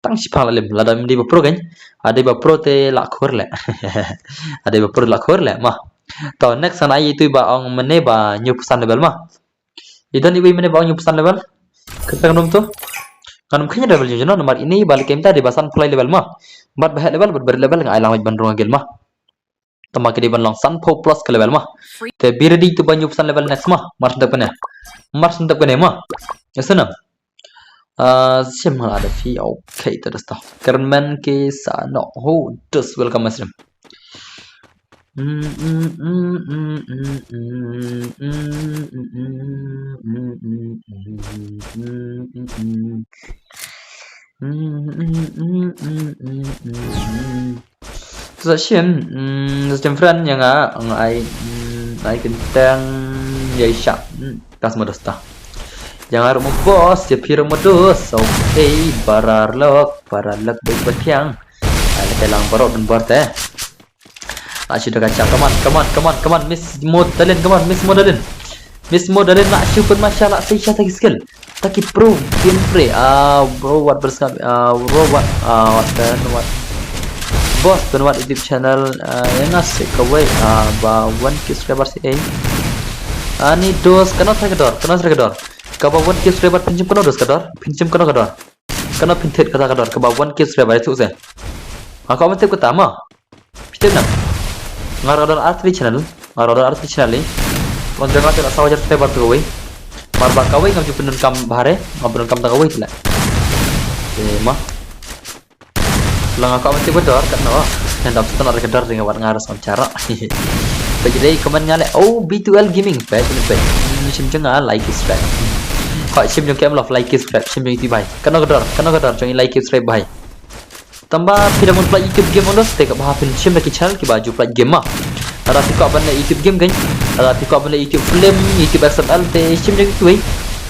Tang shipang lem, lada mdi ba pro kan. Ada ba pro te la khur le. Ada ba pro la khur le ma. To next ngan ai itu ba ong mene ba nyup san level ma. Idan iwi mene ba ong nyup san level. Kita nganum tu. Nganum kenya level jujur no, nomor ini balik kita di ba san phew lai level ma. Bat ba heh level, bat ber level, nga ai lang ban rung gil ma. Tama kidi ban long san phew plus ka level ma. Te be ready to ba nyup san level next ma. Mar sentep kene. Mar sentep kene ma. Ya sana. Ah, sim nga ada fi. Okay, terus tah. Kermen ke sa no. Ho, dus welcome stream. Sa shim, mm, sa shim friend ïa nga, nga ai, mm, ai kentang ïa i shah. Mm, kas modesta. Ïa nga ruh mo boss, ïa phi ruh mo dos. Okay, para lok, para lok bad pathiang. Ai la kai lang baroh dun bar te. La shu da kacha, come on, come on, come on, come on, Miss Modalin, come on, Miss Modalin. Miss Modalin la shu pynmasa la sei sha ta ki skill. Ta ki pro gameplay. Ah, bro, wat berskam, ah, bro, wat, ah, wat, ben, wat. Boss, ben, wat YouTube channel, ah, ïa nga sei kawei, ah, ba one K subscriber sei, eh. Ani dos, kano sa ka dor, kano sa ka dor. Kaba one K subscriber pynshim kano dos ka dor, pynshim kano ka dor. Kano pyntip kata ka dor, kaba one K subscriber tu se. Aku apa tip kata ma? Phi tip na? Nga ruh don artylli channel, nga ruh don artylli channel ni. Wan jong nga te la saw hajar subscriber tu kawei. Mar ba kawei ngam ju pyndonkam bha re, ngam pyndonkam ta kawei te la. Eh, ma. Lang aku apa tip ka dor kat no. Ngan dap stan ada ka dor dengan wat nga ruh sam cara. Peit dei comment nga le, oh, B two L Gaming, peit, peit. Hmm, shim jong nga like, subscribe. Hoi, shim jong kem love, like, subscribe, shim jong iti bai. Kano ka dor, kano ka dor jong i like, subscribe bai. Tangba phi da mon pynlait YouTube game on dos te kaba phin shim da ki channel kiba ju pynlait game ma. Lada phi kwah ban leh YouTube game kan. Lada phi kwah ban leh YouTube film, YouTube X M L te shim jong iti wei.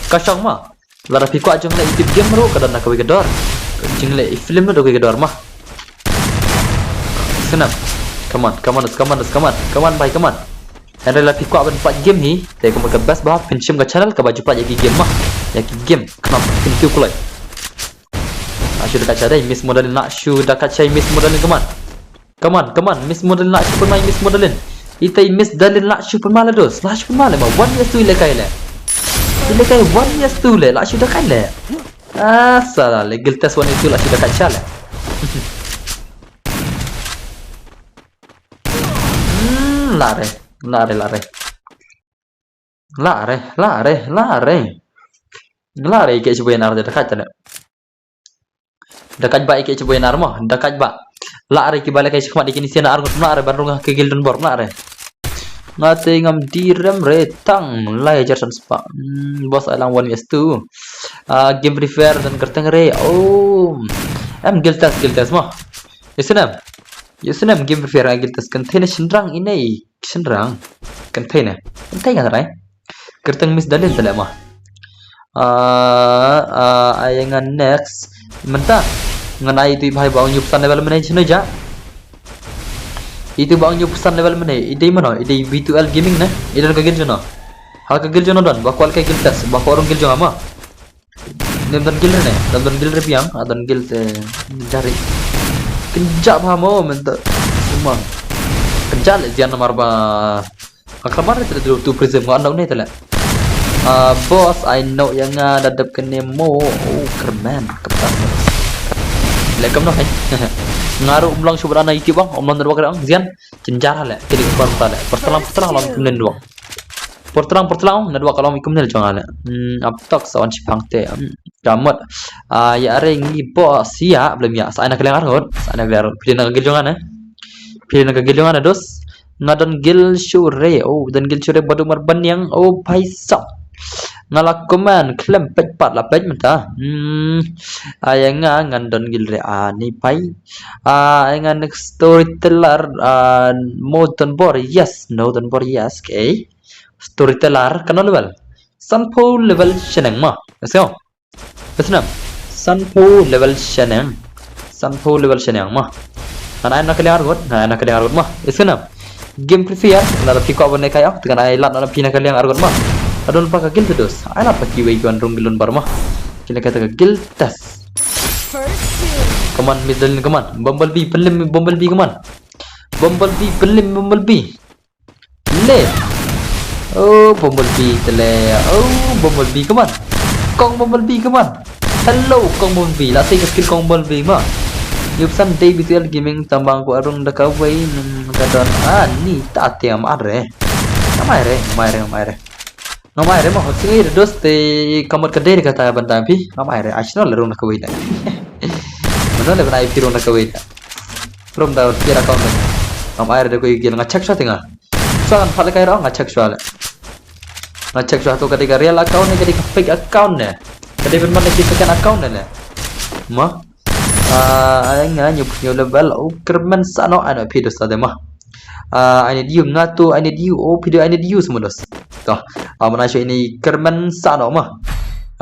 Ka shong ma. Lada phi kwah jong leh YouTube game ruh ka don na kawei ka dor. Jong leh film ruh da kawei ka dor ma. Snap. Come on, come on, come on, come on, come on, bhai, come on. Hynrei lada phi kwah ban pynlait game hi, te ka mut ka best ba phin shim ka channel kaba ju pynlait ïa ki game ma. Ïa ki game. Khnang phin kiew kloi. La shu da kacha dei, Miss Modalin, la shu da kacha, Miss Modalin, come on. Come on, come on, Miss Modalin, la shu pynmai, Miss Modalin. Itai Miss Dalin, la shu pynmai la dos, la shu pynmai la ma, one versus two le kai le. Le kai one versus two le, la shu da kai le. Ah, salah le, guild test one versus two, la shu da kacha le. Hmm, la re, la re, la re. La re, la re, la re. La re, ike chibai nar de, da kacha le. Da kait ba ike chibai nar mo, da kait ba. La re kiba le kai shikmat ike ni sian ar ngut la re ban rung ha ka guild don bor la re. Nga te ngam di rem re tang lai hajar san spah. Hmm, boss ai lang one versus two. Ah, game Free Fire don kyrteng re. Oh. Em guild test, guild test mo. Ïa snem. Ïa snem game Free Fire guild test kan thene shynrang ine. Shynrang. Kynthei ne. Kynthei nga trai. Kyrteng Miss Dalin te leh ma. Ah, ah, ai ngan next. Mynta. Ngan ai itu i bhai ba ong ïa u phew san level mynne shano ja. Itu ba ong ïa u phew san level mynne. I dei mano, i dei B two L Gaming ne. I don ka guild jong no. Ha ka guild jong no don. Ba kwah leh kai guild test. Ba kwah rung guild jong nga ma. Ym don guild re ne, ym don guild re biang, ah, don guild te jari. Kynjah bha mo mynta. Sumang. Kynjah le jian namar ba. Aklamar te tu prism ko anda une te le. Ah, boss, I know ïa nga da dep kane mo. Oh, kyrmen, kyrmen. Le kam no hai. Nga ruh ym long shu bad ana YouTube bang, ym long network re ong jian. Kynjah le, kini kpar ta le. Pertelang, pertelang long kumne network. Pertelang, pertelang network long kumne jong ale. Hmm, ap tok sa wan shipang te. Hmm, ka mut. Ah, ïa are ngi boss ïa, blem ïa. Sa ai na ka liang arngut, sa ai na ka liang arngut. Phi dei na ka guild jong nga ne. Phi dei na ka guild jong nga ne dos. Nga don guild shu re. Oh, don guild shu re bad u Mar Baniang. Oh, bhai sab. Nga la comment khlem peit pat la peit mynta. Hmm. Ai nga ngan don guild re ani pai. Ah, ai nga next storyteller, ah, mo don bor, yes, no don bor, yes, okay. Storyteller kano level? Sanphew level shaneng ma. Let's go. Let's go. Sanphew level shaneng. Sanphew level shaneng ma. Ngan ai na ka liang arngut, ngan ai na ka liang arngut ma. Let's go. Game Free Fire, lada phi kwah ban leh kai ong, te ngan ai lad na phi na ka liang arngut ma. Adon pa ka guild te dos. Ai lad pa kiwei ki wan rung guild don bor ma. Ki leh kata ka guild test. First kill. Come on, Miss Darling, come on. Bumblebee, pynlem Bumblebee, come on. Bumblebee, pynlem Bumblebee. Le. Oh, Bumblebee te le. Oh, Bumblebee, come on. Kong Bumblebee, come on. Hello, Kong Bumblebee. La sei ka skill Kong Bumblebee ma. Ïa u phew san dei B two L Gaming tang ba nga kwah rung da kawei, hmm, ka don. Ah, ni ta te ngam ai re. Ngam ai re, ngam ai re, ngam ai re. Ngam ai re ma, hot sing re dos te ka mut ka dei re kata ban tang phi. Ngam ai re, ai shano le rung da kawei da. Mano le ban ai phi rung da kawei da. Rung da phi ra kong da. Ngam ai re da ko ïa ki guild, nga check shwa te nga. Shwa kan pat lehkai ruh nga check shwa leh. Nga check shwa to ka dei ka real account ne ka dei ka fake account ne. Ka dei ban man ki second account ne leh. Mo. Ah, ai nga hynñiew phew hynñiew level, oh, kyrmen sano, ai no phi dos ta de mo. Ah, I need you, nga to, I need you, oh, phi do, I need you, semua dos. To, ah, mana shu ini kyrmen sano mo.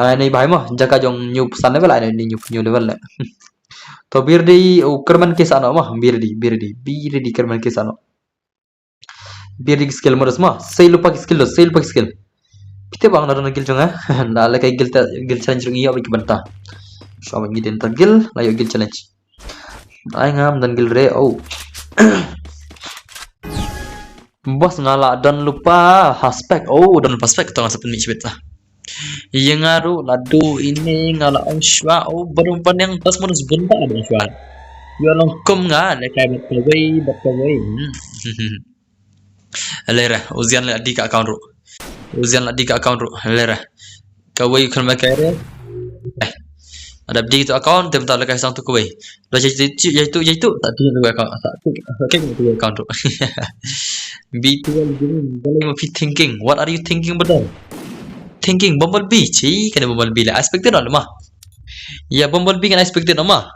Ah, ini bahai mo, jaka jong hynñiew phew san level, ai no ini hynñiew phew hynñiew level leh. To, bir di, oh, kyrmen ki sano mo, bir di, bir di, bir di kyrmen ki sano. Bir di ki skill mo dos mo. Sei lypa ki skill dos, sei lypa ki skill. Phi tip ba nga la don guild jong nga. Na lehkai guild ta, guild challenge ruh ngi ïoh bad ki bynta. Shuwa ba ngi don ta guild, la ïoh guild challenge. Ai ngam don guild re, oh. Boss nga la don lypa ha spec, oh, don lypa spec to nga sa pynmih shibit ta. Ïa nga ruh la duh ine nga la ong shwa, oh, barum paniang tas manus bun ba la ong shwa. Ïa long kum nga lehkai bad kawei, bad kawei. Hmm. Lere, u Zian la di ka account ruh. U Zian la di ka account ruh. Lere. Kawei khun ma kai re. Eh. Ada di tu account, tem ta lehkai sang tu kawei. Dah jai tu, jai tu, jai tu, tak tu tu account, tak tu, tak tu tu account tu. B twelve Gaming, balei ma phi thinking? What are you thinking, brother? Thinking Bumblebee, chi, kane Bumblebee la expected no ma. Ya, Bumblebee kan expected no ma.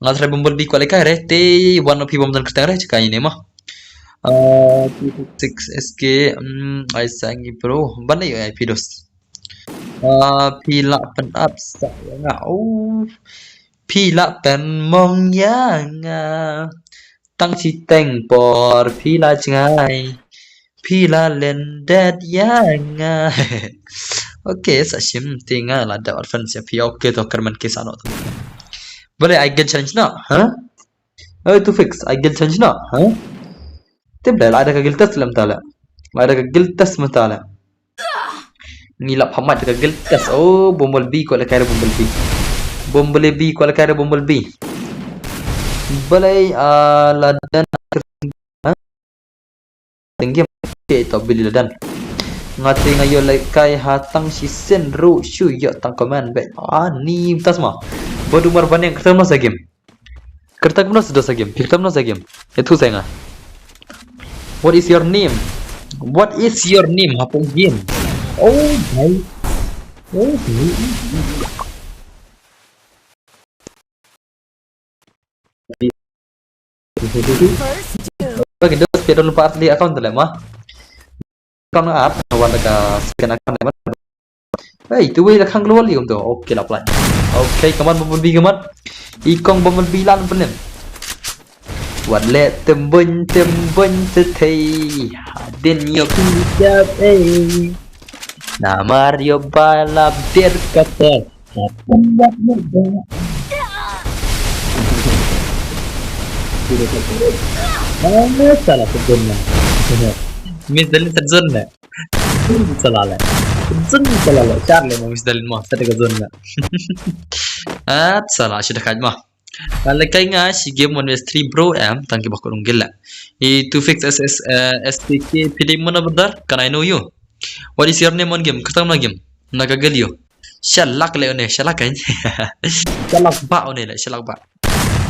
Nga try Bumblebee kwah lehkai re, te one of phi bom dan kyrteng re, chikai ne ma. Uh, two six S K, um, ai sangi bro, ban ïa I P dos. Ah, phi la pynap sa ïa nga. Oh, phi la pynmong ïa nga. Tang shiteng por phi la jngai. Phi la lyndet ïa nga. Okay, sa shim te nga la dep advance ïa phi. Okay, to kyrmen ki sano to. Balei ai guild challenge no, ha? Oi, two fix, ai guild challenge no, ha? Tip da la da ka guild test lem ta leh. La da ka guild test mynta leh. Ngi la phamat ka guild test. Oh, Bumblebee kwah lehkai re Bumblebee. Bumblebee kwah lehkai re Bumblebee. Balei, ah, la dang, ha? Teng game ke to Billy la dang. Nga te nga ïoh lehkai ha tang shisien ruh shu ïoh tang comment back. Ah, ni tas ma. Ba dum mar ban ïa kyrteng no sa game. Kyrteng no sa game. Kyrteng no sa game. Itu sa nga. What is your name? What is your name? Apa game? Oh, baik. Oh, baik. First doom. Bagi dos pia dulu part di account tu leh ma. Account nga ap, wan da ka second account leh ma. Hey, tu wei la khang global yum tu. Okay, la apply. Okay, come on, Bumblebee, come on. I kong Bumblebee lan penen. Wat leh tembun tembun te thei. Hadin yo pijap eh. Namar yo balap der kata. Mana salah tu zone na. Miss Dalin tak zone na. Zone salah lah. Zone salah lah. Char le mo Miss Dalin mo. Sa da ka zone na. At salah sudah kaj mo. Lehkai nga shi game one versus three bro em tang ki ba ko rung gila. I two fix S S, eh, S T K P D mana brother? Can I know you? What is your name on game? Kata mana game? Na ka gel you. Shalak le ne, shalak kan. Shalak ba ne le, shalak ba.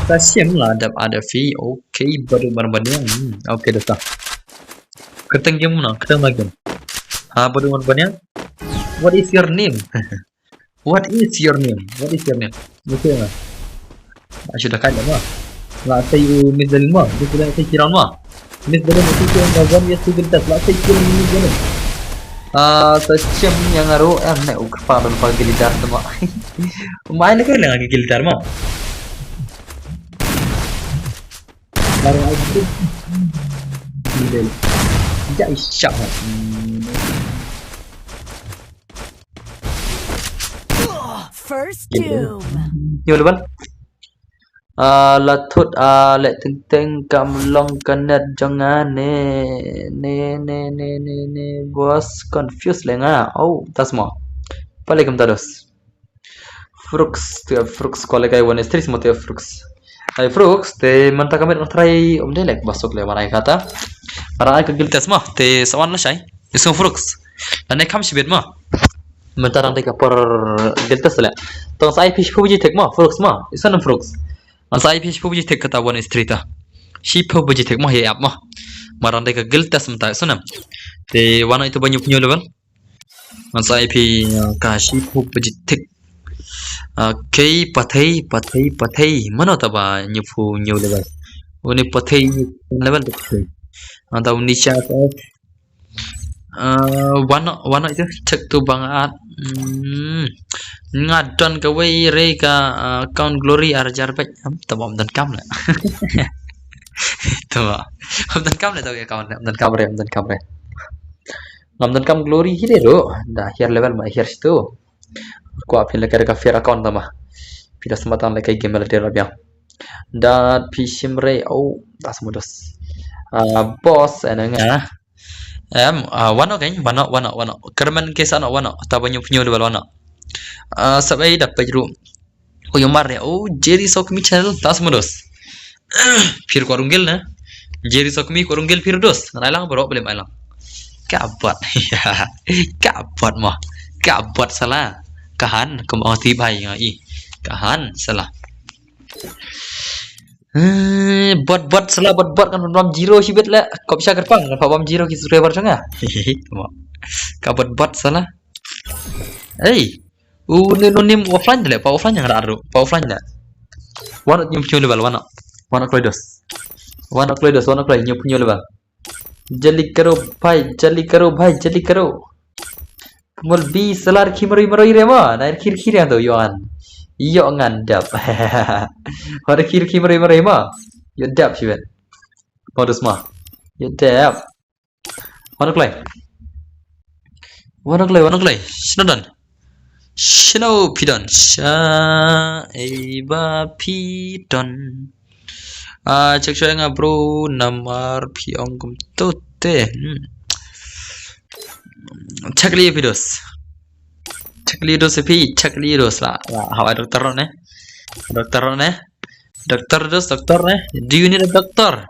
Ta sim la dap ada fi. Okay, baru bar baniang. Hmm, okay, dah. Kata game mana? Kata mana game? Ha, baru bar baniang. What is your name? What is your name? What is your name? Betul lah. Sudah kan ma. La sai u Miss Dalin ma. Miss Dalin sai kiran ma. Miss Dalin sai kiran ma. One yes to guild test. La sai kiran Miss Dalin. Ah, sa chem yang aro em ne u kepala pa guild test ma. Mai le kan lagi guild test ma. Baru aku. Guild. Jai syak. First doom. Yo level. Ah, la thut, ah, leh teng teng kam long ka net jong nga ne, ne, ne, boss confuse le nga. Oh, tas mo. Pale kam tados. Frooks, tu ya Frooks ko le kai one S three mo tu ya Frooks. Ai Frooks, te mynta ka met nga try um de lek basuk le marai kata. Marai ka guild test mo, te sawan la shai. Isong Frooks. Lane kham shibit ma. Mynta dang dei ka por guild test le. Tong sa I P shiphew baje thik ma, Frooks ma. Isan nam Frooks. Ngan sa I P shiphew baje thik kata one is three ta. Shiphew baje thik mo, ïa ap mo. Marang dei ka guild test mynta sngewbha. Te wan ïa itu ba hynñiewphew hynñiew level. Ngan sa ai phi, uh, ka shiphew baje thik. Okay, pathei, pathei, pathei. Mano ta ba hynñiewphew hynñiew level? Une pathei, level tu pathei. Anta uni cha. Uh, wan noh, wan noh itu. Check tu ba nga at. Hmm. Nga don kawei re ka, uh, account Glory ar hajar beit. Hmm, ta ba ym don kam leh. Ta ba ym don kam leh, ta ba account leh. Ym don kam re, ym don kam re. Ngam don kam Glory hi de ruh. Da hiar level ma hiar shitu. Kwah phi leh ka fair account ta ma. Phi da smat tang leh ka game la de la biang. Da phi shim re, oh, da smudos. Ah, boss, ena nga. Em, ah, wan noh kein, wan noh, wan noh, wan noh. Kyrmen ke sa noh, wan noh. Ta ba hynñiewphew hynñiew level, wan noh. Ah, sap ei da peit ruh. Ko ïa mar re, oh, Jerry Sokmi channel, da smudos. Phi ruh kwah rung guild na. Jerry Sokmi kwah rung guild phi ruh dos. Ngan ai lang bro, balei ym ai lang. Ka bot. Ka bot mo. Ka bot sala. Ka han, kum ong ti bai nga i. Ka han sala. Eh, bot, bot sala, bot, bot, ngan bam zero shibit leh. Kop sha kyrpang, ngan bam zero ki subscriber jong nga. Mo. Ka bot, bot sala. Ei. U ne, u ne offline leh, pa offline nga da ruh, pa offline leh. Wan noh hynñiewphew hynñiew level, wan noh. Wan noh kloi dos. Wan noh kloi dos, wan noh kloi, hynñiewphew hynñiew level. Jali karo bhai, jali karo bhai, jali karo. Mol bi salar khim roi maroi re mo, na khir khir yang to yoan. Yo ngan dap. Wan khir khim roi maroi mo. Yo dap shiwen. Modus mo. Yo dap. Wan kloi. Wan kloi, wan kloi. Shino don. Shino phi don. Sha ei ba phi don. Ah, check shuwa nga bro, namar phi ong kumto te. Hmm. Check li phi dos. Check li dos phi, check li dos la. La, hawa doktor ne. Doktor ne. Doktor dos, doktor ne. Do you need a doctor?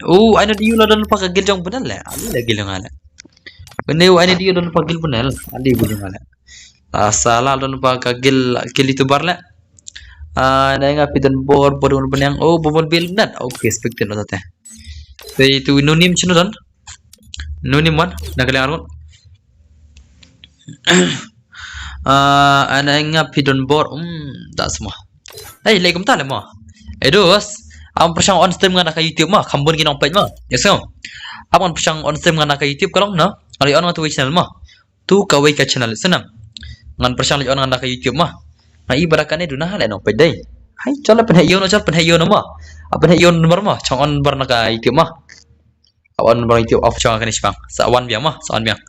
Oh, I know you la don pa ka guild jong bnel leh. Ali la guild jong nga leh. Bnel, I know you don pa guild bnel. Ali guild jong nga leh. Ah, sala don pa ka guild, guild YouTuber leh. Ah, na nga phi don bor, bor don bneng. Oh, bor bor bil nat. Okay, expected lo te. Te itu no name chino don. No name wan, na ka liang arngut. Ah, ana nga phi don bor, um, da smuh. Hey, leh kumta leh mo. Eh, dos. Ap ngan pyrshang on stream nga na ka YouTube mo, kham bun ki nongpeit mo. Yes, no. Ap ngan pyrshang on stream nga na ka YouTube ka long no. Ngan leit on nga tu wei channel mo. Tu kawei ka channel sngewbha. Ngan pyrshang leit on nga na ka YouTube mo. Nga i ba da kane duna leh nongpeit dei. Hai, chal pynheh ïew no, chal pynheh ïew no mo. Ap pynheh ïew no mo, chong on bar na ka YouTube mo. Ap on bar YouTube off chong kane shipang. Sa wan biang mo, sa wan biang.